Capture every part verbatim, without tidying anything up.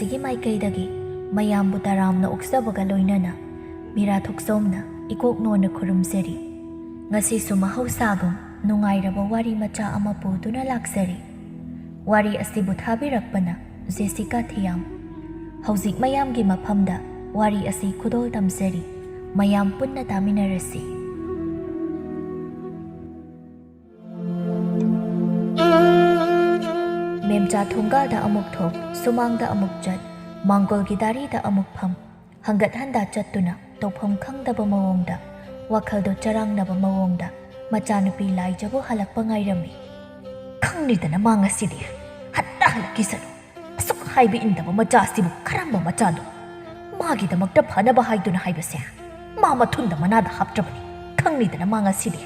ꯒꯤ ꯃꯥꯏꯀꯩꯗꯒꯤ ꯃꯌꯥꯝꯕꯨ ꯇꯔꯥꯝꯅ ꯑꯣꯛꯆꯕꯒ ꯂꯣꯏꯅꯅ ꯃꯤꯔꯥ ꯊꯣꯛꯆꯣꯝꯅ ꯏꯀꯣꯛ ꯅꯣꯟꯅ ꯈꯨꯔꯨꯝꯖꯔꯤ꯫ ꯉꯁꯤꯁꯨ ꯃꯍꯧꯁꯥꯒꯨꯝ ꯅꯨꯡꯉꯥꯏꯔꯕ ꯋꯥꯔꯤ ꯃꯆꯥ ꯑꯃ ꯄꯨꯗꯨꯅ ꯂꯥꯛꯆꯔꯤ꯫ ꯋꯥꯔꯤ ꯑꯁꯤꯕꯨ ꯊꯥꯕꯤꯔꯛꯄꯅ ꯖꯦꯁꯤꯀꯥ ꯊꯤꯌꯥꯝ꯫ ꯍꯧꯖꯤꯛ ꯃꯌꯥꯝꯒꯤ ꯃꯐꯝꯗ ꯋꯥꯔꯤ ꯑꯁꯤ ꯈꯨꯗꯣꯜ ꯇꯝꯖꯔꯤ꯫ ꯃꯌꯥꯝ ꯄꯨꯟꯅ ꯇꯥꯃꯤꯟꯅꯔꯁꯤ꯫ ꯃꯦꯝꯆꯥ ꯊꯣꯡꯒꯥꯜꯗ ꯑꯃꯨꯛ ꯊꯣꯛ, ꯁꯨꯃꯥꯡꯗ ꯑꯃꯨꯛ ꯆꯠ, ꯃꯥꯡꯒꯣꯜꯒꯤ ꯗꯥꯔꯤꯗ ꯑꯃꯨꯛ ꯐꯝ, ꯍꯪꯒꯠ ꯍꯟꯗ ꯆꯠꯇꯨꯅ ꯇꯧꯐꯝ ꯈꯪꯗꯕ ꯃꯑꯣꯡꯗ, ꯋꯥꯈꯜꯗꯣ ꯆꯔꯥꯡꯅꯕ ꯃꯑꯣꯡꯗ ꯃꯆꯥꯅꯨꯄꯤ ꯂꯥꯏꯖꯕꯨ ꯍꯜꯂꯛꯄ ꯉꯥꯏꯔꯝꯃꯤ꯫ ꯈꯪꯂꯤꯗꯅ ꯃꯥ ꯉꯁꯤꯗꯤ ꯍꯟꯗ ꯍꯜꯂꯛꯈꯤꯁꯅꯨ꯫ ꯑꯁꯨꯛ ꯍꯥꯏꯕ ꯏꯟꯗꯕ ꯃꯆꯥꯁꯤꯕꯨ ꯀꯔꯝꯕ ꯃꯆꯥꯅꯣ? ꯃꯥꯒꯤꯗꯃꯛꯇ ꯐꯅꯕ ꯍꯥꯏꯗꯨꯅ ꯍꯥꯏꯕꯁꯦ ꯃꯥ ꯃꯊꯨꯟꯗ ꯃꯅꯥꯗ ꯍꯥꯞꯇ꯭ꯔꯕꯅꯤ꯫ ꯈꯪꯂꯤꯗꯅ ꯃꯥ ꯉꯁꯤꯗꯤ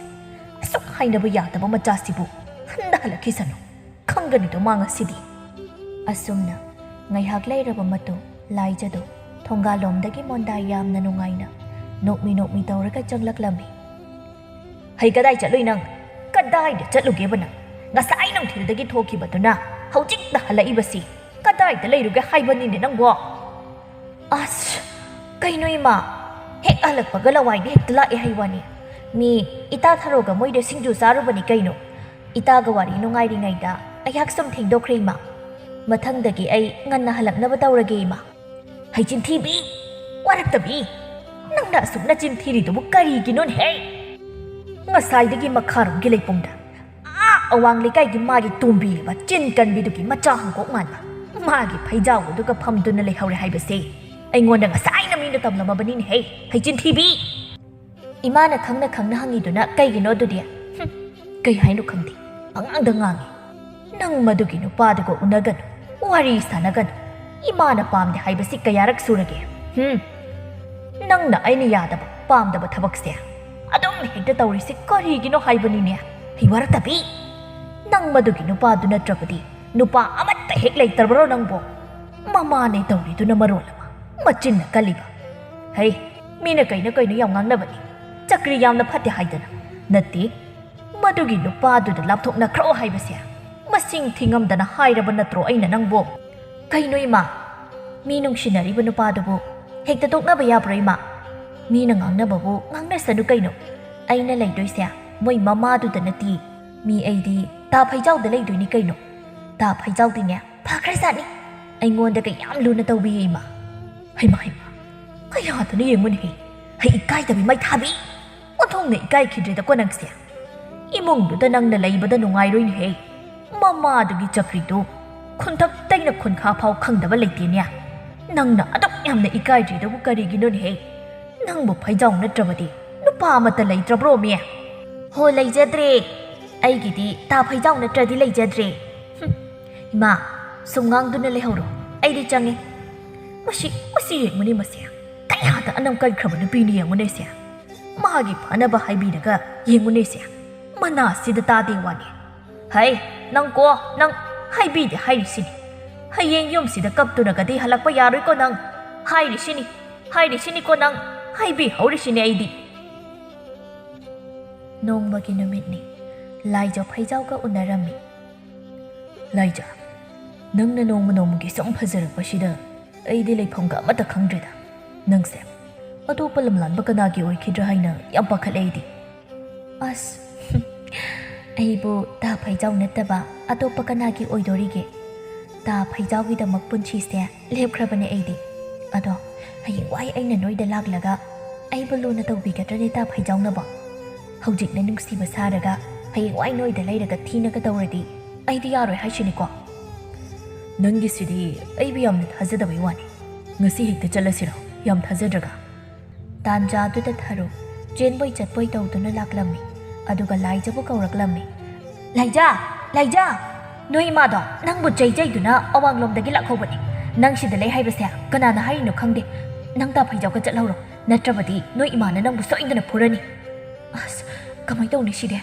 ꯑꯁꯨꯛ ꯍꯥꯏꯅꯕ ꯌꯥꯗꯕ ꯃꯆꯥꯁꯤꯕꯨ ꯍꯟꯗ ꯍꯜꯂꯛꯈꯤꯁꯅꯨ꯫ ꯈꯪꯒꯅꯤꯗꯣ ꯃꯥ ꯉꯁꯤꯗꯤ꯫ ꯑꯁꯨꯝꯅ ꯉꯥꯏꯍꯥꯛ ꯂꯩꯔꯕ ꯃꯇꯨꯡ ꯂꯥꯏꯖꯗꯣ ꯊꯣꯡꯒꯥꯜꯂꯣꯝꯗꯒꯤ ꯃꯣꯟꯗꯥ ꯌꯥꯝꯅ ꯅꯨꯡꯉꯥꯏꯅ ꯅꯣꯛꯃꯤ ꯅꯣꯛꯃꯤ ꯇꯧꯔꯒ ꯆꯪꯂꯛꯂꯝꯃꯤ꯫ "ꯍꯩ, ꯀꯗꯥꯏ ꯆꯠꯂꯨꯏ ꯅꯪ? ꯀꯗꯥꯏꯗ ꯆꯠꯂꯨꯒꯦꯕ ꯅꯪ? ꯉꯁꯥꯏ ꯅꯨꯡꯊꯤꯜꯗꯒꯤ ꯊꯣꯛꯈꯤꯕꯗꯨꯅ ꯍꯧꯖꯤꯛꯇ ꯍꯜꯂꯛꯏꯕꯁꯤ ꯀꯗꯥꯏꯗ ꯂꯩꯔꯨꯒꯦ ꯍꯥꯏꯕꯅꯤꯅꯦ ꯅꯪꯕꯣ?" "ꯑꯁ, ꯀꯩꯅꯣ ꯏꯃꯥ, ꯍꯦꯛ ꯍꯜꯂꯛꯄꯒ ꯂꯋꯥꯏꯗ ꯍꯦꯛꯇ ꯂꯥꯛꯑꯦ ꯍꯥꯏ ꯋꯥꯅꯤ꯫ ꯃꯤ ꯏꯇꯥ ꯊꯔꯣꯒ ꯃꯣꯏꯗ ꯁꯤꯡꯖꯨ ꯆꯥꯔꯨꯕꯅꯤ ꯀꯩꯅꯣ꯫ ꯏꯇꯥꯒ ꯋꯥꯔꯤ ꯅꯨꯡꯉꯥꯏꯔꯤꯉꯩꯗ ꯑꯩꯍꯥꯛ ꯁꯨꯝ ꯊꯦꯡꯗꯣꯛꯈ꯭ꯔꯦ ꯏꯃꯥ꯫ ꯃꯊꯪꯗꯒꯤ ꯑꯩ ꯉꯟꯅ ꯍꯜꯂꯛꯅꯕ ꯇꯧꯔꯒꯦ ꯏꯃꯥ꯫" "ꯍꯩ ꯆꯤꯟꯊꯤꯕꯤ! ꯋꯥꯔꯛꯇꯕꯤ! ꯅꯪꯅ ꯑꯁꯨꯛ ꯅꯆꯤꯟ ꯊꯤꯔꯤꯗꯨꯕꯨ ꯀꯔꯤꯒꯤꯅꯣꯅꯦꯍꯦ? ꯉꯁꯥꯏꯗꯒꯤ ꯃꯈꯥꯔꯣꯝꯒꯤ ꯂꯩꯄꯨꯡꯗ, ꯑꯥ ꯑꯋꯥꯡ ꯂꯩꯀꯥꯏꯒꯤ ꯃꯥꯒꯤ ꯇꯣꯝꯕꯤꯕ ꯆꯤꯟ ꯀꯟꯕꯤꯗꯨꯒꯤ ꯃꯆꯥ ꯍꯪꯀꯣꯛ ꯃꯥꯟꯕ ꯃꯥꯒꯤ ꯐꯩꯖꯥꯎ ꯑꯗꯨꯒ ꯐꯝꯗꯨꯅ ꯂꯩꯍꯧꯔꯦ ꯍꯥꯏꯕꯁꯦ ꯑꯩꯉꯣꯟꯗ ꯉꯁꯥꯏꯅ ꯃꯤꯅ ꯇꯝꯂꯝꯃꯕꯅꯤꯅꯦꯍꯦ, ꯍꯩ ꯆꯤꯟꯊꯤꯕꯤ!" "ꯏꯃꯥꯅ ꯈꯪꯅ ꯈꯪꯅ ꯍꯪꯉꯤꯗꯨꯅ ꯀꯩꯒꯤꯅꯣ ꯑꯗꯨꯗꯤ?" "ꯍꯨꯝ, ꯀꯩ ꯍꯥꯏꯅꯣ ꯈꯪꯗꯦ, ꯄꯉꯥꯡꯗ ꯉꯥꯡꯉꯤ꯫ ꯅꯪ ꯃꯗꯨꯒꯤ ꯅꯨꯄꯥꯗꯨꯒ ꯎꯅꯒꯅꯨ, ꯋꯥꯔꯤ ꯁꯥꯟꯅꯒꯅꯨ꯫ ꯏꯃꯥꯅ ꯄꯥꯝꯗꯦ ꯍꯥꯏꯕꯁꯤ ꯀꯌꯥꯔꯛ ꯁꯨꯔꯒꯦ? ꯍꯨꯝ, ꯅꯪꯅ ꯑꯩꯅ ꯌꯥꯗꯕ, ꯄꯥꯝꯗꯕ ꯊꯕꯛꯁꯦ ꯑꯗꯨꯝ ꯍꯦꯛꯇ ꯇꯧꯔꯤꯁꯤ ꯀꯔꯤꯒꯤꯅꯣ ꯍꯥꯏꯕꯅꯤꯅꯦ? ꯍꯩ ꯋꯥꯔꯛꯇꯕꯤ! ꯅꯪ ꯃꯗꯨꯒꯤ ꯅꯨꯄꯥꯗꯨ ꯅꯠꯇ꯭ꯔꯕꯗꯤ ꯅꯨꯄꯥ ꯑꯃꯠꯇ ꯍꯦꯛ ꯂꯩꯇ꯭ꯔꯕ꯭ꯔꯣ ꯅꯪꯕꯣ? ꯃꯃꯥꯅꯦ ꯇꯧꯔꯤꯗꯨꯅ ꯃꯔꯣꯜ ꯑꯃ ꯃꯆꯤꯟꯅ ꯀꯜꯂꯤꯕ꯫ ꯍꯩ, ꯃꯤꯅ ꯀꯩꯅꯣ ꯀꯩꯅꯣ ꯌꯥꯝ ꯉꯥꯡꯅꯕꯅꯤ, ꯆꯀ꯭ꯔꯤ ꯌꯥꯝꯅ ꯐꯠꯇꯦ ꯍꯥꯏꯗꯅ꯫ ꯅꯠꯇꯦ, ꯃꯗꯨꯒꯤ ꯅꯨꯄꯥꯗꯨꯗ ꯂꯥꯞꯊꯣꯛꯅꯈ꯭ꯔꯣ ꯍꯥꯏꯕꯁꯦ ꯃꯁꯤꯡ ꯊꯤꯉꯝꯗꯅ ꯍꯥꯏꯔꯕ ꯅꯠꯇ꯭ꯔꯣ ꯑꯩꯅ ꯅꯪꯕꯨ?" "ꯀꯩꯅꯣ ꯏꯃꯥ, ꯃꯤ ꯅꯨꯡꯁꯤꯅꯔꯤꯕ ꯅꯨꯄꯥꯗꯨꯕꯨ ꯍꯦꯛꯇ ꯇꯣꯛꯅꯕ ꯌꯥꯕ꯭ꯔꯣ, ꯏꯃꯥ? ꯃꯤꯅ ꯉꯥꯡꯅꯕꯕꯨ ꯉꯥꯡꯅꯁꯅꯨ ꯀꯩꯅꯣ꯫ ꯑꯩꯅ ꯂꯩꯗꯣꯏꯁꯦ ꯃꯣꯏ ꯃꯃꯥꯗꯨꯗ ꯅꯠꯇꯦ꯫ ꯃꯤ ꯑꯩꯗꯤ ꯇꯥ ꯐꯩꯖꯥꯎꯗ ꯂꯩꯗꯣꯏꯅꯤ ꯀꯩꯅꯣ꯫ ꯇꯥ ꯐꯩꯖꯥꯎꯗꯤꯅꯦ ꯐꯈ꯭ꯔꯖꯥꯠꯅꯤ꯫ ꯑꯩꯉꯣꯟꯗꯒ ꯌꯥꯝ ꯂꯨꯅ ꯇꯧꯕꯤꯌꯦ, ꯏꯃꯥ꯫ ꯍꯩꯃꯥ, ꯍꯩꯃꯥ, ꯀꯌꯥꯗꯅꯣ ꯌꯦꯡꯉꯨꯅꯦꯍꯦ꯫ ꯍꯩ ꯏꯀꯥꯏꯗꯕꯤ ꯃꯩꯊꯥꯕꯤ꯫ ꯑꯣꯟꯊꯣꯛꯅ ꯏꯀꯥꯏꯈꯤꯗ꯭ꯔꯦꯗꯀꯣ ꯅꯪꯁꯦ꯫ ꯏꯃꯨꯡꯗꯨꯗ ꯅꯪꯅ ꯂꯩꯕꯗ ꯅꯨꯡꯉꯥꯏꯔꯣꯏꯅꯦꯍꯦ꯫ ꯃꯃꯥꯗꯨꯒꯤ ꯆꯀ꯭ꯔꯤꯗꯨ ꯈꯨꯟꯊꯛꯇꯩꯅ ꯈꯨꯟꯈꯥ ꯐꯥꯎ ꯈꯪꯗꯕ ꯂꯩꯇꯦꯅꯦ꯫ ꯅꯪꯅ ꯑꯗꯨꯛ ꯌꯥꯝꯅ ꯏꯀꯥꯏꯗ꯭ꯔꯤꯗꯨꯕꯨ ꯀꯔꯤꯒꯤꯅꯣꯅꯦꯍꯦ? ꯅꯪꯕꯨ ꯐꯩꯖꯥꯎ ꯅꯠꯇ꯭ꯔꯕꯗꯤ ꯅꯨꯄꯥ ꯑꯃꯠꯇ ꯂꯩꯇ꯭ꯔꯕ꯭ꯔꯣ, ꯃꯤ? ꯍꯣ, ꯂꯩꯖꯗ꯭ꯔꯦ꯫ ꯑꯩꯒꯤꯗꯤ ꯇꯥ ꯐꯩꯖꯥꯎ ꯅꯠꯇ꯭ꯔꯗꯤ ꯂꯩꯖꯗ꯭ꯔꯦ꯫ ꯍꯨꯝ, ꯏꯃꯥ, ꯁꯨꯝ ꯉꯥꯡꯗꯨꯅ ꯂꯩꯍꯧꯔꯣ꯫ ꯑꯩꯗꯤ ꯆꯪꯉꯦ꯫ ꯃꯁꯤ, ꯃꯁꯤ ꯌꯦꯡꯉꯨꯅꯦ ꯃꯁꯦ꯫ ꯀꯌꯥꯗ ꯑꯅꯝ ꯀꯟꯈ꯭ꯔꯕ ꯅꯨꯄꯤꯅꯤ ꯌꯦꯡꯉꯨꯅꯦ ꯁꯦ꯫ ꯃꯥꯒꯤ ꯐꯅꯕ ꯍꯥꯏꯕꯤꯔꯒ ꯌꯦꯡꯉꯨꯅꯦ ꯁꯦ꯫ ꯃꯅꯥꯁꯤꯗ ꯇꯥꯗꯦ ꯋꯥꯅꯤ꯫ ꯍꯩ, ꯅꯪ ꯀꯣ, ꯅꯪ ꯍꯥꯏꯕꯤꯗꯦ ꯍꯥꯏꯔꯤꯁꯤꯅꯤ꯫ ꯍꯌꯦꯡ ꯌꯨꯝꯁꯤꯗ ꯀꯞꯇꯨꯅꯒꯗꯤ ꯍꯜꯂꯛꯄ ꯌꯥꯔꯣꯏꯀꯣ ꯅꯪ꯫ ꯍꯥꯏꯔꯤꯁꯤꯅꯤ, ꯍꯥꯏꯔꯤꯁꯤꯅꯤꯀꯣ ꯅꯪ꯫ ꯍꯥꯏꯕꯤꯍꯧꯔꯤꯁꯤꯅꯤ ꯑꯩꯗꯤ꯫ ꯅꯣꯡꯃꯒꯤ ꯅꯨꯃꯤꯠꯅꯤ꯫ ꯂꯥꯏꯖ ꯐꯩꯖꯥꯎꯒ ꯎꯅꯔꯝꯃꯤ꯫ ꯂꯥꯏꯖ, ꯅꯪꯅ ꯅꯣꯡꯃ ꯅꯣꯡꯃꯒꯤ ꯁꯨꯝ ꯐꯖꯔꯛꯄꯁꯤꯗ ꯑꯩꯗꯤ ꯂꯩꯐꯝꯒ ꯑꯃꯠꯇ ꯈꯪꯗ꯭ꯔꯦꯗ꯫ ꯅꯪꯁꯦ ꯑꯇꯣꯞꯄ ꯂꯝꯂꯥꯟꯕ ꯀꯅꯥꯒꯤ ꯑꯣꯏꯈꯤꯗ꯭ꯔꯥ ꯍꯥꯏꯅ ꯌꯥꯝ ꯄꯥꯈꯠꯂꯦ ꯑꯩꯗꯤ꯫ ꯑꯁ, ꯑꯩꯕꯨ ꯇꯥ ꯐꯩꯖꯥꯎ ꯅꯠꯇꯕ ꯑꯇꯣꯞꯄ ꯀꯅꯥꯒꯤ ꯑꯣꯏꯗꯣꯔꯤꯒꯦ? ꯇꯥ ꯐꯩꯖꯥꯎꯒꯤꯗꯃꯛ ꯄꯨꯟꯁꯤꯁꯦ ꯂꯦꯞꯈ꯭ꯔꯕꯅꯦ ꯑꯩꯗꯤ꯫ ꯑꯗꯣ ꯍꯌꯦꯡꯋꯥꯏ ꯑꯩꯅ ꯅꯣꯏꯗ ꯂꯥꯛꯂꯒ ꯑꯩꯕꯨ ꯂꯨꯅ ꯇꯧꯕꯤꯒꯗ꯭ꯔꯅꯦ ꯇꯥ ꯐꯩꯖꯥꯎꯅꯕꯣ? ꯍꯧꯖꯤꯛꯅ ꯅꯨꯡꯁꯤꯕ ꯁꯥꯔꯒ ꯍꯌꯦꯡꯋꯥꯏ ꯅꯣꯏꯗ ꯂꯩꯔꯒ ꯊꯤꯅꯒ ꯇꯧꯔꯗꯤ ꯑꯩꯗꯤ ꯌꯥꯔꯣꯏ ꯍꯥꯏꯁꯤꯅꯤꯀꯣ꯫ ꯅꯪꯒꯤꯁꯤꯗꯤ ꯑꯩꯕꯨ ꯌꯥꯝꯅ ꯊꯥꯖꯗꯕꯩ ꯋꯥꯅꯤ꯫ ꯉꯁꯤ ꯍꯦꯛꯇ ꯆꯠꯂꯁꯤꯔꯣ, ꯌꯥꯝ ꯊꯥꯖꯗ꯭ꯔꯒ? ꯇꯥꯟꯖꯥꯗꯨꯗ ꯊꯔꯨ ꯆꯦꯟꯕꯣꯏ ꯆꯠꯄꯣꯏ ꯇꯧꯗꯨꯅ ꯂꯥꯛꯂꯝꯃꯤ꯫ ꯑꯗꯨꯒ ꯂꯥꯏꯖꯕꯨ ꯀꯧꯔꯛꯂꯝꯃꯤ꯫ "ꯂꯥꯏꯖ! ꯂꯥꯏꯖ! ꯅꯣꯏ ꯏꯃꯥꯗꯣ ꯅꯪꯕꯨ ꯆꯩ ꯆꯩꯗꯨꯅ ꯑꯋꯥꯡꯂꯣꯝꯗꯒꯤ ꯂꯥꯛꯍꯧꯕꯅꯤ꯫ ꯅꯪ ꯁꯤꯗ ꯂꯩ ꯍꯥꯏꯕꯁꯦ ꯀꯅꯥꯅ ꯍꯥꯏꯔꯤꯅꯣ ꯈꯪꯗꯦ꯫ ꯅꯪ ꯇꯥ ꯐꯩꯖꯥꯎꯒ ꯆꯠꯍꯧꯔꯣ, ꯅꯠꯇ꯭ꯔꯕꯗꯤ ꯅꯣꯏ ꯏꯃꯥꯅ ꯅꯪꯕꯨ ꯁꯣꯏꯗꯅ ꯐꯨꯔꯅꯤ꯫" ꯑꯁ, ꯀꯃꯥꯏ ꯇꯧꯅꯤ ꯁꯤꯗꯤ?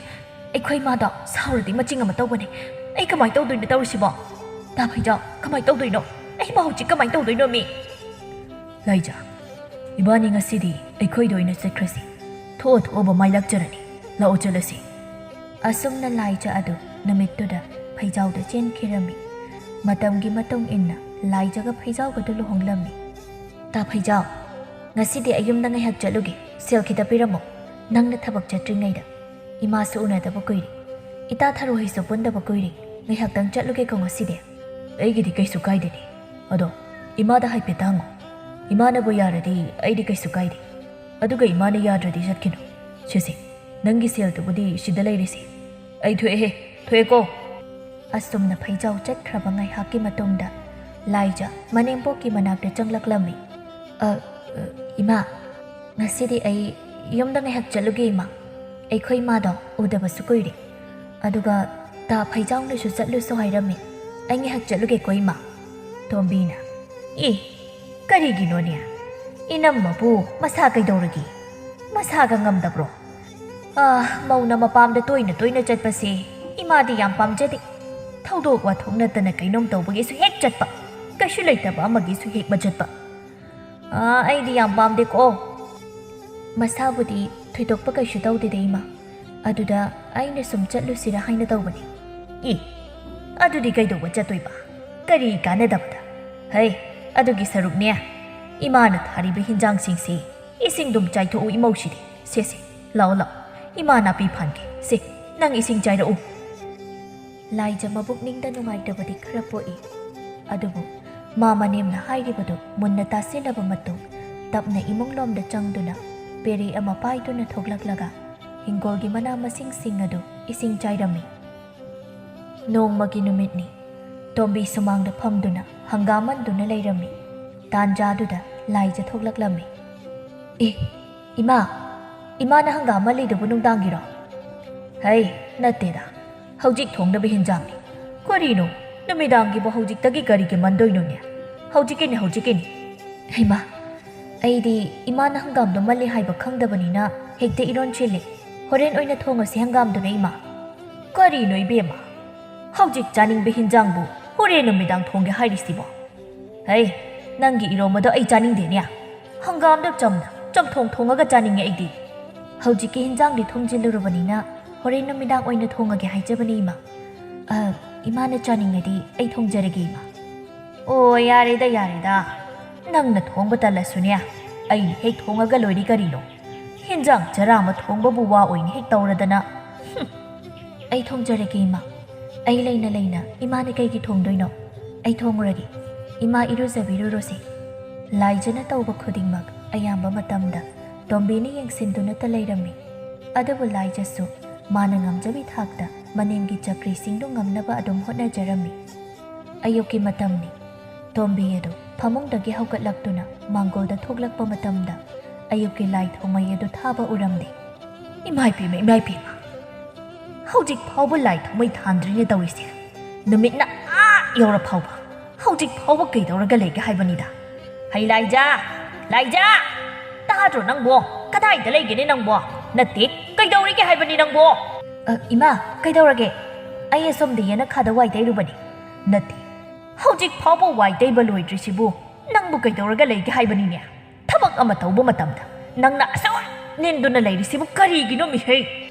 ꯑꯩꯈꯣꯏ ꯏꯃꯥꯗꯣ ꯁꯥꯎꯔꯗꯤ ꯃꯆꯤꯡ ꯑꯃ ꯇꯧꯕꯅꯦ꯫ ꯑꯩ ꯀꯃꯥꯏ ꯇꯧꯗꯣꯏꯅꯣ ꯇꯧꯔꯤꯁꯤꯕꯣ? ꯇꯥ ꯐꯩꯖꯥꯎ, ꯀꯃꯥꯏ ꯇꯧꯗꯣꯏꯅꯣ? ꯑꯩ ꯏꯃꯥ ꯍꯧꯖꯤꯛ ꯀꯃꯥꯏ ꯇꯧꯗꯣꯏꯅꯣ ꯃꯤ? ꯂꯥꯏꯖ, ꯏꯕꯥꯅꯤ ꯉꯁꯤꯗꯤ ꯑꯩꯈꯣꯏꯗ ꯑꯣꯏꯅ ꯆꯠꯈ꯭ꯔꯁꯤ꯫ ꯊꯣꯛꯑ ꯊꯣꯛꯑꯕ ꯃꯥꯏ ꯂꯥꯛꯆꯔꯅꯤ꯫ ꯂꯥꯛꯑꯣ ꯆꯠꯂꯁꯤ꯫ ꯑꯁꯨꯝꯅ ꯂꯥꯏꯖ ꯑꯗꯨ ꯅꯨꯃꯤꯠꯇꯨꯗ ꯐꯩꯖꯥꯎꯗ ꯆꯦꯟꯈꯤꯔꯝꯃꯤ꯫ ꯃꯇꯝꯒꯤ ꯃꯇꯨꯡ ꯏꯟꯅ ꯂꯥꯏꯖꯒ ꯐꯩꯖꯥꯎꯒꯗꯨ ꯂꯨꯍꯣꯡꯂꯝꯃꯤ꯫ "ꯇꯥ ꯐꯩꯖꯥꯎ, ꯉꯁꯤꯗꯤ ꯑꯩ ꯌꯨꯝꯗ ꯉꯥꯏꯍꯥꯛ ꯆꯠꯂꯨꯒꯦ, ꯁꯦꯜ ꯈꯤꯇ ꯄꯤꯔꯝꯃꯣ꯫ ꯅꯪꯅ ꯊꯕꯛ ꯆꯠꯇ꯭ꯔꯤꯉꯩꯗ ꯏꯃꯥꯁꯨ ꯎꯅꯗꯕ ꯀꯨꯏꯔꯦ, ꯏꯇꯥ ꯊꯔꯣꯏꯁꯨ ꯄꯨꯟꯗꯕ ꯀꯨꯏꯔꯦ, ꯉꯥꯏꯍꯥꯛꯇꯪ ꯆꯠꯂꯨꯒꯦꯀꯣ ꯉꯁꯤꯗꯤ꯫" "ꯑꯩꯒꯤꯗꯤ ꯀꯩꯁꯨ ꯀꯥꯏꯗꯦꯅꯦ, ꯑꯗꯣ ꯏꯃꯥꯗ ꯍꯥꯏꯐꯦꯠ ꯍꯪꯉꯣ, ꯏꯃꯥꯅꯕꯨ ꯌꯥꯔꯗꯤ ꯑꯩꯗꯤ ꯀꯩꯁꯨ ꯀꯥꯏꯗꯦ꯫ ꯑꯗꯨꯒ ꯏꯃꯥꯅ ꯌꯥꯗ꯭ꯔꯗꯤ ꯆꯠꯈꯤꯅꯨ꯫ ꯁꯦ ꯁꯦ, ꯅꯪꯒꯤ ꯁꯦꯜꯗꯨꯕꯨꯗꯤ ꯁꯤꯗ ꯂꯩꯔꯤꯁꯦ꯫ ꯑꯩ ꯊꯣꯛꯑꯦꯍꯦ, ꯊꯣꯛꯑꯦꯀꯣ꯫" ꯑꯁꯨꯝꯅ ꯐꯩꯖꯥꯎ ꯆꯠꯈ꯭ꯔꯕ ꯉꯥꯏꯍꯥꯛꯀꯤ ꯃꯇꯨꯡꯗ ꯂꯥꯏꯖ ꯃꯅꯦꯝꯄꯣꯛꯀꯤ ꯃꯅꯥꯛꯇ ꯆꯪꯂꯛꯂꯝꯃꯤ꯫ "ꯑ, ꯑ, ꯏꯃꯥ, ꯉꯁꯤꯗꯤ ꯑꯩ ꯌꯨꯝꯗ ꯉꯥꯏꯍꯥꯛ ꯆꯠꯂꯨꯒꯦ ꯏꯃꯥ꯫ ꯑꯩꯈꯣꯏ ꯏꯃꯥꯗꯣ ꯎꯗꯕꯁꯨ ꯀꯨꯏꯔꯦ꯫ ꯑꯗꯨꯒ ꯇꯥ ꯐꯩꯖꯥꯎꯅꯁꯨ ꯆꯠꯂꯨꯁꯨ ꯍꯥꯏꯔꯝꯃꯤ꯫ ꯑꯩ ꯉꯥꯏꯍꯥꯛ ꯆꯠꯂꯨꯒꯦꯀꯣ ꯏꯃꯥ꯫" ꯇꯣꯝꯕꯤꯅ, "ꯑꯦ, ꯀꯔꯤꯒꯤꯅꯣꯅꯦ? ꯏꯅꯝꯃꯕꯨ ꯃꯁꯥ ꯀꯩꯗꯧꯔꯒꯦ? ꯃꯁꯥꯒ ꯉꯝꯗꯕ꯭ꯔꯣ? ꯑꯥ, ꯃꯧꯅ ꯃꯄꯥꯝꯗ ꯇꯣꯏꯅ ꯇꯣꯏꯅ ꯆꯠꯄꯁꯦ ꯏꯃꯥꯗꯤ ꯌꯥꯝ ꯄꯥꯝꯖꯗꯦ꯫ ꯊꯧꯗꯣꯛ ꯋꯥꯊꯣꯛ ꯅꯠꯇꯅ ꯀꯩꯅꯣꯝ ꯇꯧꯕꯒꯤꯁꯨ ꯍꯦꯛ ꯆꯠꯄ, ꯀꯩꯁꯨ ꯂꯩꯇꯕ ꯑꯃꯒꯤꯁꯨ ꯍꯦꯛ ꯃꯆꯠꯄ꯫ ꯑꯥ, ꯑꯩꯗꯤ ꯌꯥꯝ ꯄꯥꯝꯗꯦꯀꯣ꯫" "ꯃꯁꯥꯕꯨꯗꯤ ꯊꯣꯏꯗꯣꯛꯄ ꯀꯩꯁꯨ ꯇꯧꯗꯦꯗ ꯏꯃꯥ꯫ ꯑꯗꯨꯗ ꯑꯩꯅ ꯁꯨꯝ ꯆꯠꯂꯨꯁꯤꯔꯥ ꯍꯥꯏꯅ ꯇꯧꯕꯅꯤ꯫" "ꯏ, ꯑꯗꯨꯗꯤ ꯀꯩꯗꯧꯕ ꯆꯠꯇꯣꯏꯕ? ꯀꯔꯤ ꯀꯥꯟꯅꯗꯕꯗ? ꯍꯩ, ꯑꯗꯨꯒꯤ ꯁꯔꯨꯛꯅꯦ, ꯏꯃꯥꯅ ꯊꯥꯔꯤꯕ ꯍꯤꯟꯖꯥꯡꯁꯤꯡꯁꯤ ꯏꯁꯤꯡꯗꯨꯝ ꯆꯥꯏꯊꯣꯛꯎ ꯏꯃꯧꯁꯤꯗꯤ꯫ ꯁꯦ ꯁꯦ, ꯂꯥꯛꯑꯣ ꯂꯥꯛꯑꯣ, ꯏꯃꯥ ꯅꯥꯄꯤ ꯐꯥꯟꯒꯦ꯫ ꯁꯦ, ꯅꯪ ꯏꯁꯤꯡ ꯆꯥꯏꯔꯛꯎ꯫" ꯂꯥꯏꯖ ꯃꯕꯨꯛꯅꯤꯡꯗ ꯅꯨꯡꯉꯥꯏꯇꯕꯗꯤ ꯈꯔ ꯄꯣꯛꯏ, ꯑꯗꯨꯕꯨ ꯃꯥ ꯃꯅꯦꯝꯅ ꯍꯥꯏꯔꯤꯕꯗꯨ ꯃꯨꯟꯅ ꯇꯥꯁꯤꯜꯂꯕ ꯃꯇꯨꯡ, ꯇꯞꯅ ꯏꯃꯨꯡꯂꯣꯝꯗ ꯆꯪꯗꯨꯅ ꯄꯦꯔꯦ ꯑꯃ ꯄꯥꯏꯗꯨꯅ ꯊꯣꯛꯂꯛꯂꯒ ꯍꯤꯡꯒꯣꯜꯒꯤ ꯃꯅꯥ ꯃꯁꯤꯡꯁꯤꯡ ꯑꯗꯨ ꯏꯁꯤꯡ ꯆꯥꯏꯔꯝꯃꯤ꯫ ꯅꯣꯡꯃꯒꯤ ꯅꯨꯃꯤꯠꯅꯤ꯫ ꯇꯣꯝꯕꯤ ꯁꯨꯃꯥꯡꯗ ꯐꯝꯗꯨꯅ ꯍꯪꯒꯥꯝ ꯃꯟꯗꯨꯅ ꯂꯩꯔꯝꯃꯤ꯫ ꯇꯥꯟꯖꯥꯗꯨꯗ ꯂꯥꯏꯖ ꯊꯣꯛꯂꯛꯂꯝꯃꯤ꯫ "ꯑꯦ, ꯏꯃꯥ, ꯏꯃꯥꯅ ꯍꯪꯒꯥꯝ ꯃꯜꯂꯤꯗꯨꯕꯨ ꯅꯨꯡꯗꯥꯡꯒꯤꯔꯣ?" "ꯍꯩ, ꯅꯠꯇꯦꯗ, ꯍꯧꯖꯤꯛ ꯊꯣꯡꯅꯕ ꯍꯤꯟꯖꯥꯡꯅꯤ꯫ ꯀꯔꯤꯅꯣ, ꯅꯨꯃꯤꯗꯥꯡꯒꯤꯕꯨ ꯍꯧꯖꯤꯛꯇꯒꯤ ꯀꯔꯤꯒꯤ ꯃꯟꯗꯣꯏꯅꯣꯅꯦ? ꯍꯧꯖꯤꯛꯀꯤꯅꯤ, ꯍꯧꯖꯤꯛꯀꯤꯅꯤ꯫" "ꯍꯩꯃꯥ, ꯑꯩꯗꯤ ꯏꯃꯥꯅ ꯍꯪꯒꯥꯝꯗꯣ ꯃꯜꯂꯤ ꯍꯥꯏꯕ ꯈꯪꯗꯕꯅꯤꯅ ꯍꯦꯛꯇ ꯏꯔꯣꯟꯁꯤꯜꯂꯦ꯫ ꯍꯣꯔꯦꯟ ꯑꯣꯏꯅ ꯊꯣꯡꯉꯁꯤ ꯍꯪꯒꯥꯝꯗꯨꯅ, ꯏꯃꯥ꯫" "ꯀꯔꯤꯅꯣ ꯏꯕꯦꯝꯃ, ꯍꯧꯖꯤꯛ ꯆꯥꯅꯤꯡꯕ ꯍꯤꯟꯖꯥꯡꯕꯨ ꯍꯣꯔꯦꯟ ꯅꯨꯃꯤꯗꯥꯡ ꯊꯣꯡꯒꯦ ꯍꯥꯏꯔꯤꯁꯤꯕꯣ? ꯍꯩ, ꯅꯪꯒꯤ ꯏꯔꯣꯝꯕꯗꯣ ꯑꯩ ꯆꯥꯅꯤꯡꯗꯦꯅꯦ꯫ ꯍꯪꯒꯥꯝꯗꯣ ꯆꯝꯅ ꯆꯝꯊꯣꯡ ꯊꯣꯡꯉꯒ ꯆꯥꯅꯤꯡꯉꯦ ꯑꯩꯗꯤ꯫" "ꯍꯧꯖꯤꯛꯀꯤ ꯍꯤꯟꯖꯥꯡꯗꯤ ꯊꯣꯡꯖꯤꯜꯂꯨꯔꯕꯅꯤꯅ ꯍꯣꯔꯦꯟ ꯅꯨꯃꯤꯗꯥꯡ ꯑꯣꯏꯅ ꯊꯣꯡꯉꯒꯦ ꯍꯥꯏꯖꯕꯅꯤ, ꯏꯃꯥ꯫ ꯑ, ꯏꯃꯥꯅ ꯆꯥꯅꯤꯡꯉꯗꯤ ꯑꯩ ꯊꯣꯡꯖꯔꯒꯦ, ꯏꯃꯥ꯫" ꯑꯣ, ꯌꯥꯔꯦꯗ, ꯌꯥꯔꯦꯗ꯫ ꯅꯪꯅ ꯊꯣꯡꯕ ꯇꯜꯂꯁꯨꯅꯦ, ꯑꯩꯅ ꯍꯦꯛ ꯊꯣꯡꯉꯒ ꯂꯣꯏꯔꯦ ꯀꯔꯤꯅꯣ? ꯍꯦꯟꯖꯥꯡ ꯆꯔꯥ ꯑꯃ ꯊꯣꯡꯕꯕꯨ ꯋꯥ ꯑꯣꯏꯅ ꯍꯦꯛ ꯇꯧꯔꯗꯅ꯫ ꯍꯨꯝ꯫ ꯑꯩ ꯊꯣꯡꯖꯔꯒꯦ, ꯏꯃꯥ꯫ ꯑꯩ ꯂꯩꯅ ꯂꯩꯅ ꯏꯃꯥꯅ ꯀꯩꯒꯤ ꯊꯣꯡꯗꯣꯏꯅꯣ? ꯑꯩ ꯊꯣꯡꯉꯨꯔꯒꯦ꯫ ꯏꯃꯥ, ꯏꯔꯨꯖꯕꯤꯔꯨꯔꯣꯁꯦ꯫ ꯂꯥꯏꯖꯅ ꯇꯧꯕ ꯈꯨꯗꯤꯡꯃꯛ ꯑꯌꯥꯝꯕ ꯃꯇꯝꯗ ꯇꯣꯝꯕꯤꯅ ꯌꯦꯡꯁꯤꯟꯗꯨꯅꯇ ꯂꯩꯔꯝꯃꯤ꯫ ꯑꯗꯨꯕꯨ ꯂꯥꯏꯖꯁꯨ ꯃꯥꯅ ꯉꯝꯖꯕꯤ ꯊꯥꯛꯇ ꯃꯅꯦꯝꯒꯤ ꯆꯀ꯭ꯔꯤꯁꯤꯡꯗꯨ ꯉꯝꯅꯕ ꯑꯗꯨꯝ ꯍꯣꯠꯅꯖꯔꯝꯃꯤ꯫ ꯑꯌꯨꯛꯀꯤ ꯃꯇꯝꯅꯤ꯫ ꯇꯣꯝꯕꯤ ꯑꯗꯨ ꯐꯃꯨꯡꯗꯒꯤ ꯍꯧꯒꯠꯂꯛꯇꯨꯅ ꯃꯥꯡꯒꯣꯜꯗ ꯊꯣꯛꯂꯛꯄ ꯃꯇꯝꯗ ꯑꯌꯨꯛꯀꯤ ꯂꯥꯏ ꯊꯥꯎꯃꯩ ꯑꯗꯨ ꯊꯥꯕ ꯎꯔꯝꯗꯦ꯫ "ꯏꯃꯥꯏ ꯄꯦꯝꯃ, ꯏꯃꯥꯏ ꯄꯦꯝꯃ! ꯍꯧꯖꯤꯛ ꯐꯥꯎꯕ ꯂꯥꯏ ꯊꯥꯎꯃꯩ ꯊꯥꯟꯗ꯭ꯔꯤꯅꯦ ꯇꯧꯔꯤꯁꯦ꯫ ꯅꯨꯃꯤꯠꯅ ꯑꯥ ꯌꯧꯔ ꯐꯥꯎꯕ꯫ ꯍꯧꯖꯤꯛ ꯐꯥꯎꯕ ꯀꯩꯗꯧꯔꯒ ꯂꯩꯒꯦ ꯍꯥꯏꯕꯅꯤꯗ? ꯍꯩ ꯂꯥꯏꯖꯥ! ꯂꯥꯏꯖꯥ! ꯇꯥꯗ꯭ꯔꯣ ꯅꯪꯕꯣ? ꯀꯗꯥꯏꯗ ꯂꯩꯒꯦꯅꯦ ꯅꯪꯕꯣ? ꯅꯠꯇꯦ, ꯀꯩꯗꯧꯔꯤꯒꯦ ꯍꯥꯏꯕꯅꯤ ꯅꯪꯕꯣ?" "ꯑ, ꯏꯃꯥ, ꯀꯩꯗꯧꯔꯒꯦ? ꯑꯩ ꯑꯁꯣꯝꯗ ꯌꯦꯅꯈꯥꯗ ꯋꯥꯏ ꯇꯩꯔꯨꯕꯅꯤ꯫" "ꯅꯠꯇꯦ, ꯍꯧꯖꯤꯛ ꯐꯥꯎꯕ ꯋꯥꯏ ꯇꯩꯕ ꯂꯣꯏꯗ꯭ꯔꯤꯁꯤꯕꯨ ꯅꯪꯕꯨ ꯀꯩꯗꯧꯔꯒ ꯂꯩꯒꯦ ꯍꯥꯏꯕꯅꯤꯅꯦ? ꯊꯕꯛ ꯑꯃ ꯇꯧꯕ ꯃꯇꯝꯗ ꯅꯪꯅ ꯑꯁꯨꯛ ꯅꯤꯟꯗꯨꯅ ꯂꯩꯔꯤꯁꯤꯕꯨ ꯀꯔꯤꯒꯤꯅꯣ ꯃꯤꯍꯩ?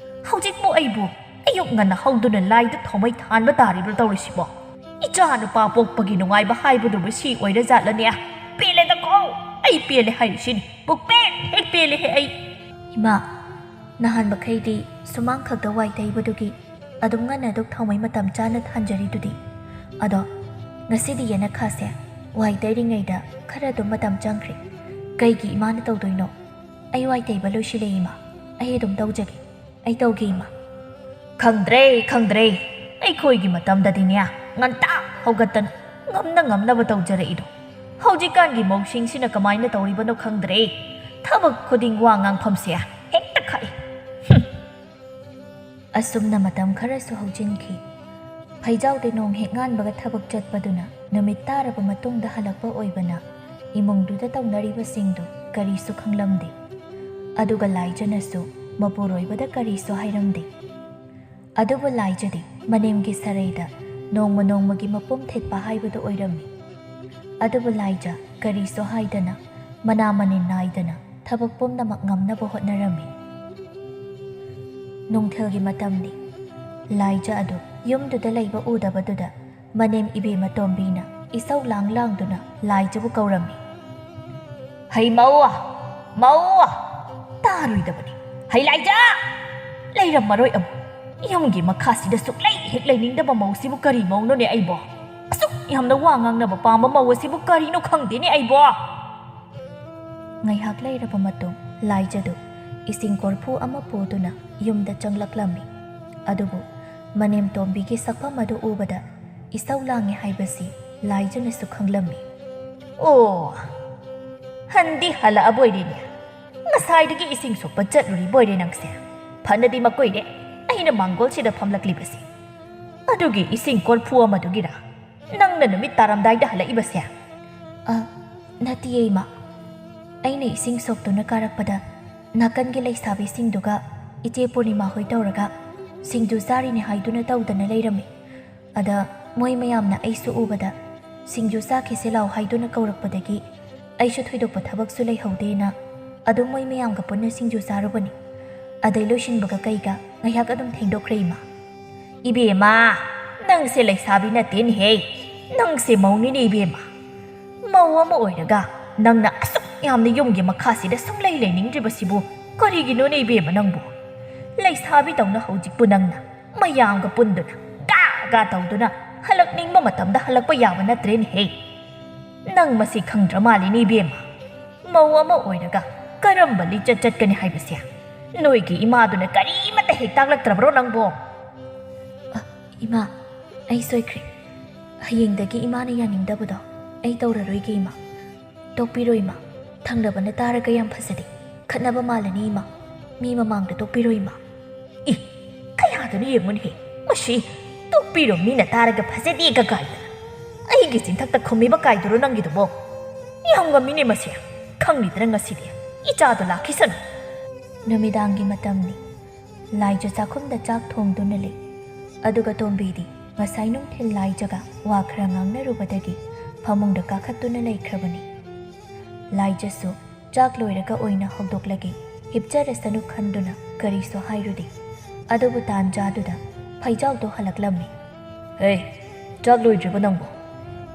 ꯍꯧꯖꯤꯛꯄꯨ ꯑꯩꯕꯨ ꯑꯌꯨꯛ ꯉꯟꯅ ꯍꯧꯗꯨꯅ ꯂꯥꯏꯗ ꯊꯥꯎꯃꯩ ꯊꯥꯟꯕ ꯇꯥꯔꯤꯕ꯭ꯔꯥ ꯇꯧꯔꯤꯁꯤꯕꯣ? ꯏꯆꯥ ꯅꯨꯄꯥ ꯄꯣꯛꯄꯒꯤ ꯅꯨꯡꯉꯥꯏꯕ ꯍꯥꯏꯕꯗꯨꯕꯨ ꯁꯤ ꯑꯣꯏꯔꯖꯥꯠꯂꯅꯦ? ꯄꯦꯜꯂꯦꯗꯀꯣ! ꯑꯩ ꯄꯦꯜꯂꯦ ꯍꯥꯏꯔꯤꯁꯤꯅꯤ꯫ ꯄꯨꯛꯄꯦꯟ ꯍꯦꯛ ꯄꯦꯜꯂꯦꯍꯦ ꯑꯩ!" "ꯏꯃꯥ, ꯅꯍꯥꯟ ꯃꯈꯩꯗꯤ ꯁꯨꯃꯥꯡ ꯈꯛꯇ ꯋꯥꯏ ꯇꯩꯕꯗꯨꯒꯤ ꯑꯗꯨꯝ ꯉꯟꯅ ꯑꯗꯨꯛ ꯊꯥꯎꯃꯩ ꯃꯇꯝ ꯆꯥꯅ ꯊꯥꯟꯖꯔꯤꯗꯨꯗꯤ꯫ ꯑꯗꯣ ꯉꯁꯤꯗꯤ ꯌꯦꯅꯈꯥꯁꯦ ꯋꯥꯏ ꯇꯩꯔꯤꯉꯩꯗ ꯈꯔ ꯑꯗꯨꯝ ꯃꯇꯝ ꯆꯪꯈ꯭ꯔꯦ꯫ ꯀꯩꯒꯤ ꯏꯃꯥꯅ ꯇꯧꯗꯣꯏꯅꯣ? ꯑꯩ ꯋꯥꯏ ꯇꯩꯕ ꯂꯣꯏꯁꯤꯜꯂꯦ ꯏꯃꯥ꯫ ꯑꯩ ꯑꯗꯨꯝ ꯇꯧꯖꯒꯦ꯫ ꯑꯩ ꯇꯧꯒꯦ ꯏꯃꯥ꯫" "ꯈꯪꯗ꯭ꯔꯦ, ꯈꯪꯗ꯭ꯔꯦ꯫ ꯑꯩꯈꯣꯏꯒꯤ ꯃꯇꯝꯗꯗꯤꯅꯦ, ꯉꯟꯇꯥ ꯍꯧꯒꯠꯇꯅ ꯉꯝꯅ ꯉꯝꯅꯕ ꯇꯧꯖꯔꯛꯏꯗꯣ꯫ ꯍꯧꯖꯤꯛꯀꯥꯟꯒꯤ ꯃꯧꯁꯤꯡꯁꯤꯅ ꯀꯃꯥꯏꯅ ꯇꯧꯔꯤꯕꯅꯣ ꯈꯪꯗ꯭ꯔꯦ꯫ ꯊꯕꯛ ꯈꯨꯗꯤꯡ ꯋꯥ ꯉꯥꯡꯐꯝꯁꯦ ꯍꯦꯛꯇ ꯈꯛꯏ꯫ ꯍꯨꯝ!" ꯑꯁꯨꯝꯅ ꯃꯇꯝ ꯈꯔꯁꯨ ꯍꯧꯖꯤꯟꯈꯤ꯫ ꯐꯩꯖꯥꯎꯗꯤ ꯅꯣꯡ ꯍꯦꯛ ꯉꯥꯟꯕꯒ ꯊꯕꯛ ꯆꯠꯄꯗꯨꯅ ꯅꯨꯃꯤꯠ ꯇꯥꯔꯕ ꯃꯇꯨꯡꯗ ꯍꯜꯂꯛꯄ ꯑꯣꯏꯕꯅ ꯏꯃꯨꯡꯗꯨꯗ ꯇꯧꯅꯔꯤꯕꯁꯤꯡꯗꯨ ꯀꯔꯤꯁꯨ ꯈꯪꯂꯝꯗꯦ꯫ ꯑꯗꯨꯒ ꯂꯥꯏꯖꯅꯁꯨ ꯃꯄꯨꯔꯣꯏꯕꯗ ꯀꯔꯤꯁꯨ ꯍꯥꯏꯔꯝꯗꯦ꯫ ꯑꯗꯨꯕꯨ ꯂꯥꯏꯖꯗꯤ ꯃꯅꯦꯝꯒꯤ ꯁꯔꯩꯗ ꯅꯣꯡꯃ ꯅꯣꯡꯃꯒꯤ ꯃꯄꯨꯝ ꯊꯤꯠꯄ ꯍꯥꯏꯕꯗꯨ ꯑꯣꯏꯔꯝꯃꯤ꯫ ꯑꯗꯨꯕꯨ ꯂꯥꯏꯖ ꯀꯔꯤꯁꯨ ꯍꯥꯏꯗꯅ, ꯃꯅꯥ ꯃꯅꯤꯟ ꯅꯥꯏꯗꯅ ꯊꯕꯛ ꯄꯨꯝꯅꯃꯛ ꯉꯝꯅꯕ ꯍꯣꯠꯅꯔꯝꯃꯤ꯫ ꯅꯨꯡꯊꯤꯜꯒꯤ ꯃꯇꯝꯅꯤ꯫ ꯂꯥꯏꯖ ꯑꯗꯨ ꯌꯨꯝꯗꯨꯗ ꯂꯩꯕ ꯎꯗꯕꯗꯨꯗ ꯃꯅꯦꯝ ꯏꯕꯦꯝꯃ ꯇꯣꯝꯕꯤꯅ ꯏꯁꯧ ꯂꯥꯡ ꯂꯥꯡꯗꯨꯅ ꯂꯥꯏꯖꯕꯨ ꯀꯧꯔꯝꯃꯤ꯫ "ꯍꯩ ꯃꯧ! ꯃꯧ!" ꯇꯥꯔꯣꯏꯗꯕꯅꯤ꯫ "ꯍꯩ ꯂꯥꯏꯖ! ꯂꯩꯔꯝꯃꯔꯣꯏ ꯑꯃꯨꯛ꯫ ꯌꯨꯝꯒꯤ ꯃꯈꯥꯁꯤꯗ ꯁꯨꯛꯂꯩ ꯍꯦꯛ ꯂꯩꯅꯤꯡꯗꯕ ꯃꯧꯁꯤꯕꯨ ꯀꯔꯤ ꯃꯧꯅꯣꯅꯦ ꯑꯩꯕꯣ? ꯑꯁꯨꯛ ꯌꯥꯝꯅ ꯋꯥ ꯉꯥꯡꯅꯕ ꯄꯥꯝꯕ ꯃꯧ ꯑꯁꯤꯕꯨ ꯀꯔꯤꯅꯣ ꯈꯪꯗꯦꯅꯦ ꯑꯩꯕꯣ!" ꯉꯥꯏꯍꯥꯛ ꯂꯩꯔꯕ ꯃꯇꯨꯡ ꯂꯥꯏꯖꯗꯨ ꯏꯁꯤꯡ ꯀꯣꯔꯐꯨ ꯑꯃ ꯄꯨꯗꯨꯅ ꯌꯨꯝꯗ ꯆꯪꯂꯛꯂꯝꯃꯤ꯫ ꯑꯗꯨꯕꯨ ꯃꯅꯦꯝꯇꯣꯝꯕꯤꯒꯤ ꯁꯛꯐꯝ ꯑꯗꯨ ꯎꯕꯗ ꯏꯁꯧ ꯂꯥꯡꯉꯦ ꯍꯥꯏꯕꯁꯤ ꯂꯥꯏꯖꯅꯁꯨ ꯈꯪꯂꯝꯃꯤ꯫ "ꯑꯣ, ꯍꯟꯗꯤ ꯍꯜꯂꯛꯑꯕꯣꯏꯔꯦꯅꯦ꯫ ꯉꯁꯥꯏꯗꯒꯤ ꯏꯁꯤꯡ ꯁꯣꯛꯄ ꯆꯠꯂꯨꯔꯤꯕꯣꯏꯔꯦ ꯅꯪꯁꯦ꯫ ꯐꯅꯗꯤ ꯃꯀꯨꯏꯔꯦ ꯑꯩꯅ ꯃꯥꯡꯒꯣꯜꯁꯤꯗ ꯐꯝꯂꯛꯂꯤꯕꯁꯤ꯫ ꯑꯗꯨꯒꯤ ꯏꯁꯤꯡ ꯀꯣꯔꯐꯨ ꯑꯃꯗꯨꯒꯤꯔ ꯅꯪꯅ ꯅꯨꯃꯤꯠ ꯇꯥꯔꯝꯗꯥꯏꯗ ꯍꯜꯂꯛꯏꯕꯁꯦ?" "ꯑ, ꯅꯠꯇꯤꯌꯦ, ꯏꯃꯥ꯫ ꯑꯩꯅ ꯏꯁꯤꯡ ꯁꯣꯛꯇꯨꯅ ꯀꯥꯔꯛꯄꯗ ꯅꯥꯀꯟꯒꯤ ꯂꯩꯁꯥꯕꯤꯁꯤꯡꯗꯨꯒ ꯏꯆꯦ ꯄꯨꯔꯅꯤꯃꯥ ꯍꯣꯏ ꯇꯧꯔꯒ ꯁꯤꯡꯖꯨ ꯆꯥꯔꯤꯅꯦ ꯍꯥꯏꯗꯨꯅ ꯇꯧꯗꯅ ꯂꯩꯔꯝꯃꯤ꯫ ꯑꯗ ꯃꯣꯏ ꯃꯌꯥꯝꯅ ꯑꯩꯁꯨ ꯎꯕꯗ ꯁꯤꯡꯖꯨ ꯆꯥꯈꯤꯁꯦ ꯂꯥꯎ ꯍꯥꯏꯗꯨꯅ ꯀꯧꯔꯛꯄꯗꯒꯤ ꯑꯩꯁꯨ ꯊꯣꯏꯗꯣꯛꯄ ꯊꯕꯛꯁꯨ ꯂꯩꯍꯧꯗꯦꯅ ꯑꯗꯨꯝ ꯃꯣꯏ ꯃꯌꯥꯝꯒ ꯄꯨꯟꯅ ꯁꯤꯡꯖꯨ ꯆꯥꯔꯨꯕꯅꯤ꯫ ꯑꯗꯩ ꯂꯣꯏꯁꯤꯟꯕꯒ ꯀꯩꯒ ꯉꯥꯏꯍꯥꯛ ꯑꯗꯨꯝ ꯊꯦꯡꯗꯣꯛꯈ꯭ꯔꯦ, ꯏꯃꯥ꯫" "ꯏꯕꯦꯝꯃ, ꯅꯪꯁꯦ ꯂꯩꯁꯥꯕꯤ ꯅꯠꯇꯦꯅꯦꯍꯦ꯫ ꯅꯪꯁꯦ ꯃꯧꯅꯤꯅꯦ ꯏꯕꯦꯝꯃ꯫ ꯃꯧ ꯑꯃ ꯑꯣꯏꯔꯒ ꯅꯪꯅ ꯑꯁꯨꯛ ꯌꯥꯝꯅ ꯌꯨꯝꯒꯤ ꯃꯈꯥꯁꯤꯗ ꯁꯨꯡꯂꯩ ꯂꯩꯅꯤꯡꯗ꯭ꯔꯤꯕꯁꯤꯕꯨ ꯀꯔꯤꯒꯤꯅꯣꯅꯦ ꯏꯕꯦꯝꯃ ꯅꯪꯕꯨ? ꯂꯩꯁꯥꯕꯤꯗꯧꯅ ꯍꯧꯖꯤꯛꯄꯨ ꯅꯪꯅ ꯃꯌꯥꯝꯒ ꯄꯨꯟꯗꯨꯅ ꯒꯥ ꯒꯥ ꯇꯧꯗꯨꯅ ꯍꯜꯂꯛꯅꯤꯡꯕ ꯃꯇꯝꯗ ꯍꯜꯂꯛꯄ ꯌꯥꯕ ꯅꯠꯇ꯭ꯔꯦꯅꯦꯍꯦ꯫ ꯅꯪ ꯃꯁꯤ ꯈꯪꯗ꯭ꯔ ꯃꯥꯜꯂꯤꯅꯦ ꯏꯕꯦꯝꯃ꯫ ꯃꯧ ꯑꯃ ꯑꯣꯏꯔꯒ ꯀꯔꯝꯕ ꯂꯤꯆꯠ ꯆꯠꯀꯅꯤ ꯍꯥꯏꯕꯁꯦ ꯅꯣꯏꯒꯤ ꯏꯃꯥꯗꯨꯅ ꯀꯔꯤꯃꯠꯇ ꯍꯦꯛ ꯇꯥꯛꯂꯛꯇ꯭ꯔꯕ꯭ꯔꯣ ꯅꯪꯕꯣ?" "ꯑ, ꯏꯃꯥ, ꯑꯩ ꯁꯣꯏꯈ꯭ꯔꯦ꯫ ꯍꯌꯦꯡꯗꯒꯤ ꯏꯃꯥꯅ ꯌꯥꯅꯤꯡꯗꯕꯗꯣ ꯑꯩ ꯇꯧꯔꯔꯣꯏꯒꯦ, ꯏꯃꯥ꯫ ꯇꯣꯛꯄꯤꯔꯣ, ꯏꯃꯥ꯫ ꯊꯪꯅꯕꯅ ꯇꯥꯔꯒ ꯌꯥꯝ ꯐꯖꯗꯦ꯫ ꯈꯠꯅꯕ ꯃꯥꯜꯂꯅꯤ, ꯏꯃꯥ꯫ ꯃꯤ ꯃꯃꯥꯡꯗ ꯇꯣꯛꯄꯤꯔꯣ, ꯏꯃꯥ꯫" "ꯏ, ꯀꯌꯥꯗꯅꯣ ꯌꯦꯡꯉꯨꯅꯦꯍꯦ, ꯃꯁꯤ ꯇꯣꯛꯄꯤꯔꯣ, ꯃꯤꯅ ꯇꯥꯔꯒ ꯐꯖꯗꯦꯒ ꯀꯥꯏꯗꯅ꯫ ꯑꯩꯒꯤ ꯆꯤꯟꯊꯛꯇ ꯈꯨꯝꯃꯤꯕ ꯀꯥꯏꯗꯨꯔꯣ ꯅꯪꯒꯤꯗꯨꯕꯣ? ꯌꯥꯝ ꯉꯝꯃꯤꯅꯦ ꯃꯁꯤ꯫ ꯈꯪꯅꯤꯗꯅ ꯉꯁꯤꯗꯤ ꯏꯆꯥꯗꯣ ꯂꯥꯛꯈꯤꯁꯅꯨ꯫" ꯅꯨꯃꯤꯗꯥꯡꯒꯤ ꯃꯇꯝꯅꯤ꯫ ꯂꯥꯏꯖ ꯆꯥꯛꯈꯨꯝꯗ ꯆꯥꯛ ꯊꯣꯡꯗꯨꯅ ꯂꯩ꯫ ꯑꯗꯨꯒ ꯇꯣꯝꯕꯤꯗꯤ ꯉꯁꯥꯏ ꯅꯨꯡꯊꯤꯜ ꯂꯥꯏꯖꯒ ꯋꯥ ꯈꯔ ꯉꯥꯡꯅꯔꯨꯕꯗꯒꯤ ꯐꯃꯨꯡꯗ ꯀꯥꯈꯠꯇꯨꯅ ꯂꯩꯈ꯭ꯔꯕꯅꯤ꯫ ꯂꯥꯏꯖꯁꯨ ꯆꯥꯛ ꯂꯣꯏꯔꯒ ꯑꯣꯏꯅ ꯍꯧꯗꯣꯛꯂꯒꯦ, ꯍꯤꯞꯆꯔꯁꯅꯨ ꯈꯟꯗꯨꯅ ꯀꯔꯤꯁꯨ ꯍꯥꯏꯔꯨꯗꯦ꯫ ꯑꯗꯨꯕꯨ ꯇꯥꯟꯖꯥꯗꯨꯗ ꯐꯩꯖꯥꯎꯗꯣ ꯍꯜꯂꯛꯂꯝꯃꯤ꯫ "ꯍꯦ, ꯆꯥꯛ ꯂꯣꯏꯗ꯭ꯔꯤꯕ ꯅꯪꯕꯣ?"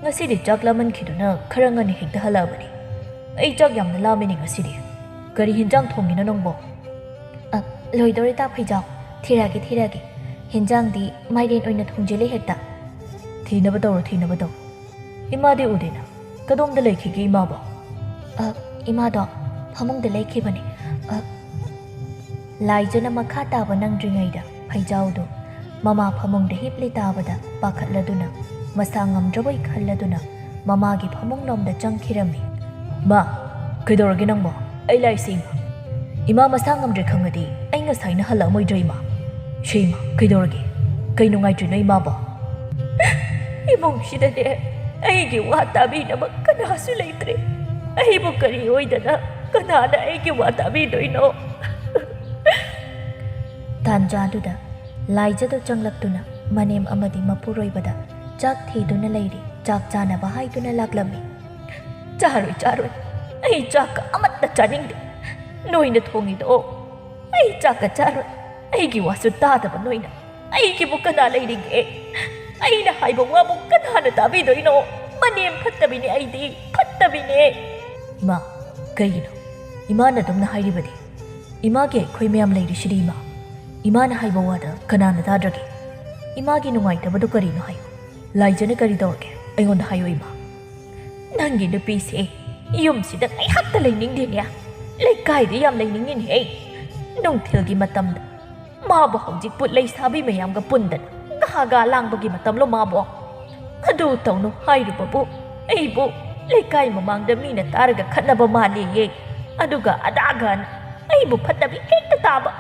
ꯉꯁꯤꯗꯤ ꯆꯥꯛ ꯂꯥꯝꯃꯟꯈꯤꯗꯨꯅ ꯈꯔ ꯉꯟꯅ ꯍꯦꯛꯇ ꯍꯜꯂꯛꯑꯕꯅꯤ꯫ ꯑꯩ ꯆꯥꯛ ꯌꯥꯝꯅ ꯂꯥꯝꯃꯤꯅꯦ ꯉꯁꯤꯗꯤ꯫ ꯀꯔꯤ ꯍꯦꯟꯖꯥꯡ ꯊꯣꯡꯉꯤꯅꯣ ꯅꯪꯕꯣ? ꯑ, ꯂꯣꯏꯗꯧꯔꯦ ꯇꯥ ꯐꯩꯖꯥꯎ꯫ ꯊꯤꯔꯛꯑꯒꯦ, ꯊꯤꯔꯛꯑꯒꯦ꯫ ꯍꯦꯟꯖꯥꯡꯗꯤ ꯃꯥꯏꯔꯦꯟ ꯑꯣꯏꯅ ꯊꯣꯡꯖꯤꯜꯂꯦ ꯍꯦꯛꯇ꯫ ꯊꯤꯅꯕ ꯇꯧꯔꯣ, ꯊꯤꯅꯕ ꯇꯧꯔꯣ꯫ ꯏꯃꯥꯗꯤ ꯎꯗꯦꯅ꯫ ꯀꯗꯣꯝꯗ ꯂꯩꯈꯤꯒꯦ ꯏꯃꯥꯕꯣ? ꯑ, ꯏꯃꯥꯗꯣ ꯐꯃꯨꯡꯗ ꯂꯩꯈꯤꯕꯅꯦ꯫ ꯑ, ꯂꯥꯏꯖꯅ ꯃꯈꯥ ꯇꯥꯕ ꯅꯪꯗ꯭ꯔꯤꯉꯩꯗ ꯐꯩꯖꯥꯎꯗꯨ ꯃꯃꯥ ꯐꯃꯨꯡꯗ ꯍꯤꯞꯂꯤ ꯇꯥꯕꯗ ꯄꯥꯈꯠꯂꯗꯨꯅ, ꯃꯁꯥ ꯉꯝꯗ꯭ꯔꯕꯣꯏ ꯈꯜꯂꯗꯨꯅ ꯃꯃꯥꯒꯤ ꯐꯃꯨꯡꯂꯣꯝꯗ ꯆꯪꯈꯤꯔꯝꯃꯤ꯫ "ꯃꯥ, ꯀꯩꯗꯧꯔꯒꯦ ꯅꯪꯕꯣ? ꯑꯩ ꯂꯥꯏꯁꯤ ꯏꯃꯥ꯫ ꯏꯃꯥ ꯃꯁꯥ ꯉꯝꯗ꯭ꯔꯦ ꯈꯪꯉꯗꯤ ꯑꯩ ꯉꯁꯥꯏꯅ ꯍꯜꯂꯛꯑꯝꯃꯣꯏꯗ꯭ꯔꯦ ꯏꯃꯥ꯫ ꯁꯦ ꯏꯃꯥ, ꯀꯩꯗꯧꯔꯒꯦ? ꯀꯩ ꯅꯨꯡꯉꯥꯏꯇ꯭ꯔꯤꯅꯣ ꯏꯃꯥꯕꯣ?" "ꯏꯃꯨꯡꯁꯤꯗꯅꯦ ꯑꯩꯒꯤ ꯋꯥ ꯇꯥꯕꯤꯅꯕ ꯀꯅꯥꯁꯨ ꯂꯩꯇ꯭ꯔꯦ꯫ ꯑꯩꯕꯨ ꯀꯔꯤ ꯑꯣꯏꯗꯅ ꯀꯅꯥꯅ ꯑꯩꯒꯤ ꯋꯥ ꯇꯥꯕꯤꯗꯣꯏꯅꯣ?" ꯇꯥꯟꯖꯥꯗꯨꯗ ꯂꯥꯏꯖꯗꯣ ꯆꯪꯂꯛꯇꯨꯅ ꯃꯅꯦꯝ ꯑꯃꯗꯤ ꯃꯄꯨꯔꯣꯏꯕꯗ ꯆꯥꯛ ꯊꯤꯗꯨꯅ ꯂꯩꯔꯤ ꯆꯥꯛ ꯆꯥꯅꯕ ꯍꯥꯏꯗꯨꯅ ꯂꯥꯛꯂꯝꯃꯤ꯫ "ꯆꯥꯔꯣꯏ, ꯆꯥꯔꯣꯏ꯫ ꯑꯩ ꯆꯥꯛꯀ ꯑꯃꯠꯇ ꯆꯥꯅꯤꯡꯗꯦ꯫ ꯅꯣꯏꯅ ꯊꯣꯡꯉꯤꯗꯣ ꯑꯩ ꯆꯥꯛꯀ ꯆꯥꯔꯣꯏ꯫ ꯑꯩꯒꯤ ꯋꯥꯁꯨ ꯇꯥꯗꯕ ꯅꯣꯏꯅ꯫ ꯑꯩꯒꯤꯕꯨ ꯀꯅꯥ ꯂꯩꯔꯤꯒꯦ? ꯑꯩꯅ ꯍꯥꯏꯕ ꯋꯥꯕꯨ ꯀꯅꯥꯅ ꯇꯥꯕꯤꯗꯣꯏꯅꯣ? ꯃꯅꯦꯝ ꯐꯠꯇꯕꯤꯅꯦ ꯑꯩꯗꯤ, ꯐꯠꯇꯕꯤꯅꯦ꯫" "ꯏꯃꯥ, ꯀꯩꯒꯤꯅꯣ? ꯏꯃꯥꯅ ꯑꯗꯨꯝꯅ ꯍꯥꯏꯔꯤꯕꯗꯤ꯫ ꯏꯃꯥꯒꯤ ꯑꯩꯈꯣꯏ ꯃꯌꯥꯝ ꯂꯩꯔꯤꯁꯤꯗꯤ ꯏꯃꯥ꯫ ꯏꯃꯥꯅ ꯍꯥꯏꯕ ꯋꯥꯗ ꯀꯅꯥꯅ ꯇꯥꯗ꯭ꯔꯒꯦ? ꯏꯃꯥꯒꯤ ꯅꯨꯡꯉꯥꯏꯇꯕꯗꯣ ꯀꯔꯤꯅꯣ ꯍꯥꯏꯌꯨ꯫ ꯂꯥꯏꯖꯅ ꯀꯔꯤ ꯇꯧꯔꯒꯦ? ꯑꯩꯉꯣꯟꯗ ꯍꯥꯏꯌꯨ ꯏꯃꯥ꯫" "ꯅꯪꯒꯤ ꯅꯨꯄꯤꯁꯦ ꯌꯨꯝꯁꯤꯗ ꯉꯥꯏꯍꯥꯛꯇ ꯂꯩꯅꯤꯡꯗꯦꯅꯦ꯫ ꯂꯩꯀꯥꯏꯗ ꯌꯥꯝ ꯂꯩꯅꯤꯡꯉꯤꯅꯦ꯫ ꯅꯨꯡꯊꯤꯜꯒꯤ ꯃꯇꯝꯗ ꯃꯥꯕꯨ ꯍꯧꯖꯤꯛꯄꯨ ꯂꯩꯁꯥꯕꯤ ꯃꯌꯥꯝꯒ ꯄꯨꯟꯗꯅ ꯒꯥ ꯒꯥ ꯂꯥꯡꯕꯒꯤ ꯃꯇꯝꯂꯣ ꯃꯥꯕꯨ? ꯑꯗꯨ ꯇꯧꯅꯨ ꯍꯥꯏꯔꯨꯕꯕꯨ ꯑꯩꯕꯨ ꯂꯩꯀꯥꯏ ꯃꯃꯥꯡꯗ ꯃꯤꯅ ꯇꯥꯔꯒ ꯈꯠꯅꯕ ꯃꯥꯜꯂꯦꯌꯦ꯫ ꯑꯗꯨꯒ ꯑꯗꯥꯒꯅ ꯑꯩꯕꯨ ꯐꯠꯇꯕꯤ ꯍꯦꯛꯇ ꯇꯥꯕ꯫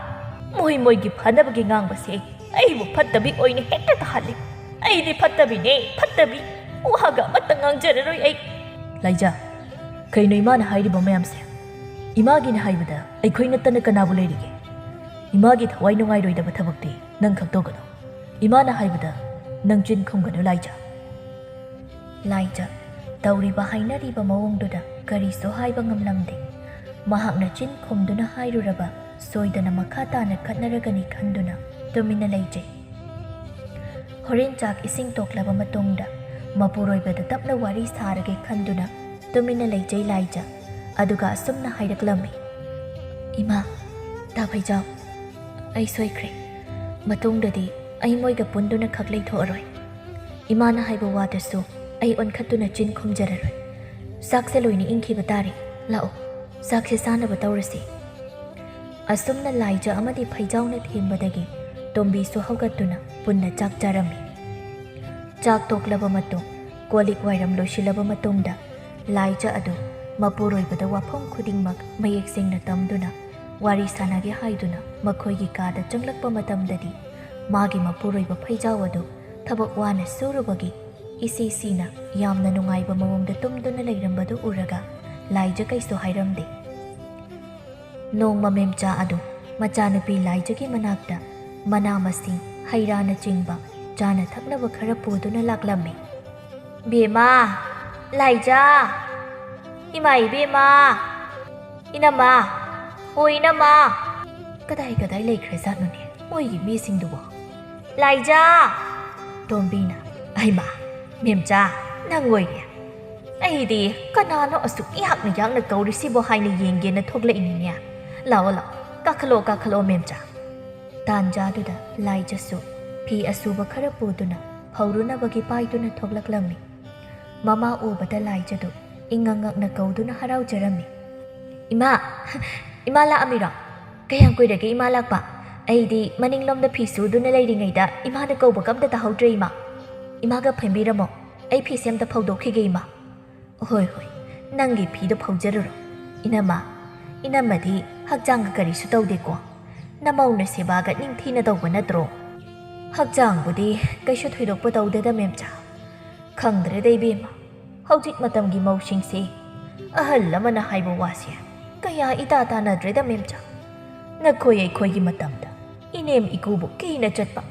ꯃꯣꯏ ꯃꯣꯏꯒꯤ ꯐꯅꯕꯒꯤ ꯉꯥꯡꯕꯁꯦ ꯑꯩꯕꯨ ꯐꯠꯇꯕꯤ ꯑꯣꯏꯅ ꯍꯦꯛꯇ ꯇꯥꯍꯜꯂꯤ꯫ ꯑꯩꯗꯤ ꯐꯠꯇꯕꯤꯅꯦ, ꯐꯠꯇꯕꯤ꯫ ꯋꯥꯒ ꯑꯃꯠꯇ ꯉꯥꯡꯖꯔꯔꯣꯏ ꯑꯩ꯫" "ꯂꯥꯏꯖꯥ, ꯀꯩꯅꯣ ꯏꯃꯥꯅ ꯍꯥꯏꯔꯤꯕ ꯃꯌꯥꯝꯁꯦ? ꯏꯃꯥꯒꯤꯅ ꯍꯥꯏꯕꯗ ꯑꯩꯈꯣꯏ ꯅꯠꯇꯅ ꯀꯅꯥꯕꯨ ꯂꯩꯔꯤꯒꯦ? ꯏꯃꯥꯒꯤ ꯊꯋꯥꯏ ꯅꯨꯡꯉꯥꯏꯔꯣꯏꯗꯕ ꯊꯕꯛꯇꯤ ꯅꯪ ꯈꯛ ꯇꯧꯒꯅꯨ꯫ ꯏꯃꯥꯅ ꯍꯥꯏꯕꯗ ꯅꯪ ꯆꯤꯟ ꯈꯨꯝꯒꯅꯨ ꯂꯥꯏꯖꯥ꯫" ꯂꯥꯏꯖ ꯇꯧꯔꯤꯕ ꯍꯥꯏꯅꯔꯤꯕ ꯃꯑꯣꯡꯗꯨꯗ ꯀꯔꯤꯁꯨ ꯍꯥꯏꯕ ꯉꯝꯂꯝꯗꯦ꯫ ꯃꯍꯥꯛꯅ ꯆꯤꯟ ꯈꯨꯝꯗꯨꯅ ꯍꯥꯏꯔꯨꯔꯕ ꯁꯣꯏꯗꯅ ꯃꯈꯥ ꯇꯥꯅ ꯈꯠꯅꯔꯒꯅꯤ ꯈꯟꯗꯨꯅ ꯇꯨꯃꯤꯟꯅ ꯂꯩꯖꯩ꯫ ꯍꯣꯔꯦꯟ ꯆꯥꯛ ꯏꯁꯤꯡ ꯇꯣꯛꯂꯕ ꯃꯇꯨꯡꯗ ꯃꯄꯨꯔꯣꯏꯕꯗ ꯇꯞꯅ ꯋꯥꯔꯤ ꯁꯥꯔꯒꯦ ꯈꯟꯗꯨꯅ ꯇꯨꯃꯤꯟꯅ ꯂꯩꯖꯩ ꯂꯥꯏꯖ꯫ ꯑꯗꯨꯒ ꯑꯁꯨꯝꯅ ꯍꯥꯏꯔꯛꯂꯝꯃꯤ, "ꯏꯃꯥ, ꯇꯥ ꯐꯩꯖꯥꯎ, ꯑꯩ ꯁꯣꯏꯈ꯭ꯔꯦ꯫ ꯃꯇꯨꯡꯗꯗꯤ ꯑꯩ ꯃꯣꯏꯒ ꯄꯨꯟꯗꯨꯅ ꯈꯛ ꯂꯩꯊꯣꯛꯑꯔꯣꯏ꯫ ꯏꯃꯥꯅ ꯍꯥꯏꯕ ꯋꯥꯗꯁꯨ ꯑꯩ ꯑꯣꯟꯈꯠꯇꯨꯅ ꯆꯤꯟ ꯈꯨꯝꯖꯔꯔꯣꯏ꯫ ꯆꯥꯛꯁꯦ ꯂꯣꯏꯅ ꯏꯪꯈꯤꯕ ꯇꯥꯔꯦ꯫ ꯂꯥꯛꯑꯣ, ꯆꯥꯛꯁꯦ ꯆꯥꯅꯕ ꯇꯧꯔꯁꯤ꯫" ꯑꯁꯨꯝꯅ ꯂꯥꯏꯖ ꯑꯃꯗꯤ ꯐꯩꯖꯥꯎꯅ ꯊꯦꯝꯕꯗꯒꯤ ꯇꯣꯝꯕꯤꯁꯨ ꯍꯧꯒꯠꯇꯨꯅ ꯄꯨꯟꯅ ꯆꯥꯛ ꯆꯥꯔꯝꯃꯤ꯫ ꯆꯥꯛ ꯇꯣꯛꯂꯕ ꯃꯇꯨꯡ, ꯀꯣꯜ ꯂꯤꯛ ꯋꯥꯏꯔꯝ ꯂꯣꯏꯁꯤꯜꯂꯕ ꯃꯇꯨꯡꯗ, ꯂꯥꯏꯖ ꯑꯗꯨ ꯃꯄꯨꯔꯣꯏꯕꯗ ꯋꯥꯐꯝ ꯈꯨꯗꯤꯡꯃꯛ ꯃꯌꯦꯛ ꯁꯦꯡꯅ ꯇꯝꯗꯨꯅ ꯋꯥꯔꯤ ꯁꯥꯟꯅꯒꯦ ꯍꯥꯏꯗꯨꯅ ꯃꯈꯣꯏꯒꯤ ꯀꯥꯗ ꯆꯪꯂꯛꯄ ꯃꯇꯝꯗꯗꯤ, ꯃꯥꯒꯤ ꯃꯄꯨꯔꯣꯏꯕ ꯐꯩꯖꯥꯎ ꯑꯗꯨ ꯊꯕꯛ ꯋꯥꯅ ꯁꯨꯔꯨꯕꯒꯤ ꯏꯁꯤ ꯁꯤꯅ ꯌꯥꯝꯅ ꯅꯨꯡꯉꯥꯏꯕ ꯃꯑꯣꯡꯗ ꯇꯨꯝꯗꯨꯅ ꯂꯩꯔꯝꯕꯗꯨ ꯎꯔꯒ ꯂꯥꯏꯖ ꯀꯩꯁꯨ ꯍꯥꯏꯔꯝꯗꯦ꯫ ꯅꯣꯡꯃ ꯃꯦꯝꯆꯥ ꯑꯗꯨ ꯃꯆꯥꯅꯨꯄꯤ ꯂꯥꯏꯖꯒꯤ ꯃꯅꯥꯛꯇ ꯃꯅꯥ ꯃꯁꯤꯡ, ꯍꯩ ꯔꯥꯅꯆꯤꯡꯕ ꯆꯥꯅ ꯊꯛꯅꯕ ꯈꯔ ꯄꯨꯗꯨꯅ ꯂꯥꯛꯂꯝꯃꯤ꯫ "ꯕꯦꯝꯃ, ꯂꯥꯏꯖ, ꯏꯃꯥ ꯏꯕꯦꯝꯃ, ꯏꯅꯝꯃ, ꯑꯣ ꯏꯅꯝꯃ, ꯀꯗꯥꯏ ꯀꯗꯥꯏ ꯂꯩꯈ꯭ꯔꯖꯥꯠꯅꯣꯅꯦ ꯃꯣꯏꯒꯤ ꯃꯤꯁꯤꯡꯗꯨꯕꯣ? ꯂꯥꯏꯖ!" ꯇꯣꯝꯕꯤꯅ, "ꯑꯩꯃ, ꯃꯦꯝꯆꯥ, ꯅꯪ ꯑꯣꯏꯔꯦ꯫ ꯑꯩꯗꯤ ꯀꯅꯥꯅꯣ ꯑꯁꯨꯛ ꯌꯥꯛꯅ ꯌꯥꯛꯅ ꯀꯧꯔꯤꯁꯤꯕꯣ ꯍꯥꯏꯅ ꯌꯦꯡꯒꯦꯅ ꯊꯣꯛꯂꯛꯏꯅꯤꯅꯦ꯫ ꯂꯥꯛꯑꯣ, ꯂꯥꯛꯑꯣ, ꯀꯥꯈꯠꯂꯛꯑꯣ, ꯀꯥꯈꯠꯂꯛꯑꯣ, ꯃꯦꯝꯆꯥ꯫" ꯇꯥꯟꯖꯥꯗꯨꯗ ꯂꯥꯏꯖꯁꯨ ꯐꯤ ꯑꯁꯨꯕ ꯈꯔ ꯄꯨꯗꯨꯅ ꯐꯧꯔꯨꯅꯕꯒꯤ ꯄꯥꯏꯗꯨꯅ ꯊꯣꯛꯂꯛꯂꯝꯃꯤ꯫ ꯃꯃꯥ ꯎꯕꯗ ꯂꯥꯏꯖꯗꯨ ꯏꯉꯛ ꯉꯛꯅ ꯀꯧꯗꯨꯅ ꯍꯔꯥꯎꯖꯔꯝꯃꯤ꯫ "ꯏꯃꯥ, ꯏꯃꯥ ꯂꯥꯛꯑꯝꯃꯤꯔꯣ? ꯀꯌꯥꯝ ꯀꯨꯏꯔꯒꯦ ꯏꯃꯥ ꯂꯥꯛꯄ? ꯑꯩꯗꯤ ꯃꯅꯤꯡꯂꯣꯝꯗ ꯐꯤ ꯁꯨꯗꯨꯅ ꯂꯩꯔꯤꯉꯩꯗ ꯏꯃꯥꯅ ꯀꯧꯕꯒ ꯑꯝꯇ ꯇꯥꯍꯧꯗ꯭ꯔꯦ ꯏꯃꯥ꯫ ꯏꯃꯥꯒ ꯐꯦꯡꯕꯤꯔꯝꯃꯣ, ꯑꯩ ꯐꯤꯁꯦ ꯑꯝꯇ ꯐꯧꯗꯣꯛꯈꯤꯒꯦ ꯏꯃꯥ꯫" "ꯍꯣꯏ, ꯍꯣꯏ, ꯅꯪꯒꯤ ꯐꯤꯗꯣ ꯐꯧꯖꯔꯨꯔꯣ꯫ ꯏꯅꯝꯃ, ꯏꯅꯝꯃꯗꯤ ꯍꯛꯆꯥꯡꯒ ꯀꯔꯤꯁꯨ ꯇꯧꯗꯦꯀꯣ? ꯅꯃꯧꯅ ꯁꯦꯕꯥꯒ ꯅꯤꯡꯊꯤꯅ ꯇꯧꯕ ꯅꯠꯇ꯭ꯔꯣ?" "ꯍꯛꯆꯥꯡꯕꯨꯗꯤ ꯀꯩꯁꯨ ꯊꯣꯏꯗꯣꯛꯄ ꯇꯧꯗꯦꯗ ꯃꯦꯝꯆꯥ꯫ ꯈꯪꯗ꯭ꯔꯦꯗ ꯏꯕꯦꯝꯃ, ꯍꯧꯖꯤꯛ ꯃꯇꯝꯒꯤ ꯃꯧꯁꯤꯡꯁꯦ ꯑꯍꯜ ꯑꯃꯅ ꯍꯥꯏꯕ ꯋꯥꯁꯦ ꯀꯌꯥ ꯏꯇꯥ ꯇꯥꯅꯗ꯭ꯔꯦꯗ ꯃꯦꯝꯆꯥ꯫ ꯅꯈꯣꯏ ꯑꯩꯈꯣꯏꯒꯤ ꯃꯇꯝꯗ ꯏꯅꯦꯝ ꯏꯀꯨꯕꯨ ꯀꯤꯅ ꯆꯠꯄ,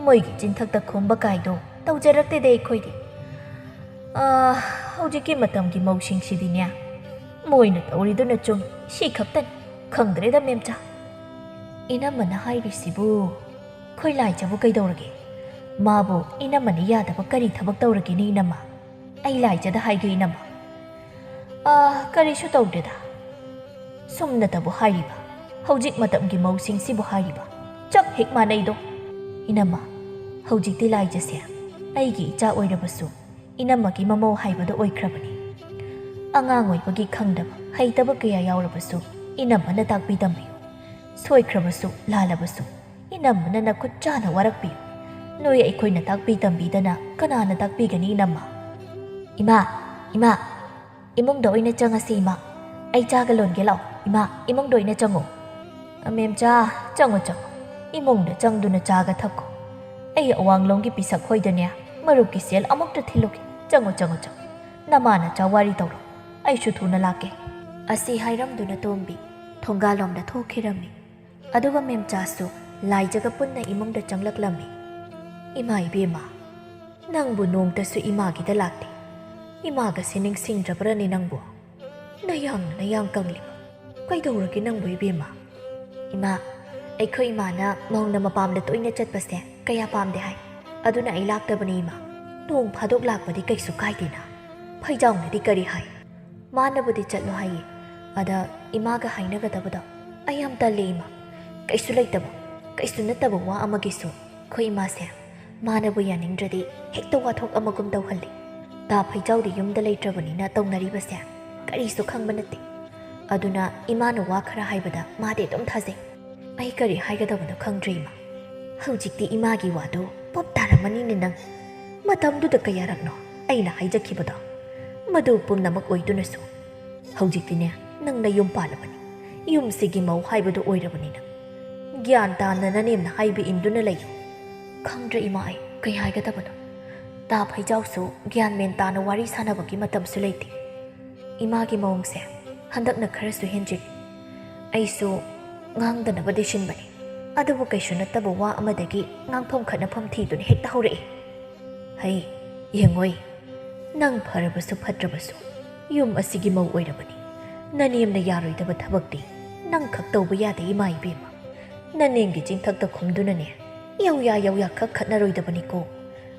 ꯃꯣꯏꯒꯤ ꯆꯤꯟꯊꯛꯇ ꯈꯨꯝꯕ ꯀꯥꯏꯗꯣ ꯇꯧꯖꯔꯛꯇꯦꯗ ꯑꯩꯈꯣꯏꯗꯤ꯫ ꯑꯥ, ꯍꯧꯖꯤꯛꯀꯤ ꯃꯇꯝꯒꯤ ꯃꯧꯁꯤꯡꯁꯤꯗꯤꯅꯦ, ꯃꯣꯏꯅ ꯇꯧꯔꯤꯗꯨꯅ ꯆꯨꯝ, ꯁꯤ ꯈꯛꯇꯅꯤ꯫ ꯈꯪꯗ꯭ꯔꯦꯗ ꯃꯦꯝꯆꯥ꯫" "ꯏꯅꯝꯃꯅ ꯍꯥꯏꯔꯤꯁꯤꯕꯨ ꯈꯣꯏ ꯂꯥꯏꯖꯕꯨ ꯀꯩꯗꯧꯔꯒꯦ? ꯃꯥꯕꯨ ꯏꯅꯝꯃꯅ ꯌꯥꯗꯕ ꯀꯔꯤ ꯊꯕꯛ ꯇꯧꯔꯒꯦꯅꯦ ꯏꯅꯝꯃ? ꯑꯩ ꯂꯥꯏꯖꯗ ꯍꯥꯏꯒꯦ ꯏꯅꯝꯃ꯫ ꯑꯥ, ꯀꯔꯤꯁꯨ ꯇꯧꯗꯦꯗ꯫ ꯁꯨꯝꯅꯇꯕꯨ ꯍꯥꯏꯔꯤꯕ꯫ ꯍꯧꯖꯤꯛ ꯃꯇꯝꯒꯤ ꯃꯧꯁꯤꯡꯁꯤꯕꯨ ꯍꯥꯏꯔꯤꯕ꯫ ꯆꯞ ꯍꯦꯛ ꯃꯥꯟꯅꯩꯗꯣ꯫ ꯏꯅꯝꯃ, ꯍꯧꯖꯤꯛꯇꯤ ꯂꯥꯏꯖꯁꯦ ꯑꯩꯒꯤ ꯏꯆꯥ ꯑꯣꯏꯔꯕꯁꯨ ꯏꯅꯝꯃꯒꯤ ꯃꯃꯧ ꯍꯥꯏꯕꯗꯣ ꯑꯣꯏꯈ꯭ꯔꯕꯅꯤ꯫ ꯑꯉꯥꯡ ꯑꯣꯏꯕꯒꯤ ꯈꯪꯗꯕ, ꯍꯩꯇꯕ ꯀꯌꯥ ꯌꯥꯎꯔꯕꯁꯨ ꯏꯅꯝꯃꯅ ꯇꯥꯛꯄꯤ ꯇꯝꯕꯤꯌꯨ꯫ ꯁꯣꯏꯈ꯭ꯔꯕꯁꯨ, ꯂꯥꯜꯂꯕꯁꯨ ꯏꯅꯝꯃꯅ ꯅꯈꯨꯠ ꯆꯥꯅ ꯋꯥꯔꯛꯄꯤꯌꯨ꯫ ꯅꯣꯏ ꯑꯩꯈꯣꯏꯅ ꯇꯥꯛꯄꯤ ꯇꯝꯕꯤꯗꯅ ꯀꯅꯥꯅ ꯇꯥꯛꯄꯤꯒꯅꯤ ꯏꯅꯝꯃ? ꯏꯃꯥ, ꯏꯃꯥ, ꯏꯃꯨꯡꯗ ꯑꯣꯏꯅ ꯆꯪꯉꯁꯤ ꯏꯃꯥ꯫ ꯑꯩ ꯆꯥꯒ ꯂꯣꯟꯒꯦ ꯂꯥꯛꯑꯣ꯫ ꯏꯃꯥ, ꯏꯃꯨꯡꯗ ꯑꯣꯏꯅ ꯆꯪꯉꯣ꯫ ꯑꯃꯦꯝꯆꯥ, ꯆꯪꯉꯣ, ꯆꯪꯉꯣ꯫ ꯏꯃꯨꯡꯗ ꯆꯪꯗꯨꯅ ꯆꯥꯒ ꯊꯛꯈꯣ꯫ ꯑꯩ ꯑꯋꯥꯡꯂꯣꯝꯒꯤ ꯄꯤꯁꯛ ꯍꯣꯏꯗꯅꯦ ꯃꯔꯨꯞꯀꯤ ꯁꯦꯜ ꯑꯃꯨꯛꯇ ꯊꯤꯜꯂꯨꯒꯦ꯫ ꯆꯪꯉꯣ, ꯆꯪꯉꯣ, ꯆꯪꯉꯣ꯫ ꯅꯃꯥ ꯅꯆꯥ ꯋꯥꯔꯤ ꯇꯧꯔꯣ꯫ ꯑꯩꯁꯨ ꯊꯨꯅ ꯂꯥꯛꯀꯦ꯫ ꯑꯁꯤ ꯍꯥꯏꯔꯝꯗꯨꯅ ꯇꯣꯝꯕꯤ ꯊꯣꯡꯒꯥꯜꯂꯣꯝꯗ ꯊꯣꯛꯈꯤꯔꯝꯃꯤ꯫ ꯑꯗꯨꯒ ꯃꯦꯝꯆꯥꯁꯨ ꯂꯥꯏꯖꯒ ꯄꯨꯟꯅ ꯏꯃꯨꯡꯗ ꯆꯪꯂꯛꯂꯝꯃꯤ꯫ ꯏꯃꯥ ꯏꯕꯦꯝꯃ, ꯅꯪꯕꯨ ꯅꯣꯡꯇꯁꯨ ꯏꯃꯥꯒꯤꯗ ꯂꯥꯛꯇꯦ꯫ ꯏꯃꯥꯒꯁꯦ ꯅꯤꯡꯁꯤꯡꯗ꯭ꯔꯕ꯭ꯔꯅꯦ ꯅꯪꯕꯨ? ꯅꯌꯥꯡꯅ ꯅꯌꯥꯡ ꯀꯪꯂꯤꯕ꯫ ꯀꯩꯗꯧꯔꯒꯦ ꯅꯪꯕꯨ ꯏꯕꯦꯝꯃ? ꯏꯃꯥ, ꯑꯩꯈꯣꯏ ꯏꯃꯥꯅ ꯃꯧꯅ ꯃꯄꯥꯝꯗ ꯇꯣꯏꯅ ꯆꯠꯄꯁꯦ ꯀꯌꯥ ꯄꯥꯝꯗꯦ ꯍꯥꯏ꯫ ꯑꯗꯨꯅ ꯑꯩ ꯂꯥꯛꯇꯕꯅꯤ ꯏꯃꯥ꯫ ꯅꯣꯡ ꯐꯥꯗꯣꯛ ꯂꯥꯛꯄꯗꯤ ꯀꯩꯁꯨ ꯀꯥꯏꯗꯦꯅ꯫ ꯐꯩꯖꯥꯎꯅꯗꯤ ꯀꯔꯤ ꯍꯥꯏ? ꯃꯥꯅꯕꯨꯗꯤ ꯆꯠꯂꯣ ꯍꯥꯏꯌꯦ꯫ ꯑꯗ ꯏꯃꯥꯒ ꯍꯥꯏꯅꯒꯗꯕꯗꯣ ꯑꯩ ꯌꯥꯝ ꯇꯜꯂꯦ ꯏꯃꯥ꯫ ꯀꯩꯁꯨ ꯂꯩꯇꯕ, ꯀꯩꯁꯨ ꯅꯠꯇꯕ ꯋꯥ ꯑꯃꯒꯤꯁꯨ ꯑꯩꯈꯣꯏ ꯏꯃꯥꯁꯦ ꯃꯥꯅꯕꯨ ꯌꯥꯅꯤꯡꯗ꯭ꯔꯗꯤ ꯍꯦꯛꯇ ꯋꯥꯊꯣꯛ ꯑꯃꯒꯨꯝ ꯇꯧꯍꯜꯂꯤ꯫ ꯇꯥ ꯐꯩꯖꯥꯎꯗꯤ ꯌꯨꯝꯗ ꯂꯩꯇ꯭ꯔꯕꯅꯤꯅ ꯇꯧꯅꯔꯤꯕꯁꯦ ꯀꯔꯤꯁꯨ ꯈꯪꯕ ꯅꯠꯇꯦ꯫ ꯑꯗꯨꯅ ꯏꯃꯥꯅ ꯋꯥ ꯈꯔ ꯍꯥꯏꯕꯗ ꯃꯥꯗꯤ ꯑꯗꯨꯝ ꯊꯥꯖꯩ꯫ ꯑꯩ ꯀꯔꯤ ꯍꯥꯏꯒꯗꯕꯅꯣ ꯈꯪꯗ꯭ꯔꯦ ꯏꯃꯥ꯫ ꯍꯧꯖꯤꯛꯇꯤ ꯏꯃꯥꯒꯤ ꯋꯥꯗꯨ ꯄꯣꯞ ꯇꯥꯔꯝꯃꯅꯤꯅꯦ ꯅꯪ꯫ ꯃꯇꯝꯗꯨꯗ ꯀꯌꯥꯔꯛꯅꯣ ꯑꯩꯅ ꯍꯥꯏꯖꯈꯤꯕꯗꯣ? ꯃꯗꯨ ꯄꯨꯝꯅꯃꯛ ꯑꯣꯏꯗꯨꯅꯁꯨ ꯍꯧꯖꯤꯛꯇꯤꯅꯦ ꯅꯪ ꯅꯌꯨꯝ ꯄꯥꯜꯂꯕꯅꯤ꯫ ꯌꯨꯝꯁꯤꯒꯤ ꯃꯧ ꯍꯥꯏꯕꯗꯨ ꯑꯣꯏꯔꯕꯅꯤꯅ ꯒ꯭ꯌꯥꯟ ꯇꯥꯅ ꯅꯅꯦꯝꯅ ꯍꯥꯏꯕ ꯏꯟꯗꯨꯅ ꯂꯩꯌꯨ꯫ ꯈꯪꯗ꯭ꯔꯦ ꯏꯃꯥ, ꯑꯩ ꯀꯩ ꯍꯥꯏꯒꯗꯕꯅꯣ? ꯇꯥ ꯐꯩꯖꯥꯎꯁꯨ ꯒ꯭ꯌꯥꯟ ꯃꯦꯟ ꯇꯥꯅ ꯋꯥꯔꯤ ꯁꯥꯟꯅꯕꯒꯤ ꯃꯇꯝꯁꯨ ꯂꯩꯇꯦ꯫ ꯏꯃꯥꯒꯤ ꯃꯑꯣꯡꯁꯦ ꯍꯟꯗꯛꯅ ꯈꯔꯁꯨ ꯍꯦꯟꯖꯤꯜꯂꯤ꯫ ꯑꯩꯁꯨ ꯉꯥꯡꯗꯅꯕꯗꯤ ꯁꯤꯟꯕꯅꯤ, ꯑꯗꯨꯕꯨ ꯀꯩꯁꯨ ꯅꯠꯇꯕ ꯋꯥ ꯑꯃꯗꯒꯤ ꯉꯥꯡꯐꯝ ꯈꯠꯅꯐꯝ ꯊꯤꯗꯨꯅ ꯍꯦꯛꯇ ꯍꯧꯔꯛꯏ꯫ ꯍꯩ, ꯌꯦꯡꯉꯣꯏ, ꯅꯪ ꯐꯔꯕꯁꯨ ꯐꯠꯇ꯭ꯔꯕꯁꯨ ꯌꯨꯝ ꯑꯁꯤꯒꯤ ꯃꯧ ꯑꯣꯏꯔꯕꯅꯤ꯫ ꯅꯅꯦꯝꯅ ꯌꯥꯔꯣꯏꯗꯕ ꯊꯕꯛꯇꯤ ꯅꯪ ꯈꯛ ꯇꯧꯕ ꯌꯥꯗꯦ ꯏꯃꯥ ꯏꯕꯦꯝꯃ꯫ ꯅꯅꯦꯝꯒꯤ ꯆꯤꯡꯊꯛꯇ ꯈꯨꯝꯗꯨꯅꯅꯦ ꯌꯧꯌꯥ ꯌꯧꯌꯥ ꯈꯛ ꯈꯠꯅꯔꯣꯏꯗꯕꯅꯤꯀꯣ꯫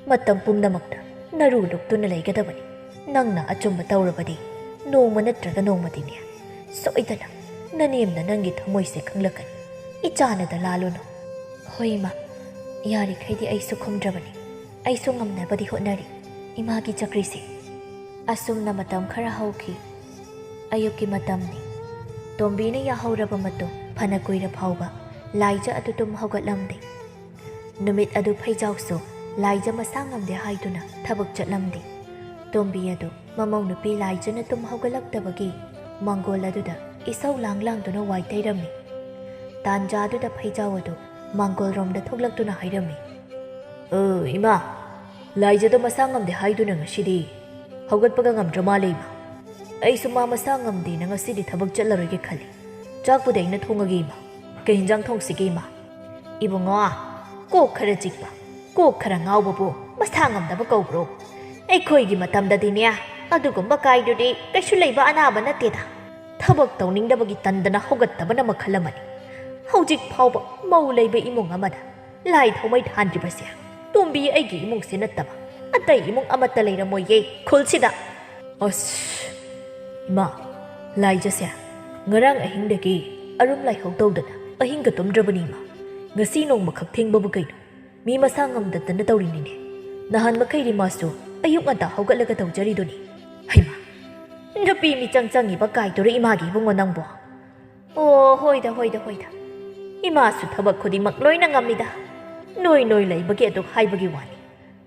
ꯃꯇꯝ ꯄꯨꯝꯅꯃꯛꯇ ꯅꯔꯨ ꯂꯨꯛꯇꯨꯅ ꯂꯩꯒꯗꯕꯅꯤ꯫ ꯅꯪꯅ ꯑꯆꯨꯝꯕ ꯇꯧꯔꯕꯗꯤ ꯅꯣꯡꯃ ꯅꯠꯇ꯭ꯔꯒ ꯅꯣꯡꯃꯗꯤꯅꯦ ꯁꯣꯏꯗꯅ ꯅꯅꯦꯝꯅ ꯅꯪꯒꯤ ꯊꯃꯣꯏꯁꯦ ꯈꯪꯂꯛꯀꯅꯤ꯫ ꯏꯆꯥꯅꯗ ꯂꯥꯜꯂꯨꯅꯨ꯫ ꯍꯣꯏ ꯏꯃꯥ, ꯌꯥꯔꯤꯈꯩꯗꯤ ꯑꯩꯁꯨ ꯈꯨꯝꯗ꯭ꯔꯕꯅꯤ꯫ ꯑꯩꯁꯨ ꯉꯝꯅꯕꯗꯤ ꯍꯣꯠꯅꯔꯤ꯫ ꯏꯃꯥꯒꯤ ꯆꯀ꯭ꯔꯤꯁꯦ꯫ ꯑꯁꯨꯝꯅ ꯃꯇꯝ ꯈꯔ ꯍꯧꯈꯤ꯫ ꯑꯌꯨꯛꯀꯤ ꯃꯇꯝꯅꯤ꯫ ꯇꯣꯝꯕꯤꯅ ꯌꯥꯍꯧꯔꯕ ꯃꯇꯨꯡ ꯐꯅ ꯀꯨꯏꯔ ꯐꯥꯎꯕ ꯂꯥꯏꯖ ꯑꯗꯨ ꯇꯨꯝ ꯍꯧꯒꯠꯂꯝꯗꯦ꯫ ꯅꯨꯃꯤꯠ ꯑꯗꯨ ꯐꯩꯖꯥꯎꯁꯨ ꯂꯥꯏꯖ ꯃꯁꯥ ꯉꯝꯗꯦ ꯍꯥꯏꯗꯨꯅ ꯊꯕꯛ ꯆꯠꯂꯝꯗꯦ꯫ ꯇꯣꯝꯕꯤ ꯑꯗꯨ ꯃꯃꯧ ꯅꯨꯄꯤ ꯂꯥꯏꯖꯅ ꯇꯨꯝ ꯍꯧꯒꯠꯂꯛꯇꯕꯒꯤ ꯃꯥꯡꯒꯣꯜ ꯑꯗꯨꯗ ꯏꯁꯧ ꯂꯥꯡ ꯂꯥꯡꯗꯨꯅ ꯋꯥꯏ ꯇꯩꯔꯝꯃꯤ꯫ ꯇꯥꯟꯖꯥꯗꯨꯗ ꯐꯩꯖꯥꯎ ꯑꯗꯨ ꯃꯥꯡꯒꯣꯜꯔꯣꯝꯗ ꯊꯣꯛꯂꯛꯇꯨꯅ ꯍꯥꯏꯔꯝꯃꯤ, "ꯑ, ꯏꯃꯥ, ꯂꯥꯏꯖꯗꯣ ꯃꯁꯥ ꯉꯝꯗꯦ ꯍꯥꯏꯗꯨꯅ ꯉꯁꯤꯗꯤ ꯍꯧꯒꯠꯄꯒ ꯉꯝꯗ꯭ꯔ ꯃꯥꯜꯂꯦ, ꯏꯃꯥ꯫ ꯑꯩꯁꯨ ꯃꯥ ꯃꯁꯥ ꯉꯝꯗꯦꯅ ꯉꯁꯤꯗꯤ ꯊꯕꯛ ꯆꯠꯂꯔꯣꯏꯒꯦ ꯈꯜꯂꯤ꯫ ꯆꯥꯛꯄꯨꯗꯤ ꯑꯩꯅ ꯊꯣꯡꯉꯒꯦ, ꯏꯃꯥ꯫ ꯀꯩ ꯍꯤꯟꯖꯥꯡ ꯊꯣꯡꯁꯤꯒꯦ, ꯏꯃꯥ?" "ꯏꯕꯨꯡꯉꯣ, ꯀꯣꯛ ꯈꯔ ꯆꯤꯛꯄ, ꯀꯣꯛ ꯈꯔ ꯉꯥꯎꯕꯕꯨ ꯃꯁꯥ ꯉꯝꯗꯕ ꯀꯧꯕ꯭ꯔꯣ? ꯑꯩꯈꯣꯏꯒꯤ ꯃꯇꯝꯗꯗꯤꯅꯦ, ꯑꯗꯨꯒꯨꯝꯕ ꯀꯥꯏꯗꯨꯗꯤ ꯀꯩꯁꯨ ꯂꯩꯕ ꯑꯅꯥꯕ ꯅꯠꯇꯦꯗ꯫ ꯊꯕꯛ ꯇꯧꯅꯤꯡꯗꯕꯒꯤ ꯇꯟꯗꯅ ꯍꯧꯒꯠꯇꯕꯅ ꯃꯈꯜ ꯑꯃꯅꯤ꯫ ꯍꯧꯖꯤꯛ ꯐꯥꯎꯕ ꯃꯧ ꯂꯩꯕ ꯏꯃꯨꯡ ꯑꯃꯗ ꯂꯥꯏ ꯊꯥꯎꯃꯩ ꯊꯥꯟꯗ꯭ꯔꯤꯕꯁꯦ ꯇꯣꯝꯕꯤ ꯑꯩꯒꯤ ꯏꯃꯨꯡꯁꯦ ꯅꯠꯇꯕ ꯑꯇꯩ ꯏꯃꯨꯡ ꯑꯃꯠꯇ ꯂꯩꯔꯝꯃꯣꯏꯌꯦ ꯈꯨꯜꯁꯤꯗ꯫" "ꯑꯁ, ꯏꯃꯥ, ꯂꯥꯏꯖꯁꯦ ꯉꯔꯥꯡ ꯑꯍꯤꯡꯗꯒꯤ ꯑꯔꯨꯝ ꯂꯥꯏꯍꯧ ꯇꯧꯗꯅ ꯑꯍꯤꯡꯒ ꯇꯨꯝꯗ꯭ꯔꯕꯅꯤ, ꯏꯃꯥ꯫ ꯉꯁꯤ ꯅꯣꯡꯃꯈꯛ ꯊꯦꯡꯕꯕꯨ ꯀꯩꯅꯣ? ꯃꯤ ꯃꯁꯥ ꯉꯝꯗꯗꯅ ꯇꯧꯔꯤꯅꯤꯅꯦ꯫ ꯅꯍꯥꯟ ꯃꯈꯩꯗꯤ ꯃꯥꯁꯨ ꯑꯌꯨꯛ ꯉꯟꯇꯥ ꯍꯧꯒꯠꯂꯒ ꯇꯧꯖꯔꯤꯗꯨꯅꯤ꯫" "ꯍꯩꯃꯥ, ꯅꯨꯄꯤ ꯃꯤꯆꯪ ꯆꯪꯉꯤꯕ ꯀꯥꯏꯗꯨꯔ ꯏꯃꯥꯒꯤ ꯏꯕꯨꯡꯉꯣ ꯅꯪꯕꯣ?" "ꯑꯣ, ꯍꯣꯏꯗ, ꯍꯣꯏꯗ, ꯍꯣꯏꯗ꯫ ꯏꯃꯥꯁꯨ ꯊꯕꯛ ꯈꯨꯗꯤꯡꯃꯛ ꯂꯣꯏꯅ ꯉꯝꯃꯤꯗ꯫ ꯅꯣꯏ ꯅꯣꯏ ꯂꯩꯕꯒꯤ ꯑꯗꯨ ꯍꯥꯏꯕꯒꯤ ꯋꯥꯅꯤ꯫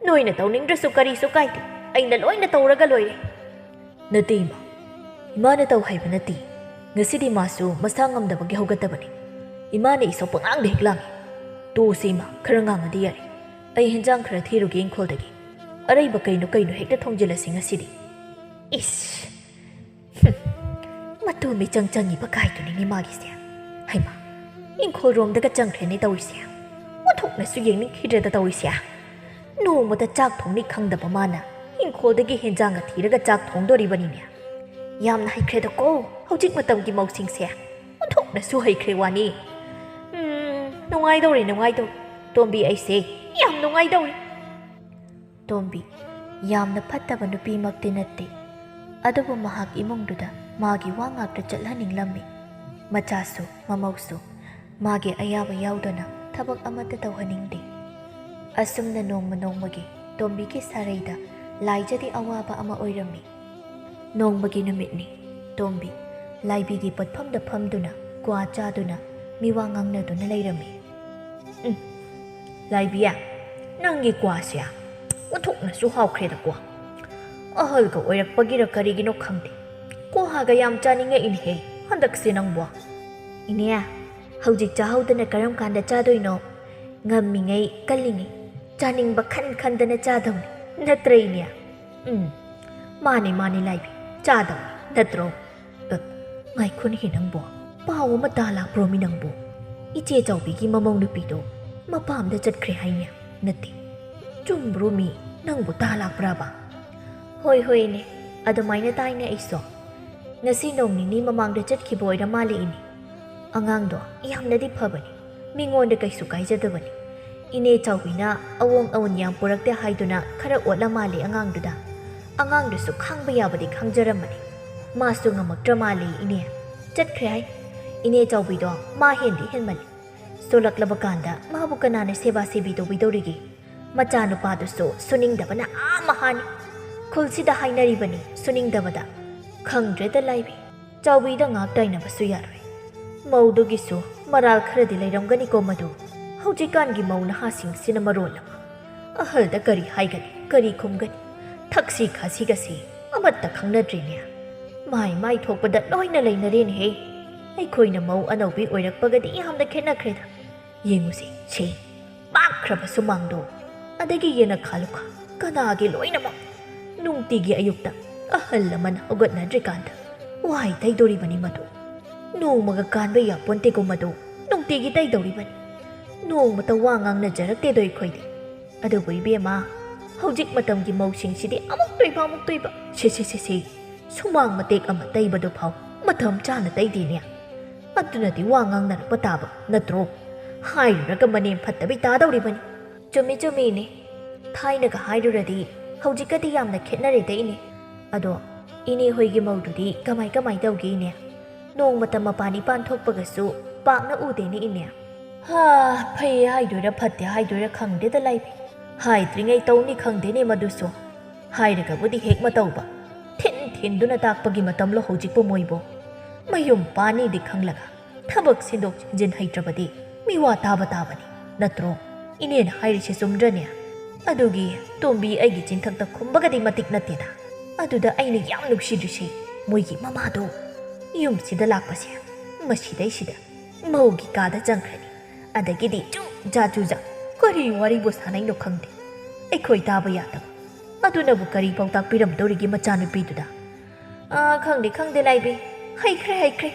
ꯅꯣꯏꯅ ꯇꯧꯅꯤꯡꯗ꯭ꯔꯁꯨ ꯀꯔꯤꯁꯨ ꯀꯥꯏꯗꯦ꯫ ꯑꯩꯅ ꯂꯣꯏꯅ ꯇꯧꯔꯒ ꯂꯣꯏꯔꯦ꯫" "ꯅꯠꯇꯦ, ꯏꯃꯥ꯫ ꯏꯃꯥꯅ ꯇꯧ ꯍꯥꯏꯕ ꯅꯠꯇꯦ꯫ ꯉꯁꯤꯗꯤ ꯃꯥꯁꯨ ꯃꯁꯥ ꯉꯝꯗꯕꯒꯤ ꯍꯧꯒꯠꯇꯕꯅꯤ꯫ ꯏꯃꯥꯅ ꯏꯁꯧ ꯄꯉꯥꯡꯗ ꯍꯦꯛ ꯂꯥꯡꯉꯤ꯫ ꯇꯣꯛꯑꯁꯤ ꯏꯃꯥ, ꯈꯔ ꯉꯥꯡꯉꯗꯤ ꯌꯥꯔꯦ꯫ ꯑꯩ ꯍꯦꯟꯖꯥꯡ ꯈꯔ ꯊꯤꯔꯨꯒꯦ ꯏꯪꯈꯣꯜꯗꯒꯤ꯫ ꯑꯔꯩꯕ ꯀꯩꯅꯣ ꯀꯩꯅꯣ ꯍꯦꯛꯇ ꯊꯣꯡꯖꯤꯜꯂꯁꯤ ꯉꯁꯤꯗꯤ꯫" "ꯏꯁ! ꯍꯨꯝ, ꯃꯇꯨ ꯃꯤꯆꯪ ꯆꯪꯉꯤꯕ ꯀꯥꯏꯗꯨꯅꯤꯅꯦ ꯃꯥꯒꯤꯁꯦ꯫ ꯍꯩꯃꯥ, ꯏꯪꯈꯣꯜꯔꯣꯝꯗꯒ ꯆꯪꯈ꯭ꯔꯦꯅꯦ ꯇꯧꯔꯤꯁꯦ꯫ ꯑꯣꯟꯊꯣꯛꯅꯁꯨ ꯌꯦꯡꯅꯤꯡꯈꯤꯗ꯭ꯔꯦꯗ ꯇꯧꯔꯤꯁꯦ꯫ ꯅꯣꯡꯃꯇ ꯆꯥꯛ ꯊꯣꯡꯅꯤ ꯈꯪꯗꯕ ꯃꯥꯅ ꯏꯪꯈꯣꯜꯗꯒꯤ ꯍꯦꯟꯖꯥꯡꯒ ꯊꯤꯔꯒ ꯆꯥꯛ ꯊꯣꯡꯗꯣꯔꯤꯕꯅꯤꯅꯦ꯫ ꯌꯥꯝꯅ ꯍꯩꯈ꯭ꯔꯦꯗꯀꯣ ꯍꯧꯖꯤꯛ ꯃꯇꯝꯒꯤ ꯃꯧꯁꯤꯡꯁꯦ꯫ ꯑꯣꯟꯊꯣꯛꯅꯁꯨ ꯍꯩꯈ꯭ꯔꯦ ꯋꯥꯅꯤ꯫ ꯎꯝ, ꯅꯨꯡꯉꯥꯏꯗꯧꯔꯦ, ꯅꯨꯡꯉꯥꯏꯗꯧꯔꯦ꯫ ꯇꯣꯝꯕꯤ, ꯑꯩꯁꯦ ꯌꯥꯝ ꯅꯨꯡꯉꯥꯏꯗꯧꯔꯤ꯫ ꯇꯣꯝꯕꯤ ꯌꯥꯝꯅ ꯐꯠꯇꯕ ꯅꯨꯄꯤꯃꯛꯇꯤ ꯅꯠꯇꯦ, ꯑꯗꯨꯕꯨ ꯃꯍꯥꯛ ꯏꯃꯨꯡꯗꯨꯗ ꯃꯥꯒꯤ ꯋꯥ ꯉꯥꯛꯇ ꯆꯠꯍꯟꯅꯤꯡꯂꯝꯃꯤ꯫ ꯃꯆꯥꯁꯨ ꯃꯃꯧꯁꯨ ꯃꯥꯒꯤ ꯑꯌꯥꯕ ꯌꯥꯎꯗꯅ ꯊꯕꯛ ꯑꯃꯠꯇ ꯇꯧꯍꯟꯅꯤꯡꯗꯦ꯫ ꯑꯁꯨꯝꯅ ꯅꯣꯡꯃ ꯅꯣꯡꯃꯒꯤ ꯇꯣꯝꯕꯤꯒꯤ ꯁꯥꯔꯩꯗ ꯂꯥꯏꯖꯗꯤ ꯑꯋꯥꯕ ꯑꯃ ꯑꯣꯏꯔꯝꯃꯤ꯫ ꯅꯣꯡꯃꯒꯤ ꯅꯨꯃꯤꯠꯅꯤ꯫ ꯇꯣꯝꯕꯤ ꯂꯥꯏꯕꯤꯒꯤ ꯄꯣꯠꯐꯝꯗ ꯐꯝꯗꯨꯅ ꯀ꯭ꯋꯥ ꯆꯥꯗꯨꯅ ꯃꯤꯋꯥ ꯉꯥꯡꯅꯗꯨꯅ ꯂꯩꯔꯝꯃꯤ꯫ "ꯎꯝ, ꯂꯥꯏꯕꯤ, ꯅꯪꯒꯤ ꯀ꯭ꯋꯥꯁꯦ ꯑꯣꯟꯊꯣꯛꯅꯁꯨ ꯍꯥꯎꯈ꯭ꯔꯦꯗꯀꯣ꯫ ꯑꯍꯜꯒ ꯑꯣꯏꯔꯛꯄꯒꯤꯔ ꯀꯔꯤꯒꯤꯅꯣ ꯈꯪꯗꯦ, ꯀ꯭ꯋꯥꯒ ꯌꯥꯝ ꯆꯥꯅꯤꯡꯉꯛꯏꯅꯦꯍꯦ ꯍꯟꯗꯛꯁꯦ ꯅꯪꯕꯣ꯫" "ꯏꯅꯦ, ꯍꯧꯖꯤꯛ ꯆꯥꯍꯧꯗꯅ ꯀꯔꯝ ꯀꯥꯟꯗ ꯆꯥꯗꯣꯏꯅꯣ? ꯉꯝꯃꯤꯉꯩ ꯀꯜꯂꯤꯉꯩ ꯆꯥꯅꯤꯡꯕ ꯈꯟ ꯈꯟꯗꯅ ꯆꯥꯗꯧꯅꯤ, ꯅꯠꯇ꯭ꯔ ꯏꯅꯦ?" "ꯎꯝ, ꯃꯥꯅꯤ ꯃꯥꯅꯤ ꯂꯥꯏꯕꯤ, ꯆꯥꯗꯧꯅꯤ, ꯅꯠꯇ꯭ꯔꯣ?" "ꯑ, ꯉꯥꯏꯈꯣꯅꯦꯍꯦ ꯅꯪꯕꯣ, ꯄꯥꯎ ꯑꯃ ꯇꯥ ꯂꯥꯛꯄ꯭ꯔꯣꯃꯤ ꯅꯪꯕꯨ? ꯏꯆꯦ ꯆꯥꯎꯕꯤꯒꯤ ꯃꯃꯧ ꯅꯨꯄꯤꯗꯣ ꯃꯄꯥꯝꯗ ꯆꯠꯈ꯭ꯔꯦ ꯍꯥꯏꯅꯦ꯫ ꯅꯠꯇꯦ, ꯆꯨꯝꯕ꯭ꯔꯣꯃꯤ? ꯅꯪꯕꯨ ꯇꯥ ꯂꯥꯛꯄ꯭ꯔꯥꯕ?" "ꯍꯣꯏ ꯍꯣꯏꯅꯦ, ꯑꯗꯨꯃꯥꯏꯅ ꯇꯥꯏꯅꯦ ꯑꯩꯁꯨ꯫ ꯉꯁꯤ ꯅꯣꯡ ꯅꯤꯅꯤ ꯃꯃꯥꯡꯗ ꯆꯠꯈꯤꯕ ꯑꯣꯏꯔ ꯃꯥꯜꯂꯦ ꯏꯅꯦ꯫ ꯑꯉꯥꯡꯗꯣ ꯌꯥꯝꯅꯗꯤ ꯐꯕꯅꯤ, ꯃꯤꯉꯣꯟꯗ ꯀꯩꯁꯨ ꯀꯥꯏꯖꯗꯕꯅꯤ꯫ ꯏꯅꯦ ꯆꯥꯎꯕꯤꯅ ꯑꯋꯣꯡ ꯑꯋꯨꯟ ꯌꯥꯝ ꯄꯨꯔꯛꯇꯦ ꯍꯥꯏꯗꯨꯅ ꯈꯔ ꯑꯣꯠꯂ ꯃꯥꯜꯂꯦ ꯑꯉꯥꯡꯗꯨꯗ꯫ ꯑꯉꯥꯡꯗꯨꯁꯨ ꯈꯥꯡꯕ ꯌꯥꯕꯗꯤ ꯈꯥꯡꯖꯔꯝꯕꯅꯤ꯫ ꯃꯥꯁꯨ ꯉꯝꯃꯛꯇ꯭ꯔ ꯃꯥꯜꯂꯦ ꯏꯅꯦ꯫ ꯆꯠꯈ꯭ꯔꯦ ꯍꯥꯏ꯫ ꯏꯅꯦ ꯆꯥꯎꯕꯤꯗꯣ ꯃꯥ ꯍꯦꯟꯗꯤ ꯍꯦꯟꯃꯜꯂꯤ꯫ ꯁꯣꯜꯂꯛꯂꯕ ꯀꯥꯟꯗ ꯃꯥꯕꯨ ꯀꯅꯥꯅ ꯁꯦꯕꯥ ꯁꯦꯕꯤ ꯇꯧꯕꯤꯗꯧꯔꯤꯒꯦ? ꯃꯆꯥꯅꯨꯄꯥꯗꯨꯁꯨ ꯁꯨꯅꯤꯡꯗꯕꯅ ꯑꯥ ꯃꯍꯥꯅꯤ꯫ ꯈꯨꯜꯁꯤꯗ ꯍꯥꯏꯅꯔꯤꯕꯅꯤ ꯁꯨꯅꯤꯡꯗꯕꯗ꯫ ꯈꯪꯗ꯭ꯔꯦꯗ ꯂꯥꯏꯕꯤ, ꯆꯥꯎꯕꯤꯗ ꯉꯥꯛ ꯇꯥꯏꯅꯕꯁꯨ ꯌꯥꯔꯣꯏ꯫ ꯃꯧꯗꯨꯒꯤꯁꯨ ꯃꯔꯥꯜ ꯈꯔꯗꯤ ꯂꯩꯔꯝꯒꯅꯤꯀꯣ ꯃꯗꯨ꯫ ꯍꯧꯖꯤꯛꯀꯥꯟꯒꯤ ꯃꯧ ꯅꯍꯥꯁꯤꯡꯁꯤꯅ ꯃꯔꯣꯜ ꯑꯃ꯫ ꯑꯍꯜꯗ ꯀꯔꯤ ꯍꯥꯏꯒꯅꯤ, ꯀꯔꯤ ꯈꯨꯝꯒꯅꯤ? ꯊꯛꯁꯤ ꯈꯥꯁꯤꯒꯁꯤ ꯑꯃꯠꯇ ꯈꯪꯅꯗ꯭ꯔꯦꯅꯦ꯫ ꯃꯥꯏ ꯃꯥꯏ ꯊꯣꯛꯄꯗ ꯂꯣꯏꯅ ꯂꯩꯅꯔꯦꯅꯦꯍꯦ꯫ ꯑꯩꯈꯣꯏꯅ ꯃꯧ ꯑꯅꯧꯕꯤ ꯑꯣꯏꯔꯛꯄꯒꯗꯤ ꯌꯥꯝꯅ ꯈꯦꯠꯅꯈ꯭ꯔꯦꯗ꯫ ꯌꯦꯡꯉꯨꯁꯦ, ꯁꯦ, ꯄꯥꯛꯈ꯭ꯔꯕ ꯁꯨꯃꯥꯡꯗꯣ, ꯑꯗꯒꯤ ꯌꯦꯅꯈꯥ ꯂꯨꯈꯥ, ꯀꯅꯥꯒꯤ ꯂꯣꯏꯅꯃꯛ꯫ ꯅꯨꯡꯇꯤꯒꯤ ꯑꯌꯨꯛꯇ ꯑꯍꯜ ꯂꯃꯟ ꯍꯧꯒꯠꯅꯗ꯭ꯔꯤꯀꯥꯟꯗ ꯋꯥꯏ ꯇꯩꯗꯣꯔꯤꯕꯅꯤ ꯃꯗꯨ꯫ ꯅꯣꯡꯃꯒ ꯀꯥꯟꯕ ꯌꯥꯄꯣꯟꯇꯦꯀꯣ ꯃꯗꯨ, ꯅꯨꯡꯇꯤꯒꯤ ꯇꯩꯗꯧꯔꯤꯕꯅꯤ꯫ ꯅꯣꯡꯃꯇ ꯋꯥ ꯉꯥꯡꯅꯖꯔꯛꯇꯦꯗꯣ ꯑꯩꯈꯣꯏꯗꯤ꯫ ꯑꯗꯨꯕꯨ ꯏꯕꯦꯝꯃ, ꯍꯧꯖꯤꯛ ꯃꯇꯝꯒꯤ ꯃꯧꯁꯤꯡꯁꯤꯗꯤ ꯑꯃꯨꯛ ꯇꯣꯏꯕ, ꯑꯃꯨꯛ ꯇꯣꯏꯕ꯫ ꯁꯦ, ꯁꯦ, ꯁꯦ, ꯁꯦ, ꯁꯨꯃꯥꯡ ꯃꯇꯦꯛ ꯑꯃ ꯇꯩꯕꯗꯨ ꯐꯥꯎ ꯃꯇꯝ ꯆꯥꯅ ꯇꯩꯗꯦꯅꯦ꯫ ꯑꯗꯨꯅꯗꯤ ꯋꯥ ꯉꯥꯡꯅꯔꯛꯄ ꯇꯥꯕ ꯅꯠꯇ꯭ꯔꯣ? ꯍꯥꯏꯔꯨꯔꯒ ꯃꯅꯦꯝ ꯐꯠꯇꯕꯤ ꯇꯥꯗꯧꯔꯤꯕꯅꯤ꯫ ꯆꯨꯝꯃꯤ ꯆꯨꯝꯃꯤ ꯏꯅꯦ, ꯊꯥꯏꯅꯒ ꯍꯥꯏꯔꯨꯔꯗꯤ ꯍꯧꯖꯤꯛꯀꯗꯤ ꯌꯥꯝꯅ ꯈꯦꯠꯅꯔꯦꯗ ꯏꯅꯦ꯫ ꯑꯗꯣ ꯏꯅꯦ ꯍꯣꯏꯒꯤ ꯃꯧꯗꯨꯗꯤ ꯀꯃꯥꯏ ꯀꯃꯥꯏ ꯇꯧꯒꯦ ꯏꯅꯦ? ꯅꯣꯡꯃꯇ ꯃꯄꯥꯟ ꯏꯄꯥꯟ ꯊꯣꯛꯄꯒꯁꯨ ꯄꯥꯛꯅ ꯎꯗꯦꯅꯦ ꯏꯅꯦ꯫ ꯍꯥ, ꯐꯩ ꯍꯥꯏꯗꯣꯏꯔꯥ ꯐꯠꯇꯦ ꯍꯥꯏꯗꯣꯏꯔꯥ ꯈꯪꯗꯦꯗ ꯂꯥꯏꯕꯤ꯫ ꯍꯥꯏꯗ꯭ꯔꯤꯉꯩ ꯇꯧꯅꯤ ꯈꯪꯗꯦꯅꯦ ꯃꯗꯨꯁꯨ꯫ ꯍꯥꯏꯔꯒꯕꯨꯗꯤ ꯍꯦꯛ ꯃꯇꯧꯕ꯫ ꯊꯤꯟ ꯊꯤꯟꯗꯨꯅ ꯇꯥꯛꯄꯒꯤ ꯃꯇꯝꯂꯣ ꯍꯧꯖꯤꯛꯄꯨ ꯃꯣꯏꯕꯨ? ꯃꯌꯨꯝ ꯄꯥꯟꯅꯤꯗꯤ ꯈꯪꯂꯒ ꯊꯕꯛ ꯁꯤꯟꯗꯣꯛ ꯁꯤꯟꯖꯤꯟ ꯍꯩꯇ꯭ꯔꯕꯗꯤ ꯃꯤꯋꯥ ꯇꯥꯕ ꯇꯥꯕꯅꯤ, ꯅꯠꯇ꯭ꯔꯣ? ꯏꯅꯦꯅ ꯍꯥꯏꯔꯤꯁꯦ ꯆꯨꯝꯗ꯭ꯔꯅꯦ? ꯑꯗꯨꯒꯤ ꯇꯣꯝꯕꯤ ꯑꯩꯒꯤ ꯆꯤꯟꯊꯛꯇ ꯈꯨꯝꯕꯒꯗꯤ ꯃꯇꯤꯛ ꯅꯠꯇꯦꯗ꯫ ꯑꯗꯨꯗ ꯑꯩꯅ ꯌꯥꯝ ꯅꯨꯡꯁꯤꯗ꯭ꯔꯤꯁꯤ ꯃꯣꯏꯒꯤ ꯃꯃꯥꯗꯣ ꯌꯨꯝꯁꯤꯗ ꯂꯥꯛꯄꯁꯦ, ꯃꯁꯤꯗꯩꯁꯤꯗ ꯃꯧꯒꯤ ꯀꯥꯗ ꯆꯪꯈ꯭ꯔꯅꯤ꯫ ꯑꯗꯒꯤꯗꯤ ꯆꯨ ꯖꯥ ꯆꯨ ꯖꯥ ꯀꯔꯤ ꯋꯥꯔꯤꯕꯨ ꯁꯥꯟꯅꯩꯅꯣ ꯈꯪꯗꯦ꯫ ꯑꯩꯈꯣꯏ ꯇꯥꯕ ꯌꯥꯗꯕ꯫ ꯑꯗꯨꯅꯕꯨ ꯀꯔꯤ ꯄꯥꯎꯇꯥꯛ ꯄꯤꯔꯝꯗꯧꯔꯤꯒꯦ ꯃꯆꯥꯅꯨꯄꯤꯗꯨꯗ? ꯑꯥ, ꯈꯪꯗꯦ, ꯈꯪꯗꯦ, ꯂꯥꯏꯕꯤ꯫ ꯍꯩꯈ꯭ꯔꯦ, ꯍꯩꯈ꯭ꯔꯦ꯫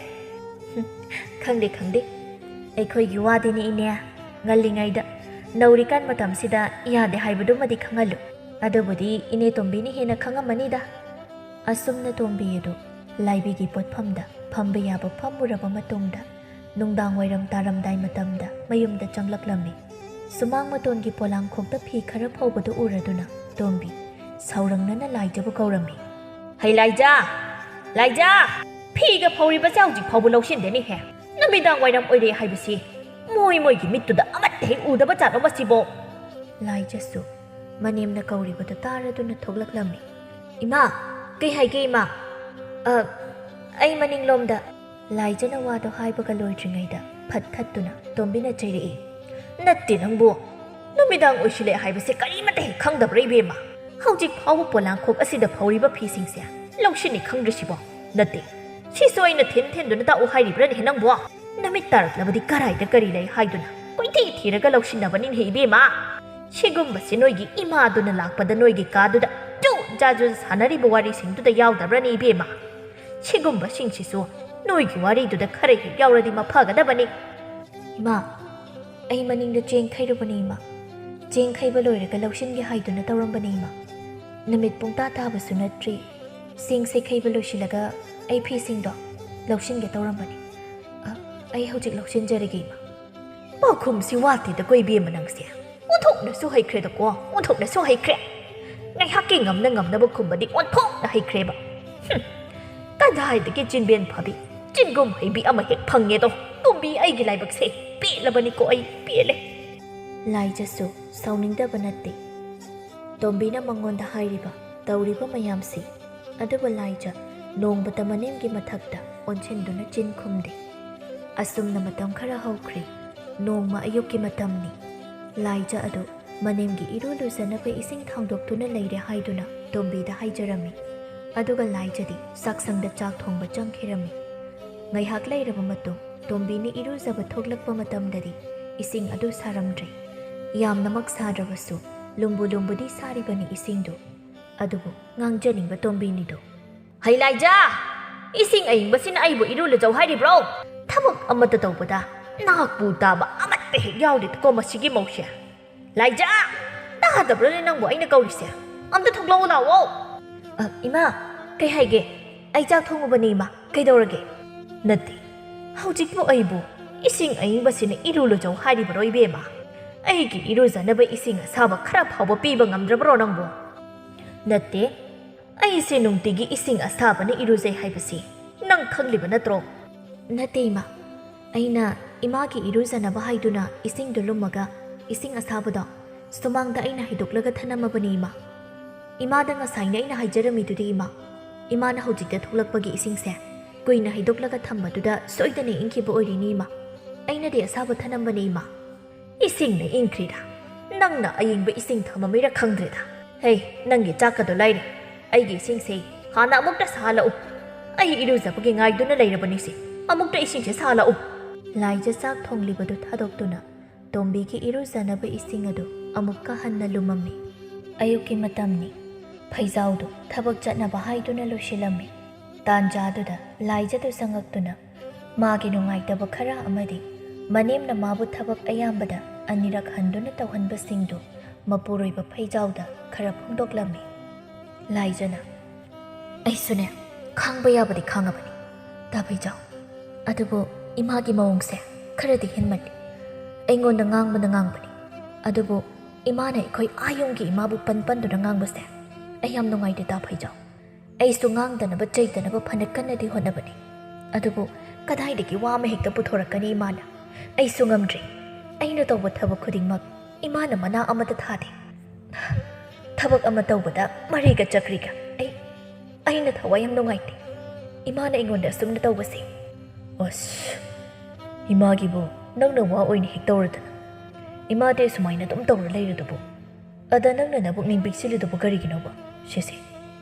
ꯍꯨꯝ, ꯈꯪꯗꯦ, ꯈꯪꯗꯦ꯫ ꯑꯩꯈꯣꯏꯒꯤ ꯋꯥꯗꯤꯅꯦ ꯏꯅꯦ, ꯉꯜꯂꯤꯉꯩꯗ, ꯅꯧꯔꯤꯀꯥꯟ ꯃꯇꯝꯁꯤꯗ ꯌꯥꯗꯦ ꯍꯥꯏꯕꯗꯨꯃꯗꯤ ꯈꯪꯍꯜꯂꯨ꯫ ꯑꯗꯨꯕꯨꯗꯤ ꯏꯅꯦ ꯇꯣꯝꯕꯤꯅ ꯍꯦꯟꯅ ꯈꯪꯉꯝꯃꯅꯤꯗ꯫ ꯑꯁꯨꯝꯅ ꯇꯣꯝꯕꯤ ꯑꯗꯨ ꯂꯥꯏꯕꯤꯒꯤ ꯄꯣꯠꯐꯝꯗ ꯐꯝꯕ ꯌꯥꯕ ꯐꯝꯃꯨꯔꯕ ꯃꯇꯨꯡꯗ, ꯅꯨꯡꯗꯥꯡ ꯋꯥꯏꯔꯝ ꯇꯥꯔꯝꯗꯥꯏ ꯃꯇꯝꯗ ꯃꯌꯨꯝꯗ ꯆꯪꯂꯛꯂꯝꯃꯤ꯫ ꯁꯨꯃꯥꯡ ꯃꯇꯣꯟꯒꯤ ꯄꯣꯂꯥꯡꯈꯣꯛꯇ ꯐꯤ ꯈꯔ ꯐꯧꯕꯗꯨ ꯎꯔꯗꯨꯅ ꯇꯣꯝꯕꯤ ꯁꯥꯎꯔꯪꯅꯅ ꯂꯥꯏꯖꯕꯨ ꯀꯧꯔꯝꯃꯤ꯫ "ꯍꯩ ꯂꯥꯏꯖꯥ! ꯂꯥꯏꯖꯥ! ꯐꯤꯒ ꯐꯧꯔꯤꯕꯁꯦ ꯍꯧꯖꯤꯛ ꯐꯥꯎꯕ ꯂꯧꯁꯤꯟꯗꯦꯅꯦꯍꯦ꯫ ꯅꯨꯃꯤꯗꯥꯡ ꯋꯥꯏꯔꯝ ꯑꯣꯏꯔꯦ ꯍꯥꯏꯕꯁꯤ ꯃꯣꯏ ꯃꯣꯏꯒꯤ ꯃꯤꯠꯇꯨꯗ ꯑꯃꯠꯇ ꯍꯦꯛ ꯎꯗꯕ ꯖꯥꯠꯂꯣ ꯃꯁꯤꯕꯣ?" ꯂꯥꯏꯖꯁꯨ ꯃꯅꯦꯝꯅ ꯀꯧꯔꯤꯕꯗꯨ ꯇꯥꯔꯗꯨꯅ ꯊꯣꯛꯂꯛꯂꯝꯃꯤ꯫ "ꯏꯃꯥ! ꯀꯩ ꯍꯥꯏꯒꯦ ꯏꯃꯥ?" "ꯑ, ꯑꯩ ꯃꯅꯤꯡꯂꯣꯝꯗ꯫" ꯂꯥꯏꯖꯅ ꯋꯥꯗꯣ ꯍꯥꯏꯕꯒ ꯂꯣꯏꯗ꯭ꯔꯤꯉꯩꯗ ꯐꯠ ꯈꯠꯇꯨꯅ ꯇꯣꯝꯕꯤꯅ ꯆꯩꯔꯛꯏ꯫ "ꯅꯠꯇꯦ ꯅꯪꯕꯨ! ꯅꯨꯃꯤꯗꯥꯡ ꯑꯣꯏꯁꯤꯜꯂꯛꯑꯦ ꯍꯥꯏꯕꯁꯦ ꯀꯔꯤꯃꯠꯇ ꯍꯦꯛ ꯈꯪꯗꯕ꯭ꯔꯥ ꯏꯕꯦꯝꯃ? ꯍꯧꯖꯤꯛ ꯐꯥꯎꯕ ꯄꯣꯂꯥꯡꯈꯣꯛ ꯑꯁꯤꯗ ꯐꯧꯔꯤꯕ ꯐꯤꯁꯤꯡꯁꯦ ꯂꯧꯁꯤꯟꯅꯤ ꯈꯪꯗ꯭ꯔꯤꯁꯤꯕꯣ? ꯅꯠꯇꯦ, ꯁꯤꯁꯨ ꯑꯩꯅ ꯊꯤꯟ ꯊꯤꯟꯗꯨꯅ ꯇꯥꯛꯎ ꯍꯥꯏꯔꯤꯕ꯭ꯔꯥꯅꯦꯍꯦ ꯅꯪꯕꯨ? ꯅꯃꯤꯠ ꯇꯥꯔꯛꯂꯕꯗꯤ ꯀꯔꯥꯏꯗ ꯀꯔꯤ ꯂꯩ ꯍꯥꯏꯗꯨꯅ ꯀꯣꯏꯊꯤ ꯊꯤꯔꯒ ꯂꯧꯁꯤꯟꯅꯕꯅꯤꯅꯦꯍꯦ ꯏꯕꯦꯝꯃ꯫ ꯁꯤꯒꯨꯝꯕꯁꯤ ꯅꯣꯏꯒꯤ ꯏꯃꯥꯗꯨꯅ ꯂꯥꯛꯄꯗ ꯅꯣꯏꯒꯤ ꯀꯥꯗꯨꯗ ꯖꯨ ꯖꯥ ꯖꯨ ꯁꯥꯟꯅꯔꯤꯕ ꯋꯥꯔꯤꯁꯤꯡꯗꯨꯗ ꯌꯥꯎꯗꯕ꯭ꯔꯥꯅꯦ ꯏꯕꯦꯝꯃ? ꯁꯤꯒꯨꯝꯕꯁꯤꯡꯁꯤꯁꯨ ꯅꯣꯏꯒꯤ ꯋꯥꯔꯤꯗꯨꯗ ꯈꯔ ꯍꯦꯛ ꯌꯥꯎꯔꯗꯤ ꯃꯐꯒꯗꯕꯅꯤ꯫" "ꯏꯃꯥ, ꯑꯩ ꯃꯅꯤꯡꯗ ꯆꯦꯡ ꯈꯩꯔꯨꯕꯅꯤ ꯏꯃꯥ꯫ ꯆꯦꯡ ꯈꯩꯕ ꯂꯣꯏꯔꯒ ꯂꯧꯁꯤꯟꯒꯦ ꯍꯥꯏꯗꯨꯅ ꯇꯧꯔꯝꯕꯅꯤ ꯏꯃꯥ꯫ ꯅꯨꯃꯤꯠ ꯄꯨꯡꯇꯥ ꯇꯥꯕꯁꯨ ꯅꯠꯇ꯭ꯔꯤ꯫ ꯆꯦꯡꯁꯦ ꯈꯩꯕ ꯂꯣꯏꯁꯤꯜꯂꯒ ꯑꯩ ꯐꯤꯁꯤꯡꯗꯣ ꯂꯧꯁꯤꯟꯒꯦ ꯇꯧꯔꯝꯕꯅꯤ꯫ ꯑ, ꯑꯩ ꯍꯧꯖꯤꯛ ꯂꯧꯁꯤꯟꯖꯔꯒꯦ ꯏꯃꯥ꯫" ꯄꯥꯎꯈꯨꯝꯁꯤ ꯋꯥꯠꯇꯦꯗꯀꯣ ꯏꯕꯦꯝꯃ ꯅꯪꯁꯦ꯫ ꯑꯣꯟꯊꯣꯛꯅꯁꯨ ꯍꯩꯈ꯭ꯔꯦꯗꯀꯣ, ꯑꯣꯟꯊꯣꯛꯅꯁꯨ ꯍꯩꯈ꯭ꯔꯦ꯫ ꯉꯥꯏꯍꯥꯛꯀꯤ ꯉꯝꯅ ꯉꯝꯅꯕ ꯈꯨꯝꯕꯗꯤ ꯑꯣꯟꯊꯣꯛꯅ ꯍꯩꯈ꯭ꯔꯦꯕ꯫ ꯍꯨꯝ, ꯀꯗꯥꯏꯗꯒꯤ ꯆꯤꯟꯕꯦꯟ ꯐꯕꯤ, ꯆꯤꯟꯒꯨꯝ ꯍꯩꯕꯤ ꯑꯃ ꯍꯦꯛ ꯐꯪꯉꯦꯗꯣ꯫ ꯇꯣꯝꯕꯤ, ꯑꯩꯒꯤ ꯂꯥꯏꯕꯛꯁꯦ ꯄꯦꯜꯂꯕꯅꯤꯀꯣ, ꯑꯩ ꯄꯦꯜꯂꯦ꯫ ꯂꯥꯏꯖꯁꯨ ꯁꯥꯎꯅꯤꯡꯗꯕ ꯅꯠꯇꯦ꯫ ꯇꯣꯝꯕꯤꯅ ꯃꯉꯣꯟꯗ ꯍꯥꯏꯔꯤꯕ, ꯇꯧꯔꯤꯕ ꯃꯌꯥꯝꯁꯤ꯫ ꯑꯗꯨꯕꯨ ꯂꯥꯏꯖ ꯅꯣꯡꯃꯇ ꯃꯅꯦꯝꯒꯤ ꯃꯊꯛꯇ ꯑꯣꯟꯁꯤꯟꯗꯨꯅ ꯆꯤꯟ ꯈꯨꯝꯗꯦ꯫ ꯑꯁꯨꯝꯅ ꯃꯇꯝ ꯈꯔ ꯍꯧꯈ꯭ꯔꯦ꯫ ꯅꯣꯡꯃ ꯑꯌꯨꯛꯀꯤ ꯃꯇꯝꯅꯤ꯫ ꯂꯥꯏꯖ ꯑꯗꯨ ꯃꯅꯦꯝꯒꯤ ꯏꯔꯨ ꯂꯨꯖꯅꯕ ꯏꯁꯤꯡ ꯊꯥꯡꯗꯣꯛꯇꯨꯅ ꯂꯩꯔꯦ ꯍꯥꯏꯗꯨꯅ ꯇꯣꯝꯕꯤꯗ ꯍꯥꯏꯖꯔꯝꯃꯤ꯫ ꯑꯗꯨꯒ ꯂꯥꯏꯖꯗꯤ ꯆꯥꯛꯁꯪꯗ ꯆꯥꯛ ꯊꯣꯡꯕ ꯆꯪꯈꯤꯔꯝꯃꯤ꯫ ꯉꯥꯏꯍꯥꯛ ꯂꯩꯔꯕ ꯃꯇꯨꯡ ꯇꯣꯝꯕꯤꯅ ꯏꯔꯨꯖꯕ ꯊꯣꯛꯂꯛꯄ ꯃꯇꯝꯗꯗꯤ ꯏꯁꯤꯡ ꯑꯗꯨ ꯁꯥꯔꯝꯗ꯭ꯔꯦ꯫ ꯌꯥꯝꯅꯃꯛ ꯁꯥꯗ꯭ꯔꯕꯁꯨ ꯂꯨꯝꯕꯨ ꯂꯨꯝꯕꯨꯗꯤ ꯁꯥꯔꯤꯕꯅꯤ ꯏꯁꯤꯡꯗꯨ꯫ ꯑꯗꯨꯕꯨ ꯉꯥꯡꯖꯅꯤꯡꯕ ꯇꯣꯝꯕꯤꯅꯤꯗꯣ꯫ "ꯍꯩ ꯂꯥꯏꯖꯥ! ꯏꯁꯤꯡ ꯑꯏꯪꯕꯁꯤꯅ ꯑꯩꯕꯨ ꯏꯔꯨ ꯂꯨꯖꯧ ꯍꯥꯏꯔꯤꯕ꯭ꯔꯣ? ꯊꯕꯛ ꯑꯃꯠꯇ ꯇꯧꯕꯗ ꯅꯥꯛꯄꯨ ꯇꯥꯕ ꯑꯃꯠꯇ ꯍꯦꯛ ꯌꯥꯎꯗꯦꯗꯀꯣ ꯃꯁꯤꯒꯤ ꯃꯧꯁꯦ꯫ ꯂꯥꯏꯖꯥ! ꯇꯥꯗꯕ꯭ꯔꯣꯅꯦ ꯅꯪꯕꯨ ꯑꯩꯅ ꯀꯧꯔꯤꯁꯦ? ꯑꯝꯇ ꯊꯣꯛꯂꯛꯑꯣ ꯂꯥꯛꯑꯣ!" "ꯑ, ꯏꯃꯥ, ꯀꯩ ꯍꯥꯏꯒꯦ? ꯑꯩ ꯆꯥꯛ ꯊꯣꯡꯉꯨꯕꯅꯦ ꯏꯃꯥ, ꯀꯩꯗꯧꯔꯒꯦ?" "ꯅꯠꯇꯦ, ꯍꯧꯖꯤꯛꯄꯨ ꯑꯩꯕꯨ ꯏꯁꯤꯡ ꯑꯏꯪꯕꯁꯤꯅ ꯏꯔꯨ ꯂꯨꯖꯧ ꯍꯥꯏꯔꯤꯕꯔꯣ ꯏꯕꯦꯝꯃ? ꯑꯩꯒꯤ ꯏꯔꯨꯖꯅꯕ ꯏꯁꯤꯡ ꯑꯁꯥꯕ ꯈꯔ ꯐꯥꯎꯕ ꯄꯤꯕ ꯉꯝꯗ꯭ꯔꯕꯔꯣ ꯅꯪꯕꯨ?" "ꯅꯠꯇꯦ, ꯑꯩꯁꯦ ꯅꯨꯡꯇꯤꯒꯤ ꯏꯁꯤꯡ ꯑꯁꯥꯕꯅ ꯏꯔꯨꯖꯩ ꯍꯥꯏꯕꯁꯤ ꯅꯪ ꯈꯪꯂꯤꯕ ꯅꯠꯇ꯭ꯔꯣ?" "ꯅꯠꯇꯦ ꯏꯃꯥ, ꯑꯩꯅ ꯏꯃꯥꯒꯤ ꯏꯔꯨꯖꯅꯕ ꯍꯥꯏꯗꯨꯅ ꯏꯁꯤꯡꯗꯨ ꯂꯨꯝꯃꯒ ꯏꯁꯤꯡ ꯑꯁꯥꯕꯗꯣ ꯁꯨꯃꯥꯡꯗ ꯑꯩꯅ ꯍꯩꯗꯣꯛꯂꯒ ꯊꯅꯝꯃꯕꯅꯤ ꯏꯃꯥ꯫ ꯏꯃꯥꯗ ꯉꯁꯥꯏꯅ ꯑꯩꯅ ꯍꯥꯏꯖꯔꯝꯃꯤꯗꯨꯗꯤ ꯏꯃꯥ, ꯏꯃꯥꯅ ꯍꯧꯖꯤꯛꯇ ꯊꯣꯛꯂꯛꯄꯒꯤ ꯏꯁꯤꯡꯁꯦ ꯀꯨꯏꯅ ꯍꯩꯗꯣꯛꯂꯒ ꯊꯝꯕꯗꯨꯗ ꯁꯣꯏꯗꯅ ꯏꯪꯈꯤꯕ ꯑꯣꯏꯔꯤꯅꯤ ꯏꯃꯥ꯫ ꯑꯩꯅꯗꯤ ꯑꯁꯥꯕ ꯊꯅꯝꯕꯅꯤ ꯏꯃꯥ꯫" "ꯏꯁꯤꯡꯅ ꯏꯪꯈ꯭ꯔꯤꯔꯥ? ꯅꯪꯅ ꯑꯏꯪꯕ ꯏꯁꯤꯡ ꯊꯝꯃꯝꯃꯤꯔꯥ ꯈꯪꯗ꯭ꯔꯦꯗ꯫ ꯍꯦ, ꯅꯪꯒꯤ ꯆꯥꯛꯀꯗꯣ ꯂꯥꯏꯔꯤ꯫ ꯑꯩꯒꯤ ꯏꯁꯤꯡꯁꯦ ꯍꯥꯟꯅ ꯑꯃꯨꯛꯇ ꯁꯥꯍꯜꯂꯛꯎ꯫ ꯑꯩ ꯏꯔꯨꯖꯕꯒꯤ ꯉꯥꯏꯗꯨꯅ ꯂꯩꯔꯕꯅꯤꯁꯦ꯫ ꯑꯃꯨꯛꯇ ꯏꯁꯤꯡꯁꯦ ꯁꯥꯍꯜꯂꯛꯎ꯫" ꯂꯥꯏꯖ ꯆꯥꯛ ꯊꯣꯡꯂꯤꯕꯗꯨ ꯊꯥꯗꯣꯛꯇꯨꯅ ꯇꯣꯝꯕꯤꯒꯤ ꯏꯔꯨꯖꯅꯕ ꯏꯁꯤꯡ ꯑꯗꯨ ꯑꯃꯨꯛꯀ ꯍꯟꯅ ꯂꯨꯝꯃꯝꯃꯤ꯫ ꯑꯌꯨꯛꯀꯤ ꯃꯇꯝꯅꯤ꯫ ꯐꯩꯖꯥꯎꯗꯨ ꯊꯕꯛ ꯆꯠꯅꯕ ꯍꯥꯏꯗꯨꯅ ꯂꯣꯏꯁꯤꯜꯂꯝꯃꯤ꯫ ꯇꯥꯟꯖꯥꯗꯨꯗ ꯂꯥꯏꯖꯗꯨ ꯆꯪꯉꯛꯇꯨꯅ ꯃꯥꯒꯤ ꯅꯨꯡꯉꯥꯏꯇꯕ ꯈꯔ ꯑꯃꯗꯤ ꯃꯅꯦꯝꯅ ꯃꯥꯕꯨ ꯊꯕꯛ ꯑꯌꯥꯝꯕꯗ ꯑꯅꯤꯔꯛ ꯍꯟꯗꯨꯅ ꯇꯧꯍꯟꯕꯁꯤꯡꯗꯨ ꯃꯄꯨꯔꯣꯏꯕ ꯐꯩꯖꯥꯎꯗ ꯈꯔ ꯐꯣꯡꯗꯣꯛꯂꯝꯃꯤ꯫ ꯂꯥꯏꯖꯅ, "ꯑꯩꯁꯨꯅꯦ, ꯈꯥꯡꯕ ꯌꯥꯕꯗꯤ ꯈꯥꯡꯉꯕꯅꯤ, ꯇꯥ ꯐꯩꯖꯥꯎ꯫ ꯑꯗꯨꯕꯨ ꯏꯃꯥꯒꯤ ꯃꯑꯣꯡꯁꯦ ꯈꯔꯗꯤ ꯍꯦꯟꯃꯜꯂꯤ꯫ ꯑꯩꯉꯣꯟꯗ ꯉꯥꯡꯕꯅ ꯉꯥꯡꯕꯅꯤ, ꯑꯗꯨꯕꯨ ꯏꯃꯥꯅ ꯑꯩꯈꯣꯏ ꯑꯥ ꯌꯨꯝꯒꯤ ꯏꯃꯥꯕꯨ ꯄꯟ ꯄꯟꯗꯨꯅ ꯉꯥꯡꯕꯁꯦ ꯑꯩ ꯌꯥꯝ ꯅꯨꯡꯉꯥꯏꯇꯦ ꯇꯥ ꯐꯩꯖꯥꯎ꯫ ꯑꯩꯁꯨ ꯉꯥꯡꯗꯅꯕ ꯆꯩꯗꯅꯕ ꯐꯅ ꯀꯟꯅꯗꯤ ꯍꯣꯠꯅꯕꯅꯤ, ꯑꯗꯨꯕꯨ ꯀꯗꯥꯏꯗꯒꯤ ꯋꯥ ꯑꯃ ꯍꯦꯛꯇ ꯄꯨꯊꯣꯔꯛꯀꯅꯤ ꯏꯃꯥꯅ? ꯑꯩꯁꯨ ꯉꯝꯗ꯭ꯔꯦ꯫ ꯑꯩꯅ ꯇꯧꯕ ꯊꯕꯛ ꯈꯨꯗꯤꯡꯃꯛ ꯏꯃꯥꯅ ꯃꯅꯥ ꯑꯃꯠꯇ ꯊꯥꯗꯦ꯫ ꯊꯕꯛ ꯑꯃ ꯇꯧꯕꯗ ꯃꯔꯩꯒ ꯆꯀ꯭ꯔꯤꯒ꯫ ꯑꯩ ꯑꯩꯅ ꯊꯋꯥꯏ ꯌꯥꯝ ꯅꯨꯡꯉꯥꯏꯇꯦ ꯏꯃꯥꯅ ꯑꯩꯉꯣꯟꯗ ꯑꯁꯨꯝꯅ ꯇꯧꯕꯁꯦ꯫ ꯑꯁ, ꯏꯃꯥꯒꯤꯕꯨ ꯅꯪꯅ ꯋꯥ ꯑꯣꯏꯅ ꯍꯦꯛ ꯇꯧꯔꯗꯅ꯫ ꯏꯃꯥꯗꯤ ꯑꯁꯨꯃꯥꯏꯅ ꯑꯗꯨꯝ ꯇꯧꯔ ꯂꯩꯔꯗꯨꯕꯨ꯫ ꯑꯗ ꯅꯪꯅ ꯅꯕꯨꯛꯅꯤꯡ ꯄꯤꯛꯁꯤꯜꯂꯤꯗꯨꯕꯨ ꯀꯔꯤꯒꯤꯅꯣꯕ? ꯁꯦ ꯁꯦ,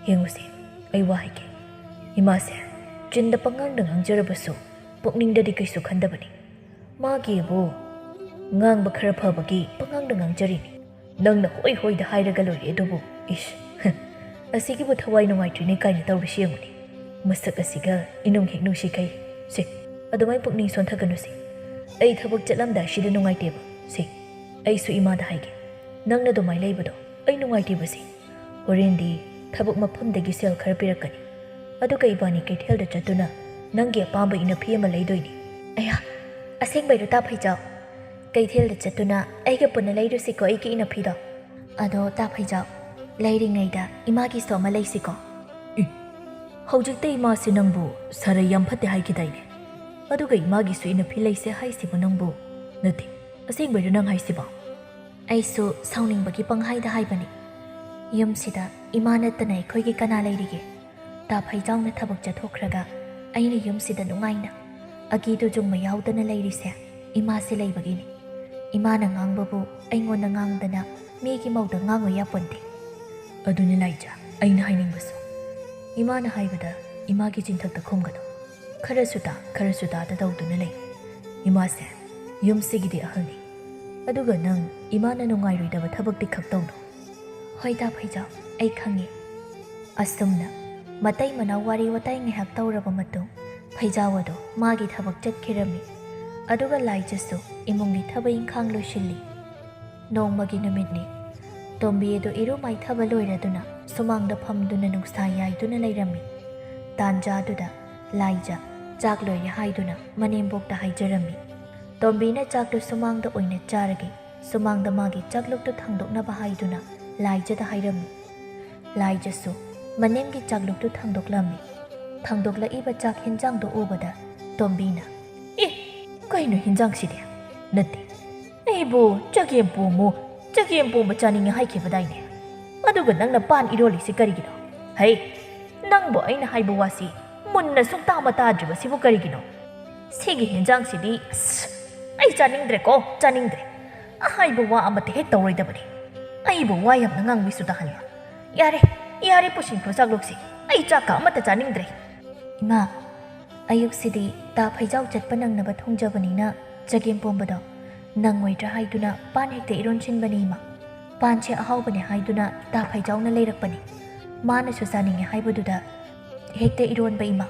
ꯌꯦꯡꯉꯨꯁꯦ, ꯑꯩ ꯋꯥ ꯍꯥꯏꯒꯦ꯫ ꯏꯃꯥꯁꯦ ꯆꯤꯟꯗ ꯄꯉꯥꯡꯗ ꯉꯥꯡꯖꯔꯕꯁꯨ ꯄꯨꯛꯅꯤꯡꯗꯗꯤ ꯀꯩꯁꯨ ꯈꯟꯗꯕꯅꯤ꯫ ꯃꯥꯒꯤꯕꯨ ꯉꯥꯡꯕ ꯈꯔ ꯐꯕꯒꯤ ꯄꯉꯥꯡꯗ ꯉꯥꯡꯖꯔꯤꯅꯤ꯫ ꯅꯪꯅ ꯍꯣꯏ ꯍꯣꯏꯗ ꯍꯥꯏꯔꯒ ꯂꯣꯏꯔꯦ ꯑꯗꯨꯕꯨ꯫ ꯏꯁ, ꯑꯁꯤꯒꯤꯕꯨ ꯊꯋꯥꯏ ꯅꯨꯡꯉꯥꯏꯇ꯭ꯔꯤꯅꯦ ꯀꯥꯏꯅ ꯇꯧꯔꯤꯁꯤ ꯌꯦꯡꯉꯨꯅꯦ꯫ ꯃꯁꯛ ꯑꯁꯤꯒ ꯏꯅꯨꯡ ꯍꯦꯛ ꯅꯨꯡꯁꯤꯈꯩ꯫ ꯁꯦ, ꯑꯗꯨꯃꯥꯏ ꯄꯨꯛꯅꯤꯡ ꯁꯣꯟꯊꯒꯅꯨꯁꯦ꯫ ꯑꯩ ꯊꯕꯛ ꯆꯠꯂꯝꯗꯥꯏꯁꯤꯗ ꯅꯨꯡꯉꯥꯏꯇꯦꯕ꯫ ꯁꯦ, ꯑꯩꯁꯨ ꯏꯃꯥꯗ ꯍꯥꯏꯒꯦ꯫ ꯅꯪꯅ ꯑꯗꯨꯃꯥꯏ ꯂꯩꯕꯗꯣ ꯑꯩ ꯅꯨꯡꯉꯥꯏꯇꯦꯕꯁꯦ꯫ ꯍꯣꯔꯦꯟꯗꯤ ꯊꯕꯛ ꯃꯐꯝꯗꯒꯤ ꯁꯦꯜ ꯈꯔ ꯄꯤꯔꯛꯀꯅꯤ꯫ ꯑꯗꯨꯒ ꯏꯕꯥꯅꯤ ꯀꯩꯊꯦꯜꯗ ꯆꯠꯇꯨꯅ ꯅꯪꯒꯤ ꯑꯄꯥꯝꯕ ꯏꯅꯐꯤ ꯑꯃ ꯂꯩꯗꯣꯏꯅꯤ꯫ ꯑꯌꯥ, ꯑꯁꯦꯡꯕꯩꯔꯣ ꯇꯥ ꯐꯩꯖꯥꯎ? ꯀꯩꯊꯦꯜꯗ ꯆꯠꯇꯨꯅ ꯑꯩꯒ ꯄꯨꯟꯅ ꯂꯩꯔꯨꯁꯤꯀꯣ ꯑꯩꯒꯤ ꯏꯅꯐꯤꯗꯣ꯫ ꯑꯗꯣ ꯇꯥ ꯐꯩꯖꯥꯎ, ꯂꯩꯔꯤꯉꯩꯗ ꯏꯃꯥꯒꯤꯁꯨ ꯑꯃ ꯂꯩꯁꯤꯀꯣ꯫ ꯏ, ꯍꯧꯖꯤꯛꯇ ꯏꯃꯥꯁꯦ ꯅꯪꯕꯨ ꯁꯥꯔꯩ ꯌꯥꯝ ꯐꯠꯇꯦ ꯍꯥꯏꯈꯤꯗꯥꯏꯅꯦ? ꯑꯗꯨꯒ ꯏꯃꯥꯒꯤꯁꯨ ꯏꯅꯐꯤ ꯂꯩꯁꯦ ꯍꯥꯏꯁꯤꯕꯨ ꯅꯪꯕꯨ? ꯅꯠꯇꯦ, ꯑꯁꯦꯡꯕꯩꯔꯣ ꯅꯪ ꯍꯥꯏꯁꯤꯕꯣ? ꯑꯩꯁꯨ ꯁꯥꯎꯅꯤꯡꯕꯒꯤ ꯄꯪꯍꯥꯏꯗ ꯍꯥꯏꯕꯅꯤ꯫ ꯌꯨꯝꯁꯤꯗ ꯏꯃꯥ ꯅꯠꯇꯅ ꯑꯩꯈꯣꯏꯒꯤ ꯀꯅꯥ ꯂꯩꯔꯤꯒꯦ? ꯇꯥ ꯐꯩꯖꯥꯎꯅ ꯊꯕꯛ ꯆꯠꯊꯣꯛꯈ꯭ꯔꯒ ꯑꯩꯅ ꯌꯨꯝꯁꯤꯗ ꯅꯨꯡꯉꯥꯏꯅ ꯑꯀꯤ ꯇꯨꯖꯨꯡꯕ ꯌꯥꯎꯗꯅ ꯂꯩꯔꯤꯁꯦ ꯏꯃꯥꯁꯦ ꯂꯩꯕꯒꯤꯅꯤ꯫ ꯏꯃꯥꯅ ꯉꯥꯡꯕꯕꯨ ꯑꯩꯉꯣꯟꯗ ꯉꯥꯡꯗꯅ ꯃꯤꯒꯤ ꯃꯧꯗ ꯉꯥꯡꯉꯨ ꯌꯥꯄꯣꯟꯇꯦ꯫ ꯑꯗꯨꯅꯤ ꯂꯥꯏꯖꯥ, ꯑꯩꯅ ꯍꯥꯏꯅꯤꯡꯕꯁꯨ꯫ ꯏꯃꯥꯅ ꯍꯥꯏꯕꯗ ꯏꯃꯥꯒꯤ ꯆꯤꯟꯊꯛꯇ ꯈꯨꯝꯒꯅꯨ꯫ ꯈꯔꯁꯨ ꯇꯥ, ꯈꯔꯁꯨ ꯇꯥꯗ ꯇꯧꯗꯨꯅ ꯂꯩ꯫ ꯏꯃꯥꯁꯦ ꯌꯨꯝꯁꯤꯒꯤꯗꯤ ꯑꯍꯜꯅꯤ꯫ ꯑꯗꯨꯒ ꯅꯪ ꯏꯃꯥꯅ ꯅꯨꯡꯉꯥꯏꯔꯣꯏꯗꯕ ꯊꯕꯛꯇꯤ ꯈꯛ ꯇꯧꯅꯨ꯫ ꯍꯣꯏ ꯇꯥ ꯐꯩꯖꯥꯎ, ꯑꯩ ꯈꯪꯉꯤ꯫ ꯑꯁꯨꯝꯅ ꯃꯇꯩ ꯃꯅꯥꯎ ꯋꯥꯔꯤ ꯋꯥꯇꯥꯏ ꯉꯥꯏꯍꯥꯛ ꯇꯧꯔꯕ ꯃꯇꯨꯡ ꯐꯩꯖꯥꯎ ꯑꯗꯨ ꯃꯥꯒꯤ ꯊꯕꯛ ꯆꯠꯈꯤꯔꯝꯃꯤ꯫ ꯑꯗꯨꯒ ꯂꯥꯏꯖꯁꯨ ꯏꯃꯨꯡꯒꯤ ꯊꯕꯛ ꯏꯪꯈꯥꯡ ꯂꯣꯏꯁꯤꯜꯂꯤ꯫ ꯅꯣꯡꯃꯒꯤ ꯅꯨꯃꯤꯠꯅꯤ꯫ ꯇꯣꯝꯕꯤ ꯑꯗꯨ ꯏꯔꯨ ꯃꯥꯏꯊꯕ ꯂꯣꯏꯔꯗꯨꯅ ꯁꯨꯃꯥꯡꯗ ꯐꯝꯗꯨꯅ ꯅꯨꯡꯁꯥ ꯌꯥꯏꯗꯨꯅ ꯂꯩꯔꯝꯃꯤ꯫ ꯇꯥꯟꯖꯥꯗꯨꯗ ꯂꯥꯏꯖ ꯆꯥꯛ ꯂꯣꯏꯔꯦ ꯍꯥꯏꯗꯨꯅ ꯃꯅꯦꯝꯕꯣꯛꯇ ꯍꯥꯏꯖꯔꯝꯃꯤ꯫ ꯇꯣꯝꯕꯤꯅ ꯆꯥꯛꯇꯨ ꯁꯨꯃꯥꯡꯗ ꯑꯣꯏꯅ ꯆꯥꯔꯒꯦ, ꯁꯨꯃꯥꯡꯗ ꯃꯥꯒꯤ ꯆꯥꯛꯂꯨꯛꯇꯨ ꯊꯥꯡꯗꯣꯛꯅꯕ ꯍꯥꯏꯗꯨꯅ ꯂꯥꯏꯖꯗ ꯍꯥꯏꯔꯝꯃꯤ꯫ ꯂꯥꯏꯖꯁꯨ ꯃꯅꯤꯡꯒꯤ ꯆꯥꯛꯂꯨꯛꯇꯨ ꯊꯥꯡꯗꯣꯛꯂꯝꯃꯤ꯫ ꯊꯥꯡꯗꯣꯛꯂꯛꯏꯕ ꯆꯥꯛ ꯍꯦꯟꯖꯥꯡꯗꯨ ꯎꯕꯗ ꯇꯣꯝꯕꯤꯅ, "ꯑꯦ, ꯀꯩꯅꯣ ꯍꯦꯟꯖꯥꯡꯁꯤꯗꯤ? ꯅꯠꯇꯦ, ꯑꯩꯕꯨ ꯆꯒꯦꯝ ꯄꯣꯝꯃꯨ, ꯆꯒꯦꯝ ꯄꯣꯝꯕ ꯆꯥꯅꯤꯡꯉꯦ ꯍꯥꯏꯈꯤꯕꯗꯥꯏꯅꯦ? ꯑꯗꯨꯒ ꯅꯪꯅ ꯄꯥꯟ ꯏꯔꯣꯜꯂꯤꯁꯤ ꯀꯔꯤꯒꯤꯅꯣ? ꯍꯩ, ꯅꯪꯕꯨ ꯑꯩꯅ ꯍꯥꯏꯕ ꯋꯥꯁꯤ ꯃꯨꯟꯅ ꯁꯨꯛꯇꯥ ꯑꯃ ꯇꯥꯗ꯭ꯔꯤꯕꯁꯤꯕꯨ ꯀꯔꯤꯒꯤꯅꯣ? ꯁꯤꯒꯤ ꯍꯦꯟꯖꯥꯡꯁꯤꯗꯤ, ꯑꯁ, ꯑꯩ ꯆꯥꯅꯤꯡꯗ꯭ꯔꯦꯀꯣ, ꯆꯥꯅꯤꯡꯗ꯭ꯔꯦ꯫ ꯑꯍꯥꯏꯕ ꯋꯥ ꯑꯃꯠꯇ ꯍꯦꯛ ꯇꯧꯔꯣꯏꯗꯕꯅꯤ꯫ ꯑꯩꯕꯨ ꯋꯥ ꯌꯥꯝꯅ ꯉꯥꯡꯕꯤꯁꯨ ꯇꯥꯍꯜꯂꯦ꯫ ꯌꯥꯔꯦ, ꯌꯥꯔꯦ, ꯄꯨꯁꯤꯟꯈ꯭ꯔꯣ ꯆꯥꯛꯂꯨꯛꯁꯤ꯫ ꯑꯩ ꯆꯥꯛꯀ ꯑꯃꯠꯇ ꯆꯥꯅꯤꯡꯗ꯭ꯔꯦ꯫" "ꯏꯃꯥ, ꯑꯌꯨꯛꯁꯤꯗꯤ ꯇꯥ ꯐꯩꯖꯥꯎ ꯆꯠꯄ ꯅꯪꯅꯕ ꯊꯣꯡꯖꯕꯅꯤꯅ ꯆꯒꯦꯝ ꯄꯣꯝꯕꯗꯣ ꯅꯪꯉꯣꯏꯗ꯭ꯔꯥ ꯍꯥꯏꯗꯨꯅ ꯄꯥꯟ ꯍꯦꯛꯇ ꯏꯔꯣꯟꯁꯤꯟꯕꯅꯤ ꯏꯃꯥ꯫ ꯄꯥꯟꯁꯦ ꯑꯍꯥꯎꯕꯅꯦ ꯍꯥꯏꯗꯨꯅ ꯇꯥ ꯐꯩꯖꯥꯎꯅ ꯂꯩꯔꯛꯄꯅꯤ꯫ ꯃꯥꯅꯁꯨ ꯆꯥꯅꯤꯡꯉꯦ ꯍꯥꯏꯕꯗꯨꯗ ꯍꯦꯛꯇ ꯏꯔꯣꯟꯕ ꯏꯃꯥ꯫"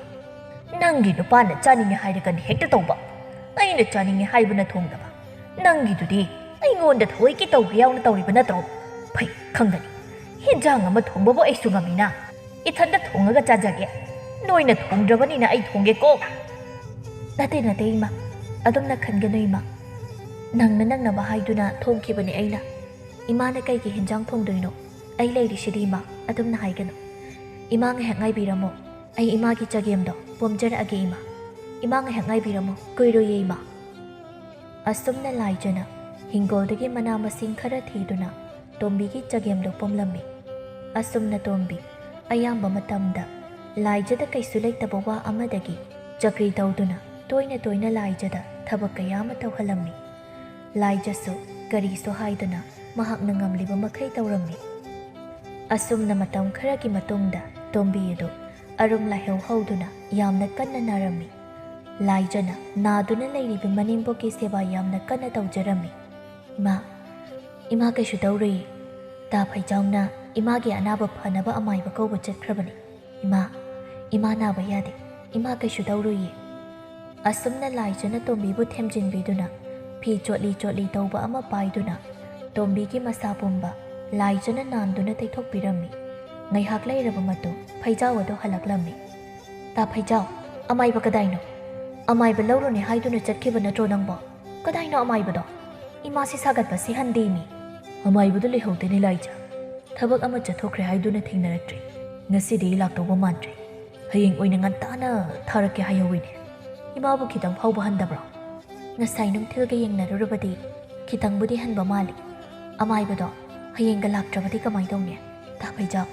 "ꯅꯪꯒꯤ ꯅꯨꯄꯥꯅ ꯆꯥꯅꯤꯡꯉꯦ ꯍꯥꯏꯔꯒꯅ ꯍꯦꯛꯇ ꯇꯧꯕ꯫ ꯑꯩꯅ ꯆꯥꯅꯤꯡꯉꯦ ꯍꯥꯏꯕꯅ ꯊꯣꯡꯗꯕ꯫ ꯅꯪꯒꯤꯗꯨꯗꯤ ꯑꯩꯉꯣꯟꯗ ꯊꯑꯣꯏꯀꯤ ꯇꯧꯒꯦ ꯌꯥꯎꯅ ꯇꯧꯔꯤꯕ ꯅꯠꯇ꯭ꯔꯣ? ꯐꯩ ꯈꯪꯒꯅꯤ꯫ ꯍꯦꯟꯖꯥꯡ ꯑꯃ ꯊꯣꯡꯕꯕꯨ ꯑꯩꯁꯨ ꯉꯝꯃꯤꯅ꯫ ꯏꯊꯟꯗ ꯊꯣꯡꯉꯒ ꯆꯥꯖꯒꯦ꯫ ꯅꯣꯏꯅ ꯊꯣꯡꯗ꯭ꯔꯕꯅꯤꯅ ꯑꯩ ꯊꯣꯡꯒꯦꯀꯣ꯫" "ꯅꯠꯇꯦ, ꯅꯠꯇꯦ ꯏꯃꯥ, ꯑꯗꯨꯝꯅ ꯈꯟꯒꯅꯨ ꯏꯃꯥ꯫ ꯅꯪꯅ ꯅꯪꯅꯕ ꯍꯥꯏꯗꯨꯅ ꯊꯣꯡꯈꯤꯕꯅꯦ ꯑꯩꯅ꯫ ꯏꯃꯥꯅ ꯀꯩꯒꯤ ꯍꯦꯟꯖꯥꯡ ꯊꯣꯡꯗꯣꯏꯅꯣ? ꯑꯩ ꯂꯩꯔꯤꯁꯤꯗꯤ ꯏꯃꯥ, ꯑꯗꯨꯝꯅ ꯍꯥꯏꯒꯅꯨ꯫ ꯏꯃꯥ ꯉꯥꯏꯍꯥꯛ ꯉꯥꯏꯕꯤꯔꯝꯃꯣ꯫ ꯑꯩ ꯏꯃꯥꯒꯤ ꯆꯒꯦꯝꯗꯣ ꯄꯣꯝꯖꯔꯛꯑꯒꯦ ꯏꯃꯥ꯫ ꯏꯃꯥ ꯉꯥꯏꯍꯥꯛ ꯉꯥꯏꯕꯤꯔꯝꯃꯣ, ꯀꯨꯏꯔꯣꯏꯌꯦ ꯏꯃꯥ꯫" ꯑꯁꯨꯝꯅ ꯂꯥꯏꯖꯅ ꯍꯤꯡꯒꯣꯜꯗꯒꯤ ꯃꯅꯥ ꯃꯁꯤꯡ ꯈꯔ ꯊꯤꯗꯨꯅ ꯇꯣꯝꯕꯤꯒꯤ ꯆꯒꯦꯝꯗꯣ ꯄꯣꯝꯂꯝꯃꯤ꯫ ꯑꯁꯨꯝꯅ ꯇꯣꯝꯕꯤ ꯑꯌꯥꯝꯕ ꯃꯇꯝꯗ ꯂꯥꯏꯖꯗ ꯀꯩꯁꯨ ꯂꯩꯇꯕ ꯋꯥ ꯑꯃꯗꯒꯤ ꯆꯀ꯭ꯔꯤ ꯇꯧꯗꯨꯅ ꯇꯣꯏꯅ ꯇꯣꯏꯅ ꯂꯥꯏꯖꯗ ꯊꯕꯛ ꯀꯌꯥ ꯑꯃ ꯇꯧꯍꯜꯂꯝꯃꯤ꯫ ꯂꯥꯏꯖꯁꯨ ꯀꯔꯤꯁꯨ ꯍꯥꯏꯗꯨꯅ ꯃꯍꯥꯛꯅ ꯉꯝꯂꯤꯕ ꯃꯈꯩ ꯇꯧꯔꯝꯃꯤ꯫ ꯑꯁꯨꯝꯅ ꯃꯇꯝ ꯈꯔꯒꯤ ꯃꯇꯨꯡꯗ ꯇꯣꯝꯕꯤ ꯑꯗꯨ ꯑꯔꯨꯝ ꯂꯥꯏꯍꯧ ꯍꯧꯗꯨꯅ ꯌꯥꯝꯅ ꯀꯟꯅ ꯅꯥꯔꯝꯃꯤ꯫ ꯂꯥꯏꯖꯅ ꯅꯥꯗꯨꯅ ꯂꯩꯔꯤꯕ ꯃꯅꯦꯝꯕꯣꯛꯀꯤ ꯁꯦꯕꯥ ꯌꯥꯝꯅ ꯀꯟꯅ ꯇꯧꯖꯔꯝꯃꯤ꯫ "ꯏꯃꯥ, ꯏꯃꯥ ꯀꯩꯁꯨ ꯇꯧꯔꯣꯏꯌꯦ꯫ ꯇꯥ ꯐꯩꯖꯥꯎꯅ ꯏꯃꯥꯒꯤ ꯑꯅꯥꯕ ꯐꯅꯕ ꯑꯃꯥꯏꯕ ꯀꯧꯕ ꯆꯠꯈ꯭ꯔꯕꯅꯤ꯫ ꯏꯃꯥ, ꯏꯃꯥ ꯅꯥꯕ ꯌꯥꯗꯦ꯫ ꯏꯃꯥ ꯀꯩꯁꯨ ꯇꯧꯔꯣꯏꯌꯦ꯫" ꯑꯁꯨꯝꯅ ꯂꯥꯏꯖꯅ ꯇꯣꯝꯕꯤꯕꯨ ꯊꯦꯝꯖꯤꯟꯕꯤꯗꯨꯅ ꯐꯤ ꯆꯣꯠꯂꯤ ꯆꯣꯠꯂꯤ ꯇꯧꯕ ꯑꯃ ꯄꯥꯏꯗꯨꯅ ꯇꯣꯝꯕꯤꯒꯤ ꯃꯁꯥ ꯄꯨꯝꯕ ꯂꯥꯏꯖꯅ ꯅꯥꯟꯗꯨꯅ ꯇꯩꯊꯣꯛꯄꯤꯔꯝꯃꯤ꯫ ꯉꯥꯏꯍꯥꯛ ꯂꯩꯔꯕ ꯃꯇꯨꯡ ꯐꯩꯖꯥꯎ ꯑꯗꯨ ꯍꯜꯂꯛꯂꯝꯃꯤ꯫ "ꯇꯥ ꯐꯩꯖꯥꯎ, ꯑꯃꯥꯏꯕ ꯀꯗꯥꯏꯅꯣ? ꯑꯃꯥꯏꯕ ꯂꯧꯔꯨꯅꯦ ꯍꯥꯏꯗꯨꯅ ꯆꯠꯈꯤꯕ ꯅꯠꯇ꯭ꯔꯣ ꯅꯪꯕꯣ?" "ꯀꯗꯥꯏꯅꯣ ꯑꯃꯥꯏꯕꯗꯣ? ꯏꯃꯥꯁꯤ ꯁꯥꯒꯠꯄ ꯁꯤꯍꯟꯗꯦꯃꯤ꯫" "ꯑꯃꯥꯏꯕꯗꯨ ꯂꯩꯍꯧꯗꯦꯅꯦ ꯂꯥꯏꯖ꯫ ꯊꯕꯛ ꯑꯃ ꯆꯠꯊꯣꯛꯈ꯭ꯔꯦ ꯍꯥꯏꯗꯨꯅ ꯊꯦꯡꯅꯔꯛꯇ꯭ꯔꯦ꯫ ꯉꯁꯤꯗꯤ ꯂꯥꯛꯇꯧꯕ ꯃꯥꯟꯗ꯭ꯔꯦ꯫ ꯍꯌꯦꯡ ꯑꯣꯏꯅ ꯉꯟꯇꯥꯅ ꯊꯥꯔꯛꯀꯦ ꯍꯥꯏꯍꯧꯋꯤꯅꯦ꯫ ꯏꯃꯥꯕꯨ ꯈꯤꯇꯪ ꯐꯥꯎꯕ ꯍꯟꯗꯕ꯭ꯔꯣ?" "ꯉꯁꯥꯏ ꯅꯨꯡꯊꯤꯜꯒ ꯌꯦꯡꯅꯔꯨꯔꯕꯗꯤ ꯈꯤꯇꯪꯕꯨꯗꯤ ꯍꯟꯕ ꯃꯥꯜꯂꯤ꯫ ꯑꯃꯥꯏꯕꯗꯣ ꯍꯌꯦꯡꯒ ꯂꯥꯛꯇ꯭ꯔꯕꯗꯤ ꯀꯃꯥꯏ ꯇꯧꯅꯤ? ꯇꯥ ꯐꯩꯖꯥꯎ,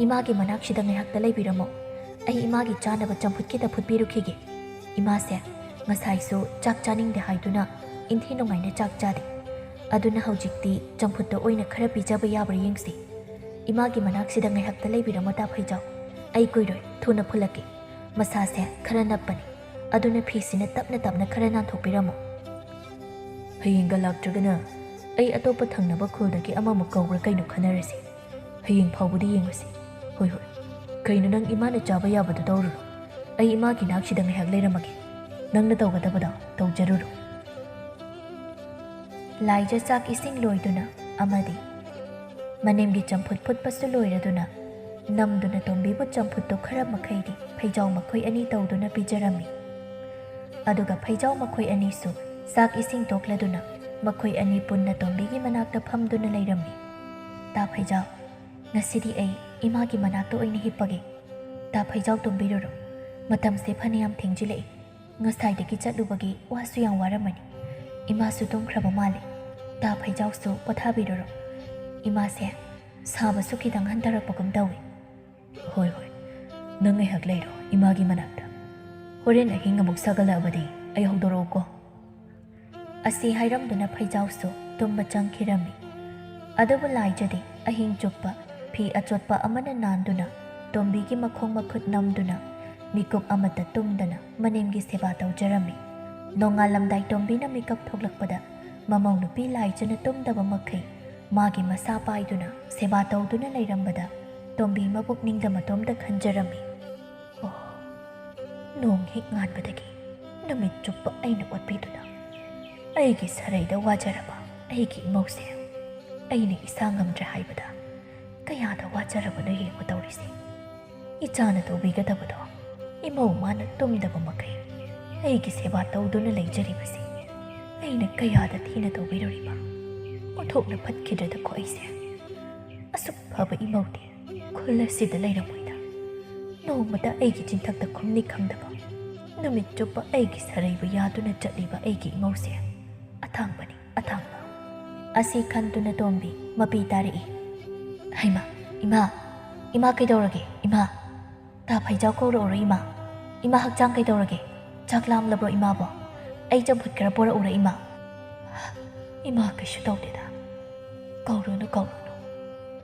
ꯏꯃꯥꯒꯤ ꯃꯅꯥꯛꯁꯤꯗ ꯉꯥꯏꯍꯥꯛꯇ ꯂꯩꯕꯤꯔꯝꯃꯣ꯫ ꯑꯩ ꯏꯃꯥꯒꯤ ꯆꯥꯅꯕ ꯆꯝꯐꯨꯠ ꯈꯤꯇ ꯐꯨꯠꯄꯤꯔꯨꯈꯤꯒꯦ꯫ ꯏꯃꯥꯁꯦ ꯉꯁꯥꯏꯁꯨ ꯆꯥꯛ ꯆꯥꯅꯤꯡꯗꯦ ꯍꯥꯏꯗꯨꯅ ꯏꯟꯊꯤ ꯅꯨꯡꯉꯥꯏꯅ ꯆꯥꯛ ꯆꯥꯗꯦ꯫ ꯑꯗꯨꯅ ꯍꯧꯖꯤꯛꯇꯤ ꯆꯝꯐꯨꯠꯇꯣ ꯑꯣꯏꯅ ꯈꯔ ꯄꯤꯖꯕ ꯌꯥꯕ꯭ꯔꯥ ꯌꯦꯡꯁꯤ꯫ ꯏꯃꯥꯒꯤ ꯃꯅꯥꯛꯁꯤꯗ ꯉꯥꯏꯍꯥꯛꯇ ꯂꯩꯕꯤꯔꯝꯃꯣ ꯇꯥ ꯐꯩꯖꯥꯎ꯫ ꯑꯩ ꯀꯨꯏꯔꯣꯏ, ꯊꯨꯅ ꯐꯨꯜꯂꯛꯀꯦ꯫ ꯃꯁꯥꯁꯦ ꯈꯔ ꯅꯞꯄꯅꯤ꯫ ꯑꯗꯨꯅ ꯐꯤꯁꯤꯅ ꯇꯞꯅ ꯇꯞꯅ ꯈꯔ ꯅꯥꯟꯊꯣꯛꯄꯤꯔꯝꯃꯣ꯫ ꯍꯌꯦꯡꯒ ꯂꯥꯛꯇ꯭ꯔꯒꯅ ꯑꯩ ꯑꯇꯣꯞꯄ ꯊꯪꯅꯕ ꯈꯨꯜꯗꯒꯤ ꯑꯃꯃꯨꯛ ꯀꯧꯕ꯭ꯔꯥ ꯀꯩꯅꯣ ꯈꯟꯅꯔꯁꯤ꯫ ꯍꯌꯦꯡ ꯐꯥꯎꯕꯗꯤ ꯌꯦꯡꯉꯁꯤ꯫ ꯍꯣꯏ, ꯍꯣꯏ꯫ ꯀꯩꯅꯣ, ꯅꯪ ꯏꯃꯥꯅ ꯆꯥꯕ ꯌꯥꯕꯗꯣ ꯇꯧꯔꯨꯔꯣ꯫ ꯑꯩ ꯏꯃꯥꯒꯤ ꯅꯥꯛꯁꯤꯗ ꯉꯥꯏꯍꯥꯛ ꯂꯩꯔꯝꯃꯒꯦ꯫ ꯅꯪꯅ ꯇꯧꯒꯗꯕꯗꯣ ꯇꯧꯖꯔꯨꯔꯣ꯫ ꯂꯥꯏꯖ ꯆꯥꯛ ꯏꯁꯤꯡ ꯂꯣꯏꯗꯨꯅ ꯑꯃꯗꯤ ꯃꯅꯦꯝꯒꯤ ꯆꯝꯐꯨꯠ ꯐꯨꯠꯄꯁꯨ ꯂꯣꯏꯔꯗꯨꯅ ꯅꯝꯗꯨꯅ ꯇꯣꯝꯕꯤꯕꯨ ꯆꯝꯐꯨꯠꯇꯨ ꯈꯔ ꯃꯈꯩꯗꯤ ꯐꯩꯖꯥꯎ ꯃꯈꯣꯏ ꯑꯅꯤ ꯇꯧꯗꯨꯅ ꯄꯤꯖꯔꯝꯃꯤ꯫ ꯑꯗꯨꯒ ꯐꯩꯖꯥꯎ ꯃꯈꯣꯏ ꯑꯅꯤꯁꯨ ꯆꯥꯛ ꯏꯁꯤꯡ ꯇꯣꯛꯂꯗꯨꯅ ꯃꯈꯣꯏ ꯑꯅꯤ ꯄꯨꯟꯅ ꯇꯣꯝꯕꯤꯒꯤ ꯃꯅꯥꯛꯇ ꯐꯝꯗꯨꯅ ꯂꯩꯔꯝꯃꯤ꯫ "ꯇꯥ ꯐꯩꯖꯥꯎ, ꯉꯁꯤꯗꯤ ꯑꯩ ꯏꯃꯥꯒꯤ ꯃꯅꯥꯛꯇ ꯑꯣꯏꯅ ꯍꯤꯞꯄꯒꯦ꯫ ꯇꯥ ꯐꯩꯖꯥꯎ ꯇꯨꯝꯕꯤꯔꯨꯔꯣ꯫ ꯃꯇꯝꯁꯦ ꯐꯅꯌꯥꯝ ꯊꯦꯡꯖꯤꯜꯂꯛꯏ꯫ ꯉꯁꯥꯏꯗꯒꯤ ꯆꯠꯂꯨꯕꯒꯤ ꯋꯥꯁꯨ ꯌꯥꯝ ꯋꯥꯔꯝꯃꯅꯤ꯫ ꯏꯃꯥꯁꯨ ꯇꯨꯝꯈ꯭ꯔꯕ ꯃꯥꯜꯂꯤ꯫ ꯇꯥ ꯐꯩꯖꯥꯎꯁꯨ ꯄꯣꯊꯥꯕꯤꯔꯨꯔꯣ꯫ ꯏꯃꯥꯁꯦ ꯁꯥꯕꯁꯨ ꯈꯤꯇꯪ ꯍꯟꯊꯔꯛꯄꯒꯨꯝ ꯇꯧꯏ꯫" "ꯍꯣꯏ, ꯍꯣꯏ꯫ ꯅꯪ ꯉꯥꯏꯍꯥꯛ ꯂꯩꯔꯣ ꯏꯃꯥꯒꯤ ꯃꯅꯥꯛꯇ꯫ ꯍꯣꯔꯦꯟ ꯑꯍꯤꯡ ꯑꯃꯨꯛ ꯁꯥꯒꯠꯂꯛꯑꯕꯗꯤ ꯑꯩ ꯍꯧꯗꯣꯔꯛꯎꯀꯣ꯫" ꯑꯁꯤ ꯍꯥꯏꯔꯝꯗꯨꯅ ꯐꯩꯖꯥꯎꯁꯨ ꯇꯨꯝꯕ ꯆꯪꯈꯤꯔꯝꯃꯤ꯫ ꯑꯗꯨꯕꯨ ꯂꯥꯏꯖꯗꯤ ꯑꯍꯤꯡ ꯆꯨꯞꯄ ꯐꯤ ꯑꯆꯣꯠꯄ ꯑꯃꯅ ꯅꯥꯟꯗꯨꯅ ꯇꯣꯝꯕꯤꯒꯤ ꯃꯈꯣꯡ ꯃꯈꯨꯠ ꯅꯝꯗꯨꯅ ꯃꯤꯀꯨꯞ ꯑꯃꯠꯇ ꯇꯨꯝꯗꯅ ꯃꯅꯦꯝꯒꯤ ꯁꯦꯕꯥ ꯇꯧꯖꯔꯝꯃꯤ꯫ ꯅꯣꯡꯉꯥꯜꯂꯝꯗꯥꯏ ꯇꯣꯝꯕꯤꯅ ꯃꯤꯀꯞ ꯊꯣꯛꯂꯛꯄꯗ ꯃꯃꯧ ꯅꯨꯄꯤ ꯂꯥꯏꯖꯅ ꯇꯨꯝꯗꯕ ꯃꯈꯩ ꯃꯥꯒꯤ ꯃꯁꯥ ꯄꯥꯏꯗꯨꯅ ꯁꯦꯕꯥ ꯇꯧꯗꯨꯅ ꯂꯩꯔꯝꯕꯗ ꯇꯣꯝꯕꯤ ꯃꯕꯨꯛꯅꯤꯡꯗ ꯃꯇꯣꯝꯇ ꯈꯟꯖꯔꯝꯃꯤ꯫ "ꯑꯣ, ꯅꯣꯡ ꯍꯦꯛ ꯉꯥꯟꯕꯗꯒꯤ ꯅꯨꯃꯤꯠ ꯆꯨꯞꯄ ꯑꯩꯅ ꯑꯣꯠꯄꯤꯗꯨꯅ ꯑꯩꯒꯤ ꯁꯔꯩꯗ ꯋꯥꯖꯔꯕ ꯑꯩꯒꯤ ꯏꯃꯧꯁꯦ ꯑꯩꯅ ꯏꯁꯥ ꯉꯝꯗ꯭ꯔꯦ ꯍꯥꯏꯕꯗ ꯀꯌꯥꯗ ꯋꯥꯖꯔꯕꯅꯣ ꯌꯦꯡꯉꯨ ꯇꯧꯔꯤꯁꯦ꯫ ꯏꯆꯥꯅ ꯇꯧꯕꯤꯒꯗꯕꯗꯣ ꯏꯃꯧ ꯃꯥꯅ ꯇꯨꯝꯗꯕ ꯃꯈꯩ ꯑꯩꯒꯤ ꯁꯦꯕꯥ ꯇꯧꯗꯨꯅ ꯂꯩꯖꯔꯤꯕꯁꯦ ꯑꯩꯅ ꯀꯌꯥꯗ ꯊꯤꯅ ꯇꯧꯕꯤꯔꯨꯔꯤꯕ? ꯑꯣꯟꯊꯣꯛꯅ ꯐꯠꯈꯤꯗ꯭ꯔꯗꯀꯣ ꯑꯩꯁꯦ꯫ ꯑꯁꯨꯛ ꯐꯕ ꯏꯃꯧꯗꯤ ꯈꯨꯜ ꯑꯁꯤꯗ ꯂꯩꯔꯝꯃꯣꯏꯗ꯫ ꯅꯣꯡꯃꯇ ꯑꯩꯒꯤ ꯆꯤꯟꯊꯛꯇ ꯈꯨꯝꯅꯤ ꯈꯪꯗꯕ, ꯅꯨꯃꯤꯠ ꯆꯨꯞꯄ ꯑꯩꯒꯤ ꯁꯔꯩꯕꯨ ꯌꯥꯗꯨꯅ ꯆꯠꯂꯤꯕ ꯑꯩꯒꯤ ꯏꯃꯧꯁꯦ ꯑꯊꯥꯡꯕꯅꯤ, ꯑꯊꯥꯡꯕ꯫ ꯑꯁꯤ ꯈꯟꯗꯨꯅ ꯇꯣꯝꯕꯤ ꯃꯄꯤ ꯇꯥꯔꯛꯏ꯫ ꯍꯩꯃꯥ, ꯏꯃꯥ, ꯏꯃꯥ ꯀꯩꯗꯧꯔꯒꯦ, ꯏꯃꯥ? ꯇꯥ ꯐꯩꯖꯥꯎ ꯀꯧꯔꯛꯎꯔꯣ ꯏꯃꯥ? ꯏꯃꯥ ꯍꯛꯆꯥꯡ ꯀꯩꯗꯧꯔꯒꯦ? ꯆꯥꯛ ꯂꯥꯝꯂꯕ꯭ꯔꯣ ꯏꯃꯥꯕꯣ? ꯑꯩ ꯆꯝꯐꯨꯠ ꯈꯔ ꯄꯣꯔꯛꯎꯔꯣ ꯏꯃꯥ? ꯏꯃꯥ ꯀꯩꯁꯨ ꯇꯧꯗꯦꯗ꯫ ꯀꯧꯔꯨꯅꯨ, ꯀꯧꯔꯨꯅꯨ꯫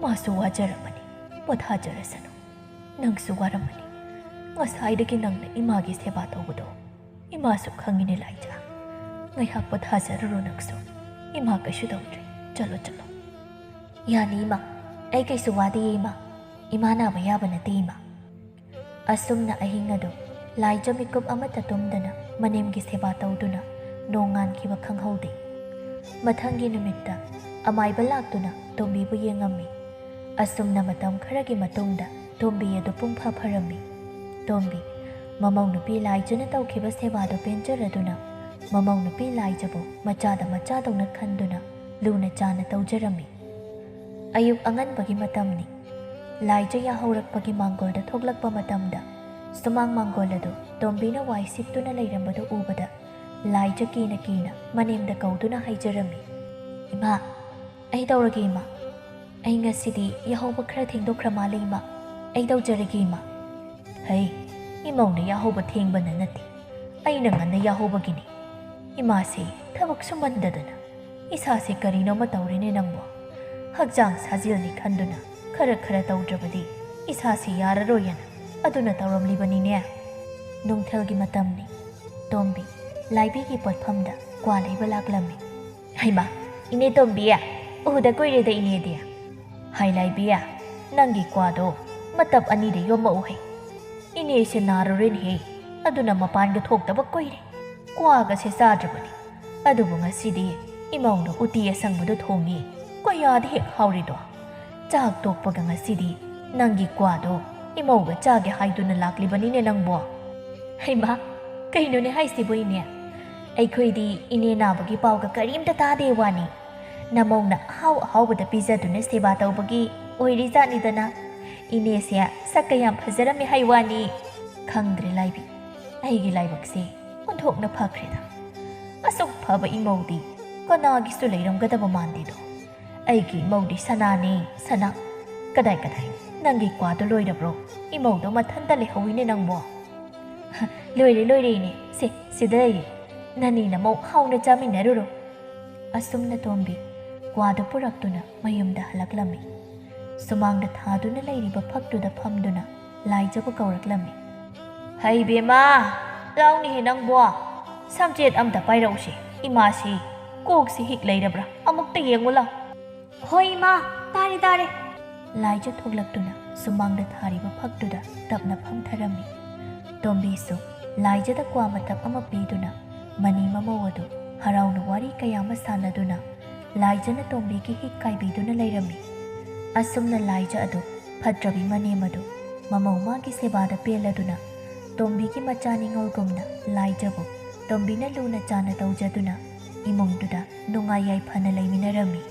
ꯃꯥꯁꯨ ꯋꯥꯖꯔꯝꯃꯅꯤ, ꯄꯣꯊꯥꯖꯔꯁꯅꯨ꯫ ꯅꯪꯁꯨ ꯋꯥꯔꯝꯃꯅꯤ꯫ ꯉꯁꯥꯏꯗꯒꯤ ꯅꯪꯅ ꯏꯃꯥꯒꯤ ꯁꯦꯕꯥ ꯇꯧꯕꯗꯣ ꯏꯃꯥꯁꯨ ꯈꯪꯉꯤꯅꯦ ꯂꯥꯏꯖꯥ꯫ ꯉꯥꯏꯍꯥꯛ ꯄꯣꯊꯥꯖꯔꯨꯔꯣ ꯅꯪꯁꯨ꯫ ꯏꯃꯥ ꯀꯩꯁꯨ ꯇꯧꯗ꯭ꯔꯦ꯫ ꯆꯠꯂꯣ, ꯆꯠꯂꯣ꯫ ꯌꯥꯅꯤ ꯏꯃꯥ꯫ ꯑꯩ ꯀꯩꯁꯨ ꯋꯥꯗꯤꯌꯦ ꯏꯃꯥ꯫ ꯏꯃꯥ ꯅꯥꯕ ꯌꯥꯕ ꯅꯠꯇꯦ ꯏꯃꯥ꯫ ꯑꯁꯨꯝꯅ ꯑꯍꯤꯡ ꯑꯗꯨ ꯂꯥꯏꯖ ꯃꯤꯀꯨꯞ ꯑꯃꯠꯇ ꯇꯨꯝꯗꯅ ꯃꯅꯦꯝꯒꯤ ꯁꯦꯕꯥ ꯇꯧꯗꯨꯅ ꯅꯣꯡ ꯉꯥꯟꯈꯤꯕ ꯈꯪꯍꯧꯗꯦ꯫ ꯃꯊꯪꯒꯤ ꯅꯨꯃꯤꯠꯇ ꯑꯃꯥꯏꯕ ꯂꯥꯛꯇꯨꯅ ꯇꯣꯝꯕꯤꯕꯨ ꯌꯦꯡꯉꯝꯃꯤ꯫ ꯑꯁꯨꯝꯅ ꯃꯇꯝ ꯈꯔꯒꯤ ꯃꯇꯨꯡꯗ ꯇꯣꯝꯕꯤ ꯑꯗꯨ ꯄꯨꯡꯐ ꯐꯔꯝꯃꯤ꯫ ꯇꯣꯝꯕꯤ, ꯃꯃꯧ ꯅꯨꯄꯤ ꯂꯥꯏꯖꯅ ꯇꯧꯈꯤꯕ ꯁꯦꯕꯥꯗꯨ ꯄꯦꯟꯖꯔꯗꯨꯅ ꯃꯃꯧ ꯅꯨꯄꯤ ꯂꯥꯏꯖꯕꯨ ꯃꯆꯥꯗ ꯃꯆꯥꯗꯧꯅ ꯈꯟꯗꯨꯅ ꯂꯨꯅ ꯆꯥꯅ ꯇꯧꯖꯔꯝꯃꯤ꯫ ꯑꯌꯨꯛ ꯑꯉꯟꯕꯒꯤ ꯃꯇꯝꯅꯤ꯫ ꯂꯥꯏꯖ ꯌꯥꯍꯧꯔꯛꯄꯒꯤ ꯃꯥꯡꯒꯣꯜꯗ ꯊꯣꯛꯂꯛꯄ ꯃꯇꯝꯗ ꯁꯨꯃꯥꯡ ꯃꯥꯡꯒꯣꯜ ꯑꯗꯨ ꯇꯣꯝꯕꯤꯅ ꯋꯥꯏ ꯁꯤꯠꯇꯨꯅ ꯂꯩꯔꯝꯕꯗꯨ ꯎꯕꯗ ꯂꯥꯏꯖ ꯀꯤꯅ ꯀꯤꯅ ꯃꯅꯦꯝꯗ ꯀꯧꯗꯨꯅ ꯍꯥꯏꯖꯔꯝꯃꯤ, "ꯏꯃꯥ, ꯑꯩ ꯇꯧꯔꯒꯦ ꯏꯃꯥ꯫ ꯑꯩ ꯉꯁꯤꯗꯤ ꯌꯥꯍꯧꯕ ꯈꯔ ꯊꯦꯡꯗꯣꯛꯈ꯭ꯔ ꯃꯥꯜꯂꯦ ꯏꯃꯥ꯫ ꯑꯩ ꯇꯧꯖꯔꯒꯦ ꯏꯃꯥ꯫" "ꯍꯩ, ꯏꯃꯧꯅ ꯌꯥꯍꯧꯕ ꯊꯦꯡꯕꯅ ꯅꯠꯇꯦ, ꯑꯩꯅ ꯉꯟꯅ ꯌꯥꯍꯧꯕꯒꯤꯅꯤ꯫ ꯏꯃꯥꯁꯦ ꯊꯕꯛ ꯁꯨꯃꯟꯗꯗꯅ ꯏꯁꯥꯁꯦ ꯀꯔꯤꯅꯣꯃ ꯇꯧꯔꯦꯅꯦ ꯅꯪꯕꯣ꯫ ꯍꯛꯆꯥꯡ ꯁꯥꯖꯦꯜꯅꯤ ꯈꯟꯗꯨꯅ ꯈꯔ ꯈꯔ ꯇꯧꯗ꯭ꯔꯕꯗꯤ ꯏꯁꯥꯁꯦ ꯌꯥꯔꯔꯣꯏꯌꯦꯅ ꯑꯗꯨꯅ ꯇꯧꯔꯝꯂꯤꯕꯅꯤꯅꯦ꯫" ꯅꯨꯡꯊꯤꯜꯒꯤ ꯃꯇꯝꯅꯤ꯫ ꯇꯣꯝꯕꯤ ꯂꯥꯏꯕꯤꯒꯤ ꯄꯣꯠꯐꯝꯗ ꯀ꯭ꯋꯥ ꯂꯩꯕ ꯂꯥꯛꯂꯝꯃꯤ꯫ "ꯍꯩꯃꯥ, ꯏꯅꯦ ꯇꯣꯝꯕꯤ, ꯎꯗ ꯀꯨꯏꯔꯦꯗ ꯏꯅꯦꯗꯤ꯫ ꯍꯥꯏ ꯂꯥꯏꯕꯤ, ꯅꯪꯒꯤ ꯀ꯭ꯋꯥꯗꯣ ꯃꯇꯞ ꯑꯅꯤꯗ ꯌꯣꯝꯃꯛꯎ ꯍꯩ꯫ ꯏꯅꯦꯁꯦ ꯅꯥꯔꯨꯔꯦꯅꯦꯍꯦ, ꯑꯗꯨꯅ ꯃꯄꯥꯟꯒ ꯊꯣꯛꯇꯕ ꯀꯨꯏꯔꯦ꯫ ꯀ꯭ꯋꯥꯒꯁꯦ ꯆꯥꯗ꯭ꯔꯕꯅꯤ꯫ ꯑꯗꯨꯕꯨ ꯉꯁꯤꯗꯤ ꯏꯃꯧꯅ ꯎꯇꯤ ꯑꯁꯪꯕꯗꯨ ꯊꯣꯡꯉꯤ꯫ ꯀꯌꯥꯗ ꯍꯦꯛ ꯍꯥꯎꯔꯤꯗꯣ꯫ ꯆꯥꯛ ꯇꯣꯛꯄꯒ ꯉꯁꯤꯗꯤ ꯅꯪꯒꯤ ꯀ꯭ꯋꯥꯗꯣ ꯏꯃꯧꯒ ꯆꯥꯒꯦ ꯍꯥꯏꯗꯨꯅ ꯂꯥꯛꯂꯤꯕꯅꯤꯅꯦ ꯅꯪꯕꯣ꯫" "ꯍꯩꯃꯥ, ꯀꯩꯅꯣꯅꯦ ꯍꯥꯏꯁꯤꯕꯣ ꯏꯅꯦ? ꯑꯩꯈꯣꯏꯗꯤ ꯏꯅꯦ ꯅꯥꯕꯒꯤ ꯄꯥꯎꯒ ꯀꯔꯤꯝꯇ ꯇꯥꯗꯦ ꯋꯥꯅꯤ꯫ ꯅꯃꯧꯅ ꯑꯍꯥꯎ ꯑꯍꯥꯎꯕꯗ ꯄꯤꯖꯗꯨꯅ ꯁꯦꯕꯥ ꯇꯧꯕꯒꯤ ꯑꯣꯏꯔꯤꯖꯥꯠꯅꯤꯗꯅ꯫ ꯏꯅꯦꯁꯦ ꯁꯛꯀ ꯌꯥꯝ ꯐꯖꯔꯝꯃꯦ ꯍꯥꯏ ꯋꯥꯅꯤ꯫ ꯈꯪꯗ꯭ꯔꯦ ꯂꯥꯏꯕꯤ, ꯑꯩꯒꯤ ꯂꯥꯏꯕꯛꯁꯦ ꯑꯣꯟꯊꯣꯛꯅ ꯐꯈ꯭ꯔꯦꯗ꯫ ꯑꯁꯨꯛ ꯐꯕ ꯏꯃꯧꯗꯤ ꯀꯅꯥꯒꯤꯁꯨ ꯂꯩꯔꯝꯒꯗꯕ ꯃꯥꯟꯗꯦꯗꯣ꯫ ꯑꯩꯒꯤ ꯏꯃꯧꯗꯤ ꯁꯅꯥꯅꯦ, ꯁꯅꯥ꯫ ꯀꯗꯥꯏ ꯀꯗꯥꯏ, ꯅꯪꯒꯤ ꯀ꯭ꯋꯥꯗꯣ ꯂꯣꯏꯔꯕ꯭ꯔꯣ? ꯏꯃꯧꯗꯣ ꯃꯊꯟꯇ ꯂꯩꯍꯧꯋꯤꯅꯦ ꯅꯪꯕꯣ꯫ ꯂꯣꯏꯔꯦ ꯂꯣꯏꯔꯦ ꯏꯅꯦ, ꯁꯦ ꯁꯤꯗ ꯂꯩꯔꯦ꯫ ꯅꯅꯦ ꯅꯃꯧ ꯍꯥꯎꯅ ꯆꯥꯃꯤꯟꯅꯔꯨꯔꯣ꯫ ꯑꯁꯨꯝꯅ ꯇꯣꯝꯕꯤ ꯀ꯭ꯋꯥꯗꯨ ꯄꯨꯔꯛꯇꯨꯅ ꯃꯌꯨꯝꯗ ꯍꯜꯂꯛꯂꯝꯃꯤ꯫ ꯁꯨꯃꯥꯡꯗ ꯊꯥꯗꯨꯅ ꯂꯩꯔꯤꯕ ꯐꯛꯇꯨꯗ ꯐꯝꯗꯨꯅ ꯂꯥꯏꯖꯕꯨ ꯀꯧꯔꯛꯂꯝꯃꯤ꯫ "ꯍꯩ ꯕꯦꯝꯃ, ꯂꯥꯎꯅꯦꯍꯦ ꯅꯪꯕꯣ꯫ ꯁꯝꯆꯦꯠ ꯑꯝꯇ ꯄꯥꯏꯔꯛꯎꯁꯦ꯫ ꯏꯃꯥꯁꯤ ꯀꯣꯛꯁꯤ ꯍꯤꯛ ꯂꯩꯔꯕ꯭ꯔꯥ? ꯑꯃꯨꯛꯇ ꯌꯦꯡꯉꯨ ꯂꯥꯎ꯫" "ꯍꯣꯏ ꯏꯃꯥ, ꯇꯥꯔꯦ ꯇꯥꯔꯦ꯫" ꯂꯥꯏꯖ ꯊꯣꯛꯂꯛꯇꯨꯅ ꯁꯨꯃꯥꯡꯗ ꯊꯥꯔꯤꯕ ꯐꯛꯇꯨꯗ ꯇꯞꯅ ꯐꯝꯊꯔꯝꯃꯤ꯫ ꯇꯣꯝꯕꯤꯁꯨ ꯂꯥꯏꯖꯗ ꯀ꯭ꯋꯥ ꯃꯇꯞ ꯑꯃ ꯄꯤꯗꯨꯅ ꯃꯅꯤ ꯃꯃꯧ ꯑꯗꯨ ꯍꯔꯥꯎꯅ ꯋꯥꯔꯤ ꯀꯌꯥ ꯑꯃ ꯁꯥꯟꯅꯗꯨꯅ ꯂꯥꯏꯖꯅ ꯇꯣꯝꯕꯤꯒꯤ ꯍꯤꯛ ꯀꯥꯏꯕꯤꯗꯨꯅ ꯂꯩꯔꯝꯃꯤ꯫ ꯑꯁꯨꯝꯅ ꯂꯥꯏꯖ ꯑꯗꯨ ꯐꯠꯇ꯭ꯔꯕꯤ ꯃꯅꯦꯝ ꯑꯗꯨ ꯃꯃꯧ ꯃꯥꯒꯤ ꯁꯦꯕꯥꯗ ꯄꯦꯜꯂꯗꯨꯅ ꯇꯣꯝꯕꯤꯒꯤ ꯃꯆꯥ ꯅꯤꯉꯣꯜꯒꯨꯝꯅ ꯂꯥꯏꯖꯕꯨ ꯇꯣꯝꯕꯤꯅ ꯂꯨꯅ ꯆꯥꯟꯅ ꯇꯧꯖꯗꯨꯅ ꯏꯃꯨꯡꯗꯨꯗ ꯅꯨꯡꯉꯥꯏ ꯌꯥꯏꯐꯅ ꯂꯩꯃꯤꯟꯅꯔꯝꯃꯤ꯫